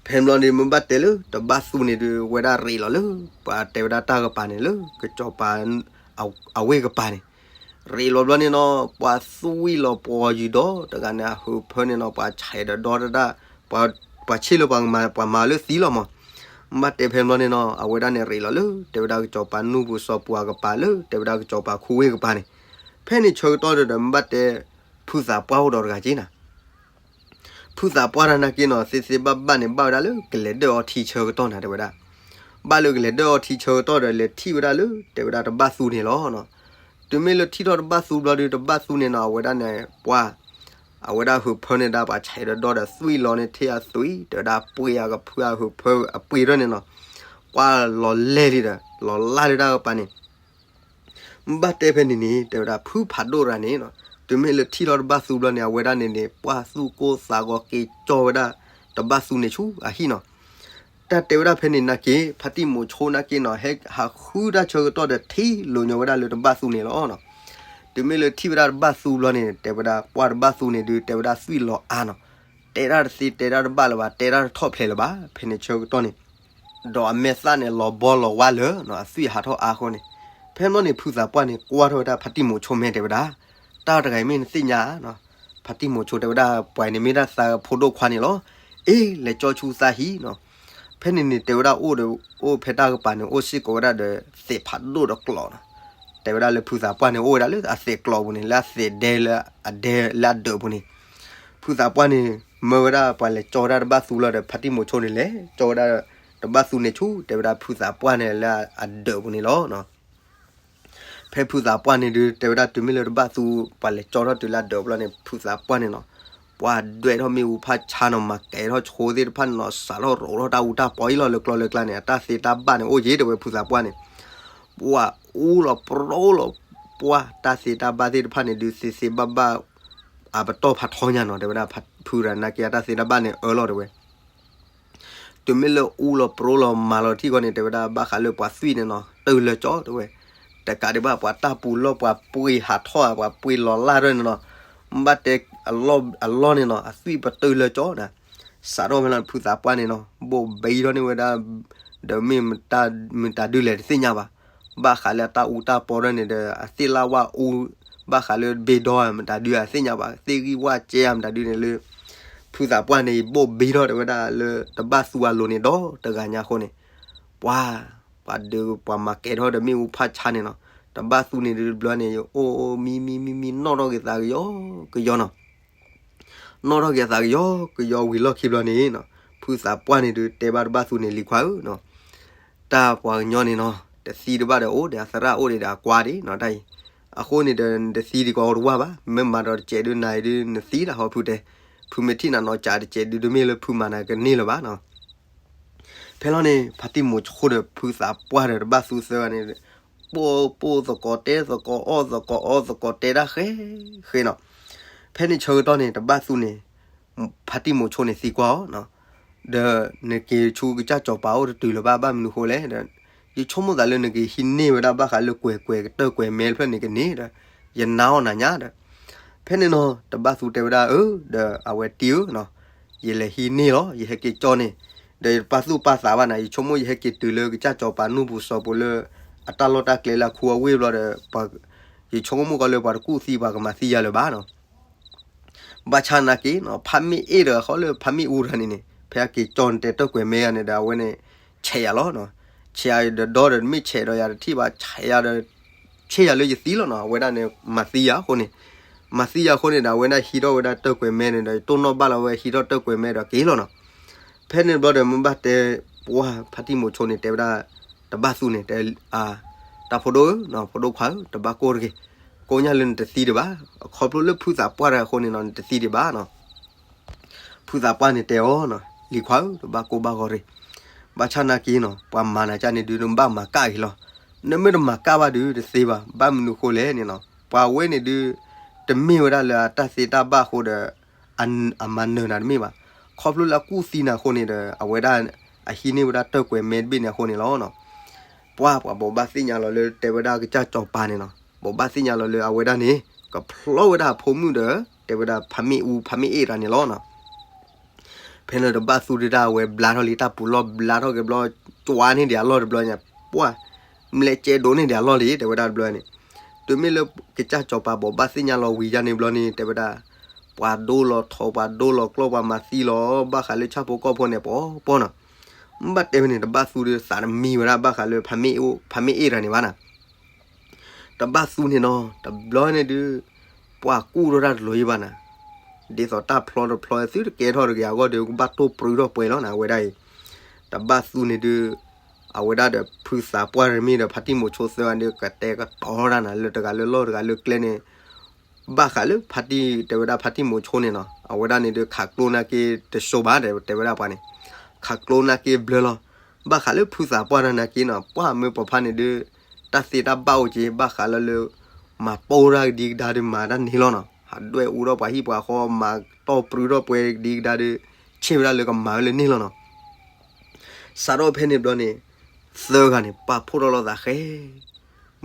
ဖဲန့ၣ်ဘျီန့ၣ် မ့ၢ်ဘၣ်တဲလၢတဘၣ်သူန့ၣ်ဒုး ဝဲဒၣ်ရ့းလီၤလၢ ပှၤတဲဝဲဒၣ်တၢ်ကပၤန့ၣ်လၢ ကစီၤပၤ အဝ့ၢ်ကပၤန့ၣ်, ရ့းလီၤဘျီန့ၣ်နီၤ ပှၤသူဝံၤလီၤပှီၤယုာ်ဒီး တဂၤန့ၣ်အဟုးဖၢန့ၣ်နီၤ ပှၤဆဲးဒီးဒီတဒၣ်, ပှၤဆ့ၣ်လၢပှၤမၤလၢသံလီၤမး. မ့ၢ်ဘၣ်တဲဖဲဘျီန့ၣ်နီၤ အဝဲဒၣ်န့ၣ်ရ့းလီၤလၢ တဲဝဲဒၣ်ကစီၤပၤနူၢ်ပူၤစီၤပူၤအကပၤလၢ တဲဝဲဒၣ်ကစီၤပၤခူဝ့ၢ်ကပၤန့ၣ်, ဖဲန့ၣ်ဆၢကတီၢ်ဒီး မ့ၢ်ဘၣ်တဲ ဖုသးပှၢ်အိၣ်ဒီးတဂၤက့နၤ ဖုသးပှၢ်တၢ်နာ်က့နီၤ သ့သ့ဘၣ်ဘၣ်န့ၣ် ဘၣ်ဝဲဒၣ်လၢကလဲၤဒၢၣ်အီထံဆၢကတီၢ်နၤ တဲဝဲဒၣ်. ဘၣ်လၢကလဲၤဒၢၣ်အီထံဆၢကတီၢ်ဒီး လဲၤထံၣ်ဝဲဒၣ်လၢ တဲဝဲဒၣ်တဘၣ်သူန့ၣ်လီၤနီၤ. တုၤမ့ၢ်လၢထံၣ်ထီၣ်တဘၣ်သူဘျီဒုး တဘၣ်သူန့ၣ်နီၤ အဝဲဒၣ်န့ၣ် ပှၢ် အဝဲဒၣ်ဟုးဖၢန့ၣ်ဒၣ်ပှၤဆဲးဒီးဒီဒီးသွံၣ်လီၤန့ၣ် ထဲအသွံၣ် တဲဝဲဒၣ်ပှ့ၤအကဖုအဟုးဖၢအပှ့ၤထီၣ်န့ၣ်နီၤ, ကွၢ်လီၤလဲၢ်လံဒီး လီၤလၢ်လၢတၢ်ကပၤန့ၣ် မ့ၢ်ဘၣ်တဲဖဲန့ၣ်န့ၣ် တဲဝဲဒၣ်ဖုဖးဒိၣ်တဂၤန့ၣ်နီၤ, တုၤမ့ၢ်လၢထံၣ်ထီၣ်တဘၣ်သူဘျီန့ၣ် အဝဲဒၣ်န့ၣ်န့ၣ် ပှၢ်သူၣ်ကိၢ်သးဂီၤက့ၤကၠီဝဲဒၣ် တဘၣ်သူန့ၣ်ဆူအဟံၣ်နီၤ. တၢ်တဲဝဲဒၣ်ဖဲန့ၣ်နာ်က့ ဖါတံၢ်မိၤဆိနာ်က့နီၤ ဟဲဟးဃုတၢ်ဆၢကတီၢ်ဒီးထံၣ်လိာ်ညီဝဲဒၣ်လၢတဘၣ်သူန့ၣ်လီၤနီၤ. တုၤမ့ၢ်လၢထံၣ်ဝဲဒၣ်တဘၣ်သူဘျီန့ၣ် တဲဝဲဒၣ်ပှၢ်တဘၣ်သူန့ၣ်ဒုး တဲဝဲဒၣ်သွံၣ်လီၤအါနီၤ, တဲတၢ်တသ့တဲတၢ်တဘၣ်လၢၤဘၣ် တဲတၢ်တထီၣ်ဖျဲးလၢၤဘၣ် ဖဲန့ၣ်ဆၢကတီၢ်န့ၣ် ဒီးအမဲာ်သၣ်န့ၣ် လီၤဘီလီၤဝါလၢာ်နီၤ အသွံၣ်ဟးထီၣ်အါအဃိန့ၣ်, ဖဲန့ၣ်န့ၣ် ဖုသးပှၢ်န့ၣ် ကွၢ်ထီၣ်ဝဲဒၣ်ဖါတံၢ်မိၤဆိမဲာ်တဲဝဲဒၣ်, တၢ်တဂၤအံၤမ့ၢ်နသ့ၣ်ညါနီၤ, ဖါတံၢ်မိၤဆိတဲဝဲဒၣ် ပှၤန့ၣ်မ့ၢ်ဒၣ်သးဖိဒိၣ်ခွါန့ၣ်လီၤ, အ့ၣ်လဲၤကၠီဆူသးဟံၣ်နီၤ. ဖဲန့ၣ်န့ၣ် တဲဝဲဒၣ်အိၣ်ဒီး အိၣ်ဖဲတၢ်ကပၤန့ၣ် အိၣ်စ့ၢ်ကီးဝဲဒၣ်ဒီး သဲးဖးဒိၣ်ဒီးကျိးနီၤ. တဲဝဲဒၣ်လၢဖုသးပှၢ်န့ၣ် အိၣ်ဝဲဒၣ်လၢအသဲးကျိးပူၤန့ၣ် လၢအသဲးဒဲလၢအဒဲ လၢအဒၢးပူၤန့ၣ်, ဖုသးပှၢ်န့ၣ် မၢဝဲဒၣ်ပှၤလဲၤကၠီဝဲဒၣ်တဘၣ်သူလီၤဒီး ဖါတံၢ်မိၤဆိန့ၣ်လဲၤကၠီဝဲဒၣ် တဘၣ်သူန့ၣ်ဆူ တဲဝဲဒၣ်ဖုသးပှၢ်န့ၣ်လၢအဒၢးပူၤန့ၣ်လီၤ. ဖဲဖုသးပှၢ်န့ၣ်ဒုး တဲဝဲဒၣ်တုၤမ့ၢ်လၢတဘၣ်သူ ပှၤလဲၤကၠီထီၣ်တုၤလၢအဒၢးဘျီန့ၣ် ဖုသးပှၢ်န့ၣ်နီၤ, ပှၢ်ဒွဲၣ်ထီၣ်မ့ၣ်အူဖးဆါနီၤ မၤကဲၤထီၣ်ဆိသ့ၣ်တဖၣ်န့ၣ်နီၤ စးထီၣ်ရိးထီၣ်တၢ်အူတၢ်ပီအံၤလီၤ လၢကျီလၢကျါန့ၣ် အတၢ်သ့တၢ်ဘၣ်န့ၣ် အိၣ်ယံၤတဲဝဲဖုသးပှၢ်န့ၣ်, ပှၢ်အူလီၤပြီလီၤ, ပှၢ်တၢ်သ့တၢ်ဘၣ်သ့ၣ်တဖၣ်န့ၣ်ဒုး သ့သ့ဘၣ်ဘၣ် အပတီၢ်ဖးထီညါနီၤ တဲဝဲဒၣ် ဖုရၤနာ်က့အတၢ်သ့တၢ်ဘၣ်န့ၣ်အၢလီၤတဲဝဲ တုၤမ့ၢ်လၢအူလီၤပြီလီၤမၤလီၤထံၣ်ဃီန့ၣ် တဲဝဲဒၣ်ဘၣ်ဃးလၢပှၤသွံၣ်န့ၣ်နီၤ တၢၢ်လၢကၠီတဲဝဲ, တကးဒံးဘၣ်ပှၤတၢ်ပူၤလီၢ်ပှၤပှ့ၤဟးထီၣ်ဧါ ပှၤပှ့ၤလီၤလၢ်ထီၣ်န့ၣ်နီၤ, ဘၣ်တဲအလီၢ်န့ၣ်နီၤ အသွံၣ်ပတၢၢ်လၢကၠီနၤ, စးထီၣ်ဖဲလီၤဖုသးပှၢ်န့ၣ်နီၤ ဘိၣ်ဘံထီၣ်န့ၢ်ဝဲဒၣ် ဒီးမ့ၢ်မတၤဒုလဲၣ်တသ့ၣ်ညါဘၣ်, ဘၣ်ဃးလၢအတၢ်အူတၢ်ပီထီၣ်န့ၣ်ဒီး အသ့ၣ်လၢ်ဝၣ်အူ ဘၣ်ဃးလၢဘ့ၣ်ဒီမတၤဒုအသ့ၣ်ညါဘၣ် သ့ၣ်ဂံၢ်ဝၣ်ကဲဧါမတၤဒုန့ၣ်လၢ ဖုသးပှၢ်န့ၣ် ဘိၣ်ဘံထီၣ်တဲဝဲဒၣ်လၢတဘၣ်သူအလိၤန့ၣ်ဒီးတဂၤညါအဃိန့ၣ်, ပှၤ ပှၤဒုးပှၤမၤကဲၤထီၣ်ဒီးမ့ၣ်အူဖးဆါန့ၣ်နီၤ, တဘၣ်သူန့ၣ်ဒုးတဘျီန့ၣ် အိၣ်အိၣ်မံမံမံမံနီၣ်ထီၣ်က့ၤသးကယီကယီနီၤ နီၣ်ထီၣ်က့ၤအသးကယီကယီဝံၤလီၢ်ခံဘျီန့ၣ်နီၤ, ဖုသးပှၢ်န့ၣ်ဒုးတဲဘၣ်တဘၣ်သူန့ၣ် လံၤခွါဧၢနီၤ, တၢ်ပှၤကညီန့ၣ်နီၤ တသံတဘၣ်ဒီးအိၣ်ဒီးအသရၣ်အိၣ်ဒီးအကွၢ်ဒံးနီၤ တၢ်အံၤ, အဃိန့ၣ်ဒီးနတသံဒံးကီးတဝၢ်ဘၣ်, မ့ၢ်မၤဒီးတစဲးဒုးနၤအံၤဒုးနသံလၢဟီဖုတဲ, ဖုမ့ၢ်ထံၣ်နၤနီၤ ကးတစဲးဒုး တမ့ၢ်လၢဖုမၤနၤကန့ၢ်လၢၤဘၣ်နီၤ ဖဲလီၤန့ၣ် ဖါတံၢ်မိၤဆိဒီးဖုသးပှၢ်ဒီးတဘၣ်သူသၢဂၤန့ၣ်, ပိၢ်ပိၢ်သကိးတဲသကိးအီၣ်သကိးအီသကိးတဲတၢ်ဃဲဃဲနီၤ, ဖဲန့ၣ်ဆၢကတီၢ်န့ၣ် တဘၣ်သူန့ၣ်, ဖါတံၢ်မိၤဆိန့ၣ်သံကွၢ်အီၤ, ဒီးနက့ၤဆူကစၢ်စီၤပၤအိၣ်တတုၤလၢၤဘၣ် ဘၣ်မနုၤဃိလဲၣ်ဒီး, ယဆိကမိၣ်သးလၢနကဟံးန့ၢ်ဝဲဒၣ်ဘၣ်ဃးလၢကွဲၤကွဲၤကတၢၢ်ကွဲၤမဲတဖျၢၣ်န့ၣ်ကန့ၢ်ဒီး, ယနာ်အီၤနၤညါဒီး, ဖဲန့ၣ်နီၤ တဘၣ်သူတဲဝဲဒၣ်အၢ, ဒီးအဝဲတံၢ်ဧၢနီၤ, ယလဲၤဟံးန့ၢ်လီၤ ယဟဲက့ၤကၠီန့ၣ်, ဒီးယတပာ်သူၣ်ပာ်သးဘၣ်နၤ ယဆိကမိၣ်ယဟဲက့ၤတုၤလၢကစၢ်စီၤပၤနူၢ်ပူၤစီၤပူၤလၢ, အတၢ်လီၢ်တၢ်ကျဲလၢအခူအဝ့ၢ်ဘျီဒီး, ယဆိကမိၣ်ကီးလၢပှၤတကူၣ်သံပှၤကမၤသံယၤလၢၤဘၣ်နီၤ ဘၣ်ဆၣ်နာ်က့နီၤ ဖးမ့ၣ်အ့ၣ်တဂၤဃီလၢဖးမ့ၣ်အူတဂၤန့ၣ်န့ၣ် ဖဲအက့ၤကၠီန့ၣ်တဲတၢ်ကွဲၤမဲယၤန့ၣ်ဒီး အဝဲန့ၣ် ဆဲးယၤလီၤနီၤ, ဆဲးယၤဒီးဒီဒီးတမ့ၢ်ဆဲးဒီးယၤတထံၣ်ဘၣ် ဆဲးယၤဒီး, ဆဲးယၤလၢယသံလီၤနီၤ အဝဲဒၣ်န့ၣ် မၤသံယၤအဃိန့ၣ်, မၤသံယၤအဃိန့ၣ်ဒီး အဝဲဒၣ်ဟံးထီၣ်ဝဲဒၣ်တၢ်ကွဲၤမဲန့ၣ်ဒီး ယတိၢ်နီၣ်ဘၣ်လီၤဝဲဟံးထီၣ်တၢ်ကွဲၤမဲဒီးက့ၤလီၤနီၤ ဖဲန့ၣ်ဘျီဒီး မ့ၢ်ဘၣ်တဲ, ပှၢ်ဖါတံၢ်မိၤဆိန့ၣ် တဲဝဲဒၣ်, တဘၣ်သူန့ၣ် တဲ, တၢ်ဖိဒိၣ်ဧၢ, ဖိဒိၣ်ခွါဧၢ, တဘၣ်ကိၢ်တဂ့ၤ, ကိးညါလၢနတသံဒံးဘၣ်, ခီဖျိလၢဖုသးပှၢ်တဂၤအဃိန့ၣ်နီၤ နတသံဒံးဘၣ်နီၤ. ဖုသးပှၢ်န့ၣ်တဲအီၤ, လံၤခွါဧၢ, တဘၣ်ကိၢ်ဘၣ်ဂီၤတဂ့ၤ, ဘၣ်ဆၣ်နာ်က့နီၤ ပှၤမၤနၤကၢ်န့ၣ်ဒုး နဘၣ်မၤကၢ်ဂ့ၤလီၤ, နမ့ၢ်တမၤကၢ်ဘၣ်ဒုးတသ့ဘၣ်, ဘၣ်မနုၤဃိလဲၣ်န့ၣ်နီၤ ပှၤဝဲန့ၣ်ဒုး, တမ့ၢ်ဝဲဒၣ်လၢအတၢ်သ့တၢ်ဘၣ်အဃိဒီး အမၤနၢၤနၤတမ့ၢ်ဘၣ်, ခီဖျိလၢအကူၣ်သံနၤအဃိန့ၣ်ဒီး အဝဲဒၣ်အဟံးန့ၢ်ဝဲဒၣ်တၢ်ကွဲၤမဲတဘ့ၣ်န့ၣ်အဃိန့ၣ်လီၤနီၤ. ပှၤ ပှၤဘိးဘၣ်သ့ၣ်ညါလီၤလၢတဲဝဲဒၣ်ကစၢ်စီၤပၤန့ၣ်နီၤ, ဘိးဘၣ်သ့ၣ်ညါလီၤလၢအဝဲဒၣ်န့ၣ် ကဖျီဝဲဒၣ်အဖိမုၣ်ဒီး တဲဝဲဒၣ်ဖးမ့ၣ်အူ ဖးမ့ၣ်အ့ၣ်တၢ်န့ၣ်လီၤနီၤ. ဖဲန့ၣ်တဘၣ်သူဒုးဒၣ်အဝဲဘျါထီၣ်လံ တၢ်ပူၤလီၢ်ဘျါထီၣ်က့ၤဘျီ ကွၢ်န့ၢ်ဒံးအလီၢ်တဘျီညါ, ပှၤ မလဲၤကဲဒိးန့ၢ်ဒံးအလီၢ်လံ တဲဝဲဒၣ်တဘျီန့ၣ်. တုၤမ့ၢ်လၢကစၢ်စီၤပၤဘိးဘၣ်သ့ၣ်ညါလီၤဝံၤယါန့ၣ်ဘျီန့ၣ် တဲဝဲဒၣ် ပှၤဒိလီၤထီ ပှၤဒိလီၤကျီၢ် ပှၤမၤသံလီၤ ဘၣ်ဃးလၢဆၣ်ဖိကီၢ်ဖိန့ၣ် ပီပီနီၤ. မ့ၢ်ဘၣ်တဲဝဲန့ၣ် တဘၣ်သူဒုးသးတမံဝဲဒၣ် ဘၣ်ဃးလၢဖးမ့ၣ်အူ ဖးမ့ၣ်အ့ၣ်တၢ်န့ၣ်ဘၣ်နီၤ. တဘၣ်သူန့ၣ်နီၤ တဘျီန့ၣ်ဒုး ပှၤကူၣ်ထီၣ်တၢ်တလိၤယံၤဘၣ်နီၤ. ဒ်သိးတၢ်ဖျီတဖျီ သုတကဲထီၣ်တဂ့ၤအဂီၢ်ဒီး ကဘၣ်တိၢ်ပြူထီၣ်ပှဲၤလီၤနီၤ အဝဲဒၣ်အံၤ. တဘၣ်သူန့ၣ်ဒုး အဝဲဒၣ်ဒီးဖုသးပှၢ်ရမံဒီး ဖါတံၢ်မိၤဆိသၢဂၤဒီး ကတဲာ်ကတီၤတၢ်နီၤ လၢတဂၤလၢလီၢ်တဂၤလၢကျဲန့ၣ် ဘၣ်ဃးလၢဖါတံၢ် တဲဝဲဒၣ်ဖါတံၢ်မိၤဆိန့ၣ်နီၤ အဝဲဒၣ်န့ၣ်ဒုး ခးကျိနာ်က့တစိၤဘၣ် တဲဝဲဒၣ်ပှၤန့ၣ် ခးကျိနာ်က့ဘျၢလီၤ. ဘၣ်ဃးလၢဖုသးပှၢ်တၢ်နာ်က့နီၤ ပှၤမၢပှၤဖါန့ၣ်ဒုး တၢ်သ့တၢ်ဘၣ်အိၣ်က့ၤ ဘၣ်ဃးလၢလၢ မၤပိၢ်တၢ်ကဒံကဒါဒုးမၤတၢ်န့ၣ်လီၤနီၤ. ဟးဒွဲၣ်အူထီၣ်ပှၤဟံၣ်ပှၤဃီ မၤတီၢ်ပြူထီၣ်ပှဲၤကဒံကဒါဒုး ဆ့ၣ်ဝဲဒၣ်လၢကမၤဝဲလၢန့ၣ်လီၤနီၤ. စးထီၣ်ဖဲန့ၣ်ဘျီန့ၣ် သၢဂၤန့ၣ် ပာ်ဖှိၣ်ထီၣ်လိာ်သးဃဲ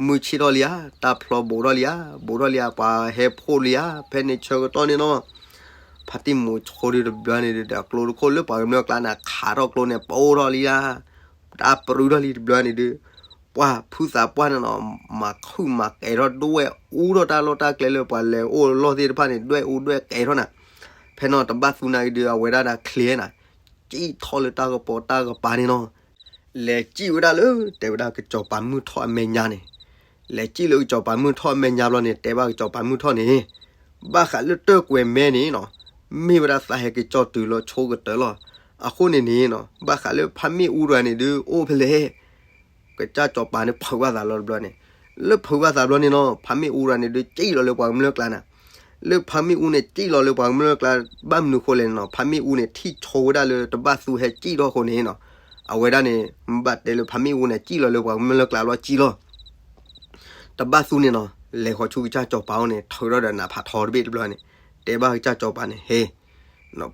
မုၢ်ဆ့ၣ်ထီၣ်လံဧါ, တၢ်ဖျီဘူးထီၣ်လံဧါ, ဘူးထီၣ်လံဧါ, ပှၤဟဲဖှိၣ်လံဧါ, ဖဲန့ၣ်ဆၢကတီၢ်န့ၣ်နီၤ, ဖါတံၢ်မိၤဆိဒုးတဘျီန့ၣ်ဒုး ဒီးကျိတခိၣ်လၢပှၤကမျၢၢ်ကျါန့ၣ် ခးထီၣ်ကျိန့ၣ် ဘူးထီၣ်လံဧါ, တၢ်ပြူထီၣ်လံတဘျီန့ၣ်ဒုး ပှၤဖုသးပှၢ်န့ၣ်နီၤ, မၤခုၣ်မၤကဲၤထီၣ်ဒွဲၣ်အူထီၣ်တၢ်လီၢ်တၢ်ကျဲလၢပှၤလဲၤအိၣ်လီၢ်သ့ၣ်တဖၣ်န့ၣ် ဒွဲၣ်အူဒွဲၣ်ကဲၤထီၣ်နၤ, ဖဲနီၤတဘၣ်သူနာ်က့ဒုး အဝဲဒၣ်ဒီးချ့နၤ, စံၣ်ထီၣ်လၢတၢ်ကပီၤတၢ်ကပၤန့ၣ်နီၤ, လဲၤစံၣ်ဝဲဒၣ်လၢ တဲဝဲဒၣ်ကစီၤပၤမုၢ်ထီၣ်အမဲာ်ညါန့ၣ်, လဲၤစံၣ်လၢကစီၤပၤမုၢ်ထီၣ်အမဲာ်ညါဘျီန့ၣ် တဲဘၣ်ကစီၤပၤမုၢ်ထီၣ်န့ၣ်, ဘၣ်ဃးလၢတၢၢ်ကွဲၤမဲန့ၣ်နီၤ, မ့ၢ်ဝဲဒၣ်သးဟဲက့ၤကၠီတုၤလီၤဆိကတၢၢ်လီၤ, အဃိန့ၣ်န့ၣ်နီၤ ဘၣ်ဃးလၢဖါမ့ၣ်အူတဂၤန့ၣ်ဒုး အိၣ်ဖဲလဲၣ် ကစၢ်စီၤပၤန့ၣ်ဖုးဘၣ်သးလီၤတဘျီန့ၣ်, လၢဖုးဘၣ်သးဘျီန့ၣ်နီၤ ဖါမ့ၣ်အူတဂၤန့ၣ်ဒုး စံၣ်လီၤလၢပှၤကမျၢၢ်ကျါနၤ, လၢဖါမ့ၣ်အူန့ၣ် စံၣ်လီၤလၢပှၤကမျၢၢ်ကျါ, ဘၣ်မနုၤဃိလဲၣ်န့ၣ်နီၤ ဖါမ့ၣ်အူန့ၣ် ထံၣ်ဆိဝဲဒၣ်လၢတဘၣ်သူဟဲစံၣ်ထီၣ်အဃိန့ၣ်နီၤ, အဝဲဒၣ်န့ၣ် မ့ၢ်ဘၣ်တဲလၢဖါမ့ၣ်အူန့ၣ် စံၣ်လီၤလၢပှၤကမျၢၢ်ကျါလီၤစံၣ်လီၤ တဘၣ်သူန့ၣ်နီၤ လဲၤဃီၤဆူကစၢ်စီၤပၤအိၣ်န့ၣ် ထုးထီၣ်ဒီးနးဖးထီတဘ့ၣ်တဘျီန့ၣ်, တဲဘၣ်ကစၢ်စီၤပၤန့ၣ် ဟဲ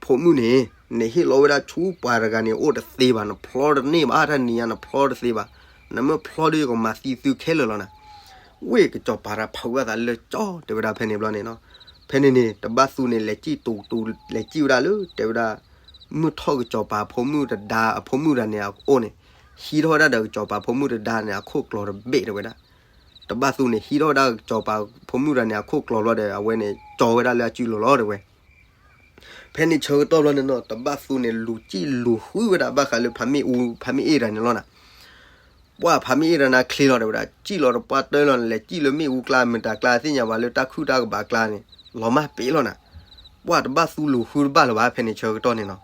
ဖိမုၣ်န့ၣ် နဟ့ၣ်လီၤဝဲဒၣ်ဆူပှၤတဂၤန့ၣ် အိၣ်တသ့ဘၣ်, နဖျီတန့ၢ်ဘၣ်, တနံၤညါနဖျီတသ့ဘၣ်, နမ့ၢ်ဖျီဒီးယကမၤသံသုခဲလၢာ်လီၤနၤ, ဝ့ၢ်ကစီၤပၤတၢ်ဖုးဘၣ်သးလၢကၠီ တဲဝဲဒၣ်ဖဲန့ၣ်ဘျီန့ၣ်နီၤ, ဖဲန့ၣ်န့ၣ် တဘၣ်သူန့ၣ် လဲၤစံၣ်တူၤတူၤ လဲၤစံၣ်ဝဲဒၣ်လၢ တဲဝဲဒၣ် မုၢ်ထီၣ်ကစီၤပၤဖိမုၣ်တဒါ အဖိမုၣ်တဂၤန့ၣ်အအိၣ်န့ၣ်, ဟံးထီၣ်ဝဲဒၣ်ဒီးကစီၤပၤဖိမုၣ်တဒါန့ၣ် အခိၣ်ကျီၤတဘ့ၣ်တဲဝဲဒၣ်, တဘၣ်သူန့ၣ် ဟံးထီၣ်ဝဲဒၣ်ကစီၤပၤဖိမုၣ်တဂၤန့ၣ် အခိၣ်ကျီၤဘျီဒီး အဝဲန့ၣ် ကၠီဝဲဒၣ်လၢအစုလိၤလီၤတဲဝဲ ဖဲန့ၣ်ဆၢကတီၢ်ဘျီန့ၣ်နီၤ တဘၣ်သူန့ၣ် လူၤစံၣ်လူၤဃုဝဲဒၣ်ဘၣ်ဃးလၢဖါမ့ၣ်အူ ဖါမ့ၣ်အ့ၣ်တဂၤန့ၣ်လီၤနၤ, ပှၢ်ဖါမ့ၣ်အ့ၣ်တဂၤန့ၣ်ချ့လီၤတဲဝဲဒၣ် စံၣ်လီၤတပှၢ်တၢၢ်လီၤန့ၣ် လဲၤစံၣ်လၢမ့ၣ်အူကျါ မတၤကျါသ့ၣ်ညါဘၣ်လၢတၢ်ခုၣ်တၢ်ကဘၣ်ကျါန့ၣ် လီၤမၢ်ပ့ၤလီၤနၤ, ပှၢ်တဘၣ်သူလူၤဃုတဘၣ်လၢၤဘၣ် ဖဲန့ၣ်ဆၢကတီၢ်န့ၣ်နီၤ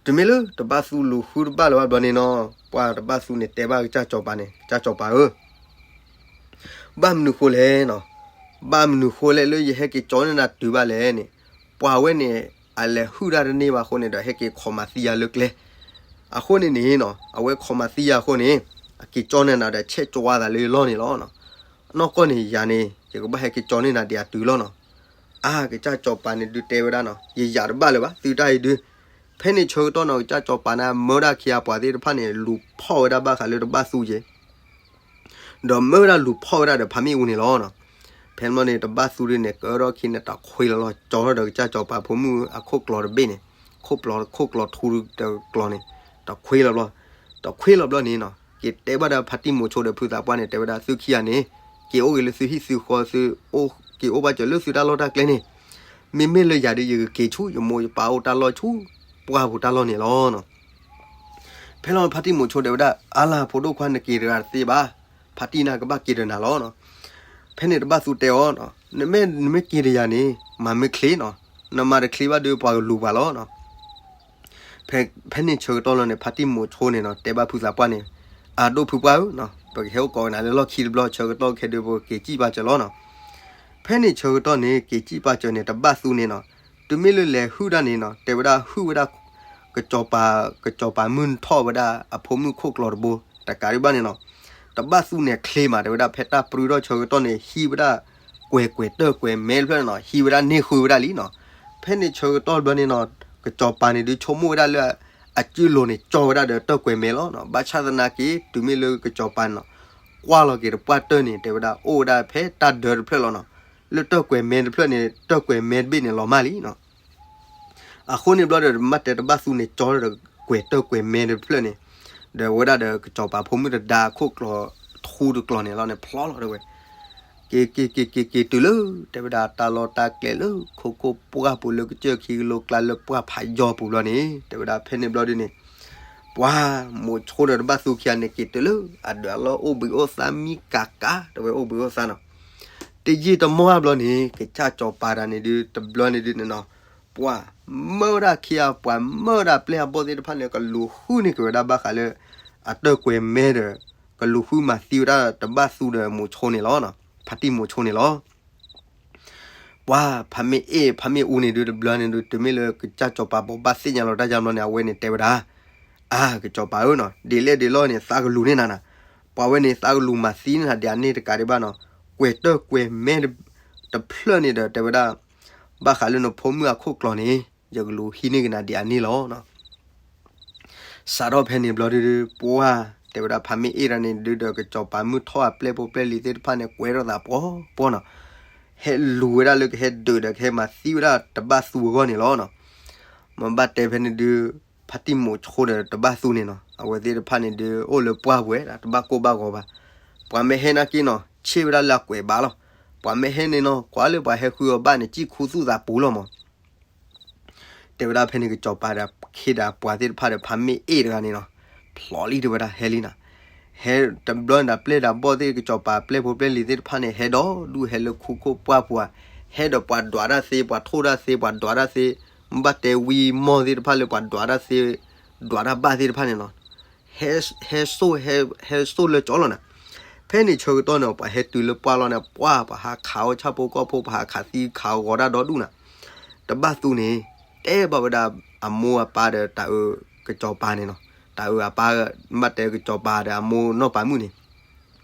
တုၤမ့ၢ်လၢတဘၣ်သူလူၤဃုတဘၣ်လၢၤဘၣ်ဘျီန့ၣ်နီၤ ပှၢ်တဘၣ်သူန့ၣ် တဲဘၣ်ကစၢ်စီၤပၤန့ၣ် ကစၢ်စီၤပၤဧၢ, ဘၣ်မနုၤဃိလဲၣ်နီၤ, ဘၣ်မနုၤဃိလဲၣ်လၢယဟဲက့ၤကၠီန့ၢ်နၤတုၤဘၣ်လဲၣ်န့ၣ်, ပှၤဝဲန့ၣ် အလဲၤဟုၣ်တၢ်တန့ၢ်ဘၣ်အဃိန့ၣ်ဒီး ဟဲက့ၤခိးမၤသံယၤလၢကျဲ, အဃိန့ၣ်န့ၣ်နီၤ အဝဲခိးမၤသံယၤအဃိန့ၣ် အက့ၤကၠီန့ၢ်နၤဒီး ဆဲးကၠီဝဲသးလၢယလီၢ်န့ၣ်လီၤ. အနီၢ်ကီၢ်န့ၣ် ယၤန့ၣ် ယကဘၣ်ဟဲက့ၤကၠီန့ၢ်နၤဒံးအတုၤလီၤနီၤ. အါ ကစၢ်စီၤပၤန့ၣ်ဒုးတဲဝဲဒၣ်နီၤ, ယယၤတဘၣ်လၢၤဘၣ် သုတၢ်အံၤဒုး, ဖဲန့ၣ်ဆၢကတီၢ်နီၤ ကစၢ်စီၤပၤန့ၣ် မၢဒၣ်ခံဂၤပှၤသ့ၣ်တဖၣ်န့ၣ် လူၤဖီၣ်ဝဲဒၣ်ဘၣ်ဃးလၢတဘၣ်သူက့ၤ ဒီးမၢဝဲဒၣ်လူၤဖီၣ်ဝဲဒၣ်ဒီးဖါမ့ၣ်အူန့ၣ်လီၤ. ဖဲန့ၣ်ဘျီန့ၣ် တဘၣ်သူဒုးန့ၣ် ကၢထီၣ်ခံန့ၣ် တခွ့လီၤလီၤ ကၠီထီၣ်ဒီးကစၢ်စီၤပၤဖိမုၣ်အခိၣ်ကျီၤတဘ့ၣ်န့ၣ်, ခိၣ်ကျီၤ ခိၣ်ကျီၤထူတကျီၤန့ၣ်, တခွ့လီၤဘျီ, တခွ့လီၤဘျီန့ၣ်နီၤ က့ၤတဲဘၣ်ဒီးဖါတံၢ်မိၤဆိဒီးဖုသးပှၢ်န့ၣ် တဲဝဲဒၣ်သုခံဂၤန့ၣ် က့ၤအိၣ်က့ၤလၢသုဟံၣ်သုဃီသု, က့ၤအိၣ်ဘၣ်စၢၤလၢသုတၢ်လီၢ်တၢ်ကျဲန့ၣ်, မ့မ့ၢ်လၢယၤဒုး ယကက့ၤဆူယမိၢ်ယပၢ်အိၣ်တၢ်လီၢ်ဆူ ပှၢ်ပူၤတၢ်လီၢ်န့ၣ်လီၤ. ဖဲလီၤဖါတံၢ်မိၤဆိတဲဝဲဒၣ် အါလၢ် ဖိဒိၣ်ခွါ နက့ၤတဂၤတသ့ဘၣ်, ဖါတံၢ်န့ၣ်ကဘၣ်က့ၤဒီးနၤလီၤ. ဖဲန့ၣ်တဘၣ်သူတဲအီၤ, နမ့ၢ် နမ့ၢ်က့ၤဒီးယၤန့ၣ် မၤမ့ၢ်ချ့နီၤ, နမၤတချ့ဘၣ်ဒီးပှၤကလူၤပှၤလီၤ. ဖဲ ဖဲန့ၣ်ဆၢကတီၢ်လီၤန့ၣ် ဖါတံၢ်မိၤဆိန့ၣ်နီၤ တဲဘၣ်ဖုသးပှၢ်န့ၣ်, အၢ ဒိၣ်ဖုပှၢ်ဧၢ, ပကဟဲအိၣ်ကိးနၤလၢလီၢ်ခံတဘျီ ဆၢကတီၢ်ခဲဒုး ပက့ၤစံၣ်ပာ်စၢၤလီၤနီၤ. ဖဲန့ၣ်ဆၢကတီၢ်န့ၣ် က့ၤစံၣ်ပာ်စၢၤန့ၣ် တဘၣ်သူန့ၣ်နီၤ, တုၤမ့ၢ်လၢလဲၤဟုၣ်ဒၣ်န့ၣ်နီၤ တဲဝဲဒၣ်ဟုၣ်ဝဲဒၣ် ကစီၤပၤ ကစီၤပၤမုၢ်ထီၣ်ဝဲဒၣ်အဖိမုၣ်ခိၣ်ကျီၤတဘိ တကးဒံးဘၣ်န့ၣ်နီၤ, တဘၣ်သူန့ၣ်ချ့မး တဲဝဲဒၣ် ဖဲတၢ်ပြူထီၣ်ဆၢကတီၢ်န့ၣ် ဟံးဝဲဒၣ် ကွဲၤကွဲၤတၢၢ်ကွဲၤမဲတဖျၢၣ်န့ၣ်နီၤ ဟံးဝဲဒၣ်န့ၢ်ဃုာ်ဝဲဒၣ်လံနီၤ. ဖဲန့ၣ်ဆၢကတီၢ်တဘျီန့ၣ်နီၤ ကစီၤပၤန့ၣ်ဒုးဆိကမိၣ်ဝဲဒၣ်လၢ အစုလိၤန့ၣ် ကၠီဝဲဒၣ်ဒီးတၢၢ်ကွဲၤမဲလီၤနီၤ. ဘၣ်ဆၣ်သနာ်က့ တုၤမ့ၢ်လၢကစီၤပၤန့ၣ်နီၤ ကွၢ်လီၤက့ၤတပှၢ်တၢၢ်န့ၣ် တဲဝဲဒၣ် အိၣ်ဝဲဒၣ်ဖဲတၢ်ဒၢတဖျၢၣ်လီၤနီၤ. လၢတၢၢ်ကွဲၤမဲတဖျၢၣ်န့ၣ် တၢၢ်ကွဲၤမဲတဘ့ၣ်န့ၣ် လီၤမၢ်လံနီၤ. အဃိန့ၣ်ဘျီဒီး မ့ၢ်တဲတဘၣ်သူန့ၣ် ကၠီဒီးကွဲၤတၢၢ်ကွဲၤမဲတဖျၢၣ်န့ၣ် ဒီးဝဲဒၣ်ဒီးကစီၤပၤဖိမုၣ်တဒါအခိၣ်ကျီၢ်ထူတကျီၢ်န့ၣ်လီၤန့ၣ် ဖျီလီၤတဲဝဲ က့ၤက့ၤက့ၤက့ၤက့ၤတုၤလၢ တဲဝဲဒၣ်တၢ်လီၢ်တၢ်ကျဲလၢ ခိခိၣ်ပှၢ်ပူၤလၢကစၢၢ်ခံကလိကျါလၢပှၢ်ဖးယီၤပူၤဘျီန့ၣ် တဲဝဲဒၣ်ဖဲန့ၣ်ဘျီဒုန့ၣ် ပှၤမိၤဆိဒီးတဘၣ်သူခံဂၤန့ၣ် က့ၤတုၤလၢအဒၢးအလီၢ်အိၣ်ဘှံးအိၣ်သါမံကၤကၤ တဲဝဲအိၣ်ဘှံးအိၣ်သါနီၤ. တယံာ်တမီၢ်ဘျီန့ၣ် ကစၢ်စီၤပၤတဂၤန့ၣ်ဒု တဘျီန့ၣ်ဒုန့ၣ်နီၤ ပှၤမၢဝဲဒၣ်ခံဂၤ ပှၤမၢဝဲဒၣ်ပျဲၢ်အဘီၣ်သ့ၣ်တဖၣ်န့ၣ် ကလူၤဃုန့ၢ်က့ၤဝဲဒၣ်ဘၣ်ဃးလၢ အတၢၢ်ကွဲၤမဲဒီး ကလူၤဃုမၤသံဝဲဒၣ်တဘၣ်သူဒီးမိၤဆိန့ၣ်လီၤ. ဖါတံၢ်မိၤဆိန့ၣ်လီၤ. ပှၤဖးမ့ၢ်အ့ၣ် ဖးမ့ၢ်အူန့ၣ်ဒု တဘျီန့ၣ်ဒု တုၤမ့ၢ်လၢကစၢ်စီၤပၤဘိးဘၣ်သ့ၣ်ညါလီၤတၢ်ယါဘျီန့ၣ် အဝဲန့ၣ်တဲဝဲဒၣ် အါ ကစီၤပၤဧၢနီၤ ဒ်လဲၣ်ဒ်လဲၣ်န့ၣ် သးကလူၤန့ၢ်နၤနီၤ. ပှၤဝဲန့ၣ်သးကလူၤမၤသံန့ၢ်နၤဒ်အန့ၣ်တကးဒံးဘၣ်နီၤ. ကွဲၤတၢၢ်ကွဲၤမဲတဖျၢၣ်န့ၣ်ဒီး တဲဝဲဒၣ် ဘၣ်ဃးလၢနဖိမုၣ်အခိၣ်ကျီၢ်န့ၣ် ယကလူၤဟံးန့ၢ်က့ၤနၤဒ်အန့ၣ်လီၤ. စးထီၣ်ဖဲန့ၣ်ဘျီဒု ပှၤ တဲဝဲဒၣ်ဖးမ့ၢ်အ့ၣ်တဂၤန့ၣ်ဒု ဒီးကစီၤပၤမုၢ်ထီၣ်အပျဲၢ်ဖိပျဲၢ်လံၤသ့ၣ်တဖၣ်န့ၣ် ကွဲထီၣ်သးပှီၤပှီၤနီၤ. ဟဲလူၤဝဲဒၣ်လၢကဟဲဒုးဒီးကဟဲမၤသံဝဲဒၣ်တဘၣ်သူအဂီၢ်န့ၣ်လီၤနီၤ. မ့ၢ်ဘၣ်တဲဖဲန့ၣ်ဒု ဖါတံၢ်မိၤဆိဒီးတဘၣ်သူန့ၣ်နီၤ အဝဲသ့ၣ်တဖၣ်န့ၣ်ဒု အိၣ်လၢပှၢ်ပူၤဝဲဒၣ် တဘၣ်ကိၢ်ဘၣ်ဂီၤဘၣ်. ပှၤမ့ၢ်ဟဲနာ်က့နီၤ ဆ့ၣ်ဝဲဒၣ်လၢအကွဲးဘၣ်လီၤ. ပှၤမ့ၢ်ဟဲန့ၣ်နီၤ ကွၢ်လၢပှၤဟဲဃုအီၤဘၣ်န့ၣ် စံၣ်ခူသူၣ်သးပူၤလီၤမး တဲဝဲဒၣ်ဖဲန့ၣ် ကစီၤပၤဒီးခ့ဒီးပှၤသ့ၣ်တဖၣ်ဒီး ဖးမ့ၢ်အ့ၣ်တဂၤန့ၣ်နီၤ ဖျီလံတဲဝဲဒၣ် ဟဲလံနီၤ. ဟဲတဘျီန့ၣ်ဒီးပျဲၢ်ဒီးဘီၣ်သ့ၣ် ကစီၤပၤပျဲၢ်ဖိပျဲၢ်လံၤသ့ၣ်တဖၣ်န့ၣ် ဟဲဒီဒူၣ်ဟဲလၢခိခိၣ်ပှၢ်ပူၤဧါ. ဟဲဒီးပှၤဒွးတၢ်သ့ ပှၤထိၣ်တၢ်သ့ ပှၤဒွးတၢ်သ့ ဘၣ်တဲဝံမီၢ်သ့ၣ်တဖၣ်လၢပှၤဒွးတၢ်သ့ ဒွးတၢ်ဘၣ်သ့ၣ်တဖၣ်န့ၣ်နီၤ ဟဲစိၣ် ဟဲစိၣ်လၢကၠီလီၤနီၤ. ဖဲန့ၣ်ဆၢကတီၢ်န့ၣ် ပှၤဟဲတုၤလၢပှၢ်လီၤန့ၣ် ပှၢ် ပှၤဟးခးအီၣ်ဆၣ်ဖိကီၢ်ဖိ ပှၤဟးခးသံခးဂီၤတၢ်ဒီဒူၣ်နီၤ. တဘၣ်သူန့ၣ် တဲဘၣ်ဝဲဒၣ်အမိၢ်အပၢ်ဒီးတၢ်အုးကစီၤပၤန့ၣ်နီၤ. တၢ်အုးအပၢ် ဘၣ်တဲကစီၤပၤဒီးအမိၢ်နီၢ်ပၤမုၣ်န့ၣ်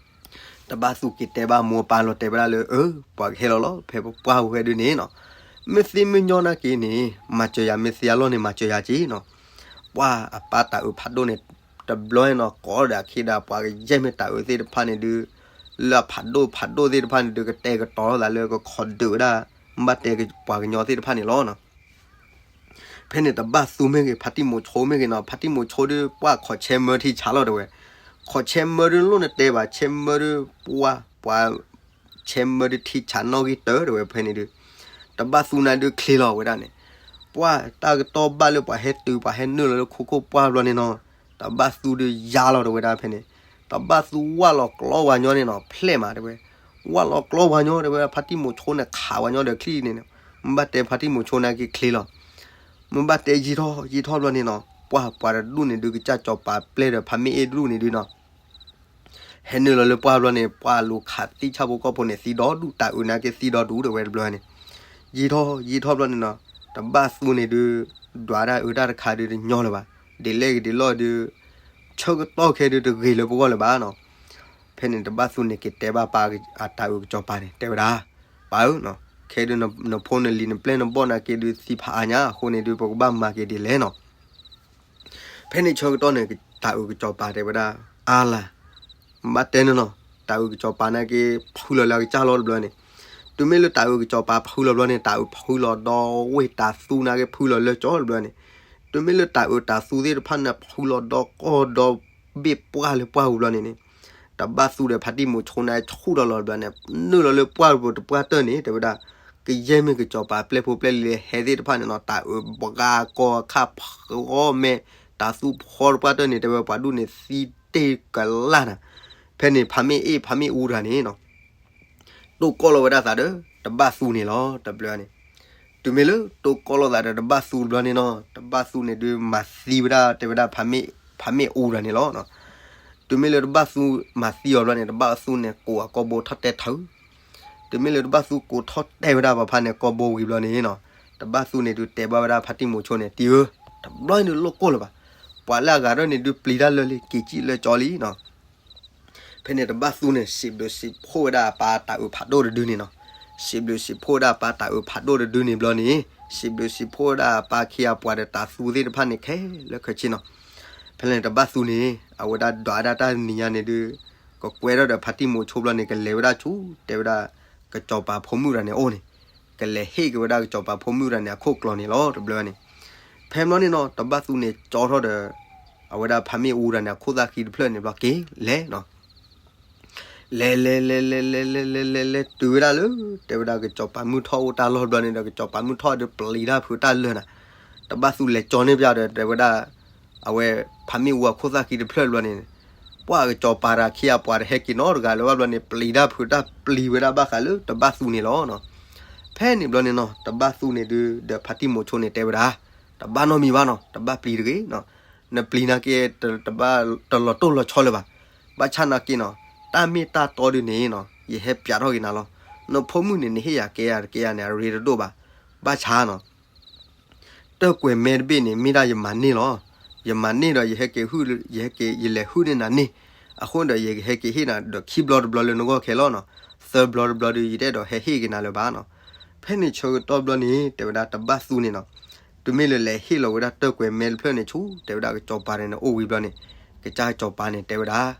တဘၣ်သူက့ၤတဲဘၣ်မိၢ်ပၢ်လီၤ တဲဝဲဒၣ်လၢ အၢ ပှၤကဟဲလီၤလီၤ ဖဲပပှၢ်ပူၤဖဲဒုန့ၣ်နီၤ. မ့ၢ်သ့မ့ၢ်ညီနာ်က့န့ၣ် မၤစၢၤယၤ မ့ၢ်သ့အလီၢ်န့ၣ် မၤစၢၤယၤက့နီၤ. ပှၤအပၢ်တၢ်အုးဖးဒိၣ်န့ၣ် တဘျီနီၤ ကိးဒီးအခ့ဒီးပှၤကယဲၢ်မ့ၢ်တၢ်အုးသ့ၣ်တဖၣ်န့ၣ်ဒု လၢအဖးဒိၣ်ဖးဒိၣ်သ့ၣ်တဖၣ်န့ၣ်ဒု ကတဲာ်ကတီၤလိာ်သးလၢကခိးဒုးဝဲဒၣ် ဘၣ်တဲပှၤကညီသ့ၣ်တဖၣ်န့ၣ်လီၤနီၤ. ဖဲန့ၣ်တဘၣ်သူမ့ၢ်ဂ့ၤ ဖါတံၢ်မိၤဆိမ့ၢ်ဂ့ၤနီၤ ဖါတံၢ်မိၤဆိဒု ပှၤခိးဆဲမၢထံဆးလီၤတဲဝဲ. ခိးဆဲမၢဒု လိၣ်နတဲဘၣ် ဆဲမၢဒု ပှၤ ပှၤ ဆဲမၢဒုထံဆးနီၣ်ဂံၢ်တၢတဲဝဲဖဲန့ၣ်ဒု တဘၣ်သူန့ၣ်ဒုချ့လီၤဝဲဒၣ်န့ၣ်. ပှၤတၢ်ကတီၢ်ဘၣ်လၢပှၤဟဲတုၤ ပှၤဟဲနုာ်လီၤလၢခိခိၣ်ပှၢ်ဘျီန့ၣ်နီၤ တဘၣ်သူဒုယါလီၤတဲဝဲဒၣ်ဖဲန့ၣ်. တဘၣ်သူဝၢ်လီၤကျီဝၤညီန့ၣ်နီၤ ဖျဲၣ်မးတဲဝဲ. ဝၢ်လီၤကျီဝၤညီတဲဝဲ ဖါတံၢ်မိၤဆိန့ၣ် ခးဝၤညီဒီးချံန့ၣ် မ့ၢ်ဘၣ်တဲဖါတံၢ်မိၤဆိန့ၣ်က့ချ့လီၤ. မ့ၢ်ဘၣ်တဲယံာ်ထီၣ်ယံာ်ထီၣ်ဘျီန့ၣ်နီၤ ပှၤပှၤတဒူၣ်န့ၣ်ဒု ကစၢ်စီၤပၤပျဲၢ်ဒီးဖါမ့ၢ်အ့ၣ်တဒူၣ်န့ၣ်ဒုနီၤ ဟဲနုာ်လီၤလၢပှၢ်ဘျီန့ၣ် ပှၤလူၤခးသံဆၣ်ဖိကီၢ်ဖိန့ၣ် သံဒီဒူၣ် တၢ်အုးန့ၣ်က့သံဒီဒူၣ်တဲဝဲတဘျီန့ၣ်. ယံာ်ထီၣ်ယံာ်ထီၣ်ဘျီန့ၣ်နီၤ တဘၣ်သူန့ၣ်ဒု ဒွးတၢ်အုးတၢ်တခါဒုတညီလၢၤဘၣ်. ဒ်လဲၣ်ဂ့ၤဒ်လဲၣ်ဒု ဆၢကတီၢ်ခဲဒုတဂ့ၤလၢပဂီၢ်လၢၤဘၣ်နီၤ. ဖဲန့ၣ်တဘၣ်သူန့ၣ်က့ၤတဲဘၣ်ပၢ်အတၢ်အုးကစီၤပၤန့ၣ် တဲဝဲဒၣ် ပၢ်ဧၢ, ခဲဒုနဖိနလံၤနပျဲၢ်နဘီၣ်န့ၣ်က့ဒုသံဖးအါညါအဃိန့ၣ်ဒု ပကဘၣ်မၤက့ၤဒ်လဲၣ်နီၤ. ဖဲန့ၣ်ဆၢကတီၢ်န့ၣ် တၢ်အုးကစီၤပၤတဲဝဲဒၣ် အါလၢ် ဘၣ်တဲန့ၣ်နီၤ တၢ်အုးကစီၤပၤန့ၣ်က့ဖုလီၤလၢအကစၢ်လီၤတဘျီန့ၣ်. တုၤမ့ၢ်လၢတၢ်အုးကစီၤပၤဖုလီၤဘျီန့ၣ် တၢ်အုးဖုလီၤဒီဝ့ၢ်တၢ်သူန့ၣ်က့ဖုလီၤလၢကၠီတဘျီန့ၣ်. တုၤမ့ၢ်လၢတၢ်အုးတၢ်သူသ့ၣ်တဖၣ်န့ၣ် ဖုလီၤဒီကီၢ်ဒီဘ့ၣ်ပှၢ်လၢပှၢ်ပူၤဘျီန့ၣ်န့ၣ် တဘၣ်သူဒီးဖါတံၢ်မိၤဆိန့ၣ်ဆူၣ်ထီၣ်လီၤတဘျီန့ၣ် နုာ်လီၤလၢပှၢ်ပူၤတပှၢ်တၢၢ်န့ၣ် တဲဝဲဒၣ် ကယဲၢ်မ့ၢ်ကစီၤပၤပျဲၢ်ဖိပျဲၢ်လံၤဟဲသ့ၣ်တဖၣ်န့ၣ်နီၤ တၢ်အုးဘှါကီၢ်ခါဖီမဲ တၢ်သူဖီတပှၢ်တၢၢ်န့ၣ် တဲဝဲပှၤဒူၣ်န့ၣ်သံတ့ၢ်ကလၢ်နၤ. ဖဲန့ၣ် ဖါမ့ၢ်အ့ၣ် ဖါမ့ၢ်အူတဂၤန့ၣ်နီၤ တိၢ်ကီၢ်လီၤဝဲဒၣ်သးဒီး တဘၣ်သူန့ၣ်လီၤ တဘျီန့ၣ်. တုၤမ့ၢ်လၢတိၢ်ကီၢ်လီၤသးဒီးတဘၣ်သူတဘျီန့ၣ်နီၤ တဘၣ်သူန့ၣ်ဒုး မၤသံဝဲဒၣ် တဲဝဲဒၣ် ဖါမ့ၢ်အူတဂၤန့ၣ်လီၤ. တုၤမ့ၢ်လၢတဘၣ်သူမၤသံအီၤဘျီန့ၣ် တဘၣ်သူန့ၣ်ကိးအကီၢ်ဘိထီၣ်တဲထၢ တုၤမ့ၢ်လၢတဘၣ်သူကိးထီၣ်တဲဝဲဒၣ်ပှၤဖါန့ၣ် ကီၢ်ဘိဝံၤဘျီန့ၣ်နီၤ တဘၣ်သူန့ၣ်ဒုးတဲဘၣ်ဝဲဒၣ်ဖါတံၢ်မိၤဆိန့ၣ် တံၤဧၢ, တဘျီန့ၣ်လိၣ်ကိၢ်လၢၤဘၣ်. ပှၤလၢအဂၤထီၣ်န့ၣ်ဒုးပျံၤတၢ်လၢာ်လံ က့ၤကံၣ်လၢာ်ကၠီလံနီၤ. ဖဲန့ၣ်တဘၣ်သူန့ၣ် စံးဘျုးစံးဖှိၣ်ဝဲဒၣ်အပၢ်တၢ်အုးဖးဒိၣ်တဒုန့ၣ်နီၤ. စံးဘျုးစံးဖှိၣ်ဒၣ်ပၢ်တၤအုးဖးဒိၣ်တဒုန့ၣ်ဘျီန့ၣ်, စံးဘျုးစံးဖှိၣ်ဒၣ်ပၢ်ခ့အပှၤဒီးတၤသူသ့ၣ်တဖၣ်န့ၣ်ခဲလၢာ်ခဲဆ့နီၤ. ဖဲန့ၣ်တဘၣ်သူန့ၣ် အဝဲဒၣ်ဒွးဒၣ်တၢ်နံၤညါန့ၣ်ဒုး ကကွဲထီၣ်ဒီးဖါတံၢ်မိၤဆိဘျီန့ၣ် ကလဲၤဝဲဒၣ်ဆူ တဲဝဲဒၣ် ကစီၤပၤဖိမုၣ်တဂၤန့ၣ်အအိၣ်န့ၣ်, ကလဲၤဟ့ၣ်က့ၤဝဲဒၣ်ကစီၤပၤဖိမုၣ်တဂၤန့ၣ် အခိၣ်ကျီၤန့ၣ်လီၤ တဘျီန့ၣ်. ဖဲဘျီန့ၣ်နီၤ တဘၣ်သူန့ၣ်ကၠီထီၣ်ဒီး အဝဲဒၣ်ဖါမ့ၣ်အူတဂၤန့ၣ် အခိၣ်သၣ်ဃံတဖျၢၣ်န့ၣ်ဘျီက့ၤလဲၤနီၤ လဲၤလဲၤလဲၤလဲၤလဲၤလဲၤလဲၤလဲၤလဲၤတုၤဝဲဒၣ်လၢ တဲဝဲဒၣ်ကစီၤပၤမုၢ်ထီၣ်အိၣ်တၢ်လီၢ်ဘျီန့ၣ်ဒီး ကစီၤပၤမုၢ်ထီၣ်ဒုးပျံၤတၢ်ဖုးတၢ်လၢာ်နၤ, တဘၣ်သူလဲၤကၠီန့ၢ်ပျီဒီး တဲဝဲဒၣ် အဝဲဖါမ့ၣ်အူအခိၣ်သၣ်ဃံတဖျၢၣ်ဘျီန့ၣ်, ပှၢ်ကစီၤပၤတဂၤခ့အပှၤတဟဲက့ၤနီတဂၤလၢၤဘၣ်ဘျီန့ၣ် ပျံၤတၢ်ဖုးတၢ်ပျံၤဝဲဒၣ်ဘၣ်ဃးလၢတဘၣ်သူန့ၣ်လီၤနီၤ. ဖဲန့ၣ်ဘျီန့ၣ်နီၤ တဘၣ်သူန့ၣ်ဒုး ဒီးဖါတံၢ်မိၤဆိန့ၣ်တဲဝဲဒၣ်, တဘၣ်နီတမံၤဘၣ်နီၤ တဘၣ်ပျံၤတဂ့ၤနီၤ, နပျံၤနာ်က့ တဘၣ်တလီၤတိၢ်လီၤဆီလၢၤဘၣ်, ဘၣ်ဆၣ်နာ်က့နီၤ တၢ်မ့ၢ်တၢ်တီဒုးန့ၣ်နီၤ ယဟဲပျးထီၣ်က့ၤနၤလီၤ. နဖိမုၣ်န့ၣ် နဟ့ၣ်ယၤကဲယၤတကဲယၤန့ၣ် အရ့တဒိၣ်ဘၣ်, ဘၣ်ဆၣ်နီၤ တၢၢ်ကွဲၤမဲတဘ့ၣ်န့ၣ် မ့ၢ်ဒၣ်ယမၤန့ၢ်လီၤ. ယမၤန့ၢ်ဒီးယဟဲက့ၤဟုၣ် ယဟဲက့ၤ ယလဲၤဟုၣ်န့ၢ်နၤန့ၢ်, အဃိဒီးယဟဲက့ၤဟ့ၣ်နၤဒီးခံဘျီတဘျီလၢနဂီၢ်ခဲလီၤနီၤ, သၢဘျီတဘျီဒီး ယတအဲၣ်ဒိးဟဲဟ့ၣ်က့ၤနၤလၢၤဘၣ်နီၤ. ဖဲန့ၣ်ဆၢကတီၢ်ဘျီန့ၣ် တဲဝဲဒၣ်တဘၣ်သူန့ၣ်နီၤ, တုၤမ့ၢ်လၢလဲၤဟ့ၣ်လီၤဝဲဒၣ်တၢၢ်ကွဲၤမဲတဖျၢၣ်န့ၣ်ဆူ တဲဝဲဒၣ်ကစီၤပၤန့ၣ်န့ၣ် အိၣ်ဝံၤဘျီန့ၣ်, ကစၢ်ကစီၤပၤန့ၣ် တဲဝဲဒၣ်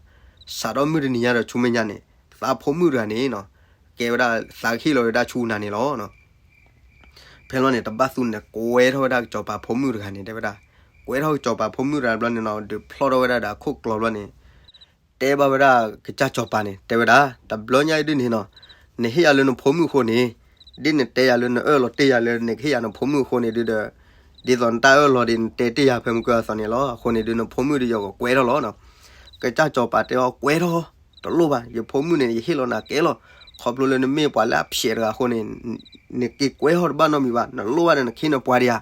စးထီၣ်မုၢ်တနံၤညါဒီးဆူမဲာ်ညါန့ၣ် သးဖိမုၣ်တဂၤန့ၣ်နီၤ ကဲဝဲဒၣ်သးကဟ့ၣ်လီၤဝဲဒၣ်ဆူနၤန့ၣ်လီၤ. ဖဲလီၤန့ၣ် တဘၣ်သူန့ၣ် ကွဲထီၣ်ဝဲဒၣ်ကစီၤပၤဖိမုၣ်တဂၤန့ၣ် တဲဝဲဒၣ်, ကွဲထီၣ်ကစီၤပၤဖိမုၣ်တဂၤဘျီန့ၣ်နီၤ ဒုးဖျီၣ်ထီၣ်ဝဲဒၣ်ဒီးအခိၣ်ကျီၤဘျီန့ၣ်, တဲဘၣ်ဝဲဒၣ်ကစၢ်စီၤပၤန့ၣ် တဲဝဲဒၣ် တဘျီညါအံၤဒုးန့ၣ်နီၤ, နဟ့ၣ်ယၤလၢနဖိမုၣ်အဃိန့ၣ်, ဒ်နတဲယၤလၢနအၢၣ်လီၤတ့ၢ်ယၤလၢနကဟ့ၣ်ယၤနဖိမုၣ်အဃိန့ၣ်ဒုးဒီး, ဒ်သိးနတၢ်အၢၣ်လီၤဒီး နတဲတ့ၢ်ယၤဖဲမုၢ်ကၢအသိးန့ၣ်လီၤ. အဃိန့ၣ်ဒုး နဖိမုၣ်ဒုးယကကွဲထီၣ်လီၤနီၤ. ကစၢ်စီၤပၤတဲအီၤ ကွဲထီၣ်, တလိၣ်ဘၣ်, ယဖိမုၣ်န့ၣ် ယဟ့ၣ်လီၤနၤကဲလီၤ. ခီဖျိလၢနမ့ၢ်ပှၤလၢအဖျဲးတဂၤအဃိန့ၣ်, နက့ၤကွဲထီၣ်တဘၣ်နီတမံၤဘၣ်, နလိၣ်ဘၣ်ဒီးနခ့နပှၤဒံးဧါ.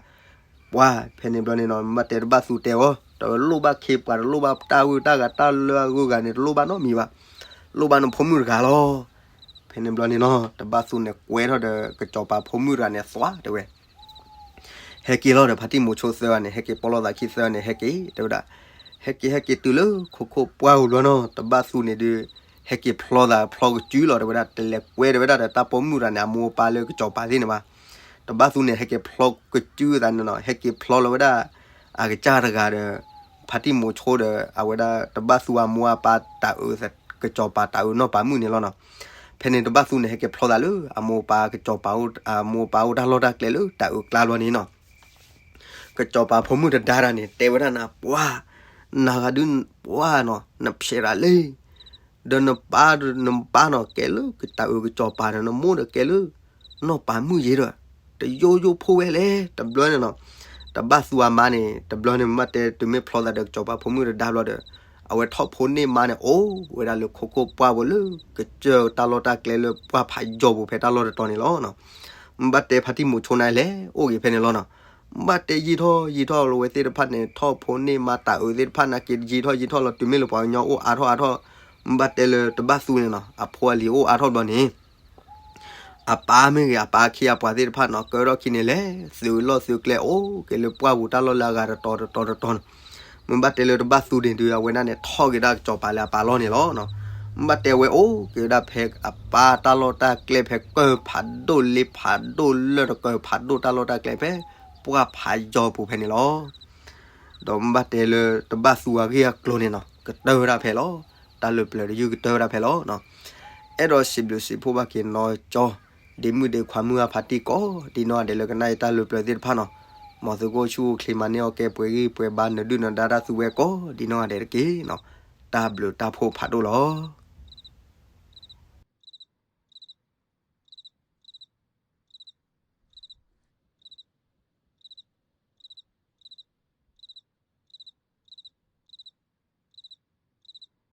ပှၤဖဲန့ၣ်ဘျီန့ၣ်နီၤ မ့ၢ်ဘၣ်တဲတဘၣ်သူတဲအီၤ, တလိၣ်ဘၣ်ခ့ပှၤ တလိၣ်ဘၣ်တၢ်ဂုၤတၢ်ဂၤတၢ်လၢအဂုၤအဂၤန့ၣ် တလိၣ်ဘၣ်နီတမံၤဘၣ်, လိၣ်ဘၣ်နဖိမုၣ်တဂၤလီၤ. ဖဲန့ၣ်ဘျီန့ၣ်နီၤ တဘၣ်သူန့ၣ်ကွဲထီၣ်ဒီးကစီၤပၤဖိမုၣ်တဂၤန့ၣ် အသွဲတဲဝဲ ဟဲက့ၤလီၤဒီးဖါတံၢ်မိၤဆိသၢဂၤန့ၣ် ဟဲက့ၤပီၣ်လိာ်သးခံသၢဂၤန့ၣ် ဟဲက့ၤတဲဝဲဒၣ်, ဟဲက့ၤဟဲက့ၤတုၤလၢခိခိၣ်ပှၢ်ပူၤဘျီနီၤ တဘၣ်သူန့ၣ်ဒုး ဟဲက့ၤဖျီသးဖျီကစုလီၤ တဲဝဲဒၣ်, တလဲၤကွဲဒီးဝဲဒၣ်ဒီးတၢ်ပိာ်မုၣ်တဂၤန့ၣ် အမိၢ်အပၢ်လၢကစီၤပၤသ့ၣ်န့ၣ်ဘၣ်. တဘၣ်သူန့ၣ် ဟဲက့ၤဖျီကစုသးန့ၣ်နီၤ ဟဲက့ၤဖျီလီၤဝဲဒၣ် အကစၢ်တဂၤဒီး ဖါတံၢ်မိၤဆိဒီး အဝဲဒၣ်တဘၣ်သူအမိၢ်အပၢ်တၤအုး ကစီၤပၤတၤအုးနီၢ်ပၤမုၣ်န့ၣ်လီၤနီၤ. ဖဲန့ၣ်တဘၣ်သူန့ၣ် ဟဲက့ၤဖျီသးလၢအမိၢ်အပၢ်ကစီၤပၤ အမိၢ်အပၢ်အိၣ်တၢ်လီၢ်တၢ်ကျဲလၢတၤအုးကျါဘျီန့ၣ်နီၤ ကစီၤပၤဖိမုၣ်တဒါတၢ်န့ၣ် တဲဝဲဒၣ်နၤ ပှၤ နၤဂၤဒုး ပှၤနီၤ နဖျဲးရၤလံ, ဒီးနပၢ် နပၢ်နီၤ ကဲလၢတၤအုးကစီၤပၤဒီး နမိၢ်ဒီးကဲလၢ နီၢ်ပၤမုၣ်ယ့ၤဒီး တယိယိဖိဝဲလဲၣ် တဘျီန့ၣ်နီၤ. တဘၣ်သူအမါန့ၣ် တဘျီန့ၣ် မ့ၢ်တဲတုၤမ့ၢ်ဖျီသးဒီးကစီၤပၤဖိမုၣ်တဒါဘျီဒီး အဝဲထီၣ်ဖိန့ၢ်မါန့ၣ် အိၣ်ဝဲဒၣ်လၢခိခိၣ်ပှၢ်ပူၤလၢ ကစၢၢ်တၢ်လီၢ်တၢ်ကျဲလၢပှၢ်ဖးယီၤပူၤဖဲတၢ်လီၢ်တတီၤန့ၣ်လီၤ. မ့ၢ်ဘၣ်တဲဖါတံၢ်မိၤဆိန့ၣ်လဲၤအိၣ်ဂ့ၤဖဲန့ၣ်လီၤနီၤ. မ့ၢ်ဘၣ်တဲယံာ်ထီၣ်ယံာ်ထီၣ်လီၤဝဲသ့ၣ်တဖၣ်န့ၣ် ထီၣ်ဖိန့ၢ်မါတၤအုးသ့ၣ်တဖၣ်နာ်က့ ယံာ်ထီၣ်ယံာ်ထီၣ်လီၤ တုၤမ့ၢ်လၢပှၤကညီအိၣ်အါထီၣ်အါထီၣ် မ့ၢ်ဘၣ်တဲလၢတဘၣ်သူန့ၣ်နီၤ အဖိအလံၤအိၣ်အါထီၣ်ဘျီန့ၣ် အပၢ်မ့ၢ်ဂ့ၤ အပၢ်အခ့အပှၤသ့ၣ်တဖၣ်နီၤ ကၢထီၣ်ခံန့ၣ်လဲၤ သုးလီၢ်သုးကျဲအိၣ်က့ၤလၢပှၢ်ပူၤတၢ်လီၢ်လၢအဂၤတတီၤတတီၤတတီၤနီၤ. မ့ၢ်ဘၣ်တဲလၢတဘၣ်သူန့ၣ်ဒုး အဝဲဒၣ်န့ၣ် ထီၣ်က့ၤဒၣ်ကစီၤပၤလၢအပၢ်လီၢ်န့ၣ်လီၤ. မ့ၢ်ဘၣ်တဲဝဲအိၣ်က့ၤဝဲဒၣ်ဖဲအပၢ်တၢ်လီၢ်တၢ်ကျဲဖဲကၢၢ်ဖးဒိၣ်လ့ဖးဒိၣ်လၢၢ်တကၢၢ်ဖးဒိၣ်တၢ်လီၢ်တၢ်ကျဲဖဲ ပှၢ်ဖးယီၤပူၤဖဲန့ၣ်လီၤ. ဒီးမ့ၢ်ဘၣ်တဲလၢတဘၣ်သူအဂ့ၢ်အကျိၤန့ၣ်နီၤ ကတၢၢ်ဝဲဒၣ်ဖဲလီၤ. တၢ်လၢပျၢၤတယုၢ်ကတၢၢ်ဝဲဒၣ်ဖဲလီၤ. အဲၣ်ဒိးစံးဘျုးစံးဖှိၣ်ဘၣ်က့ၤနီၢ်ကၠီ ဒ့မုၣ်ဒ့ခွါမုၢ်အဖါတံၢ်ကိးဒ်နီၢ်ဂၤဒဲးလၢကနၣ်အံၤတၢ်လၢပျၢၤသ့ၣ်တဖၣ်နီၤ. မ်သုကအိၣ်ဆူၣ်အိၣ်ချ့မၤန့ၢ်အီၣ်ကဲပှဲၤဂံၢ်ပှဲၤဘါနဒုၣ်နဒါတၢ်သူဝဲကိးဒ်နီၢ်ဂၤဒဲးတက့ၢ်နီၤ. တၢ်ဘျုးတၢ်ဖှိၣ်ဖးဒိၣ်လီၤ.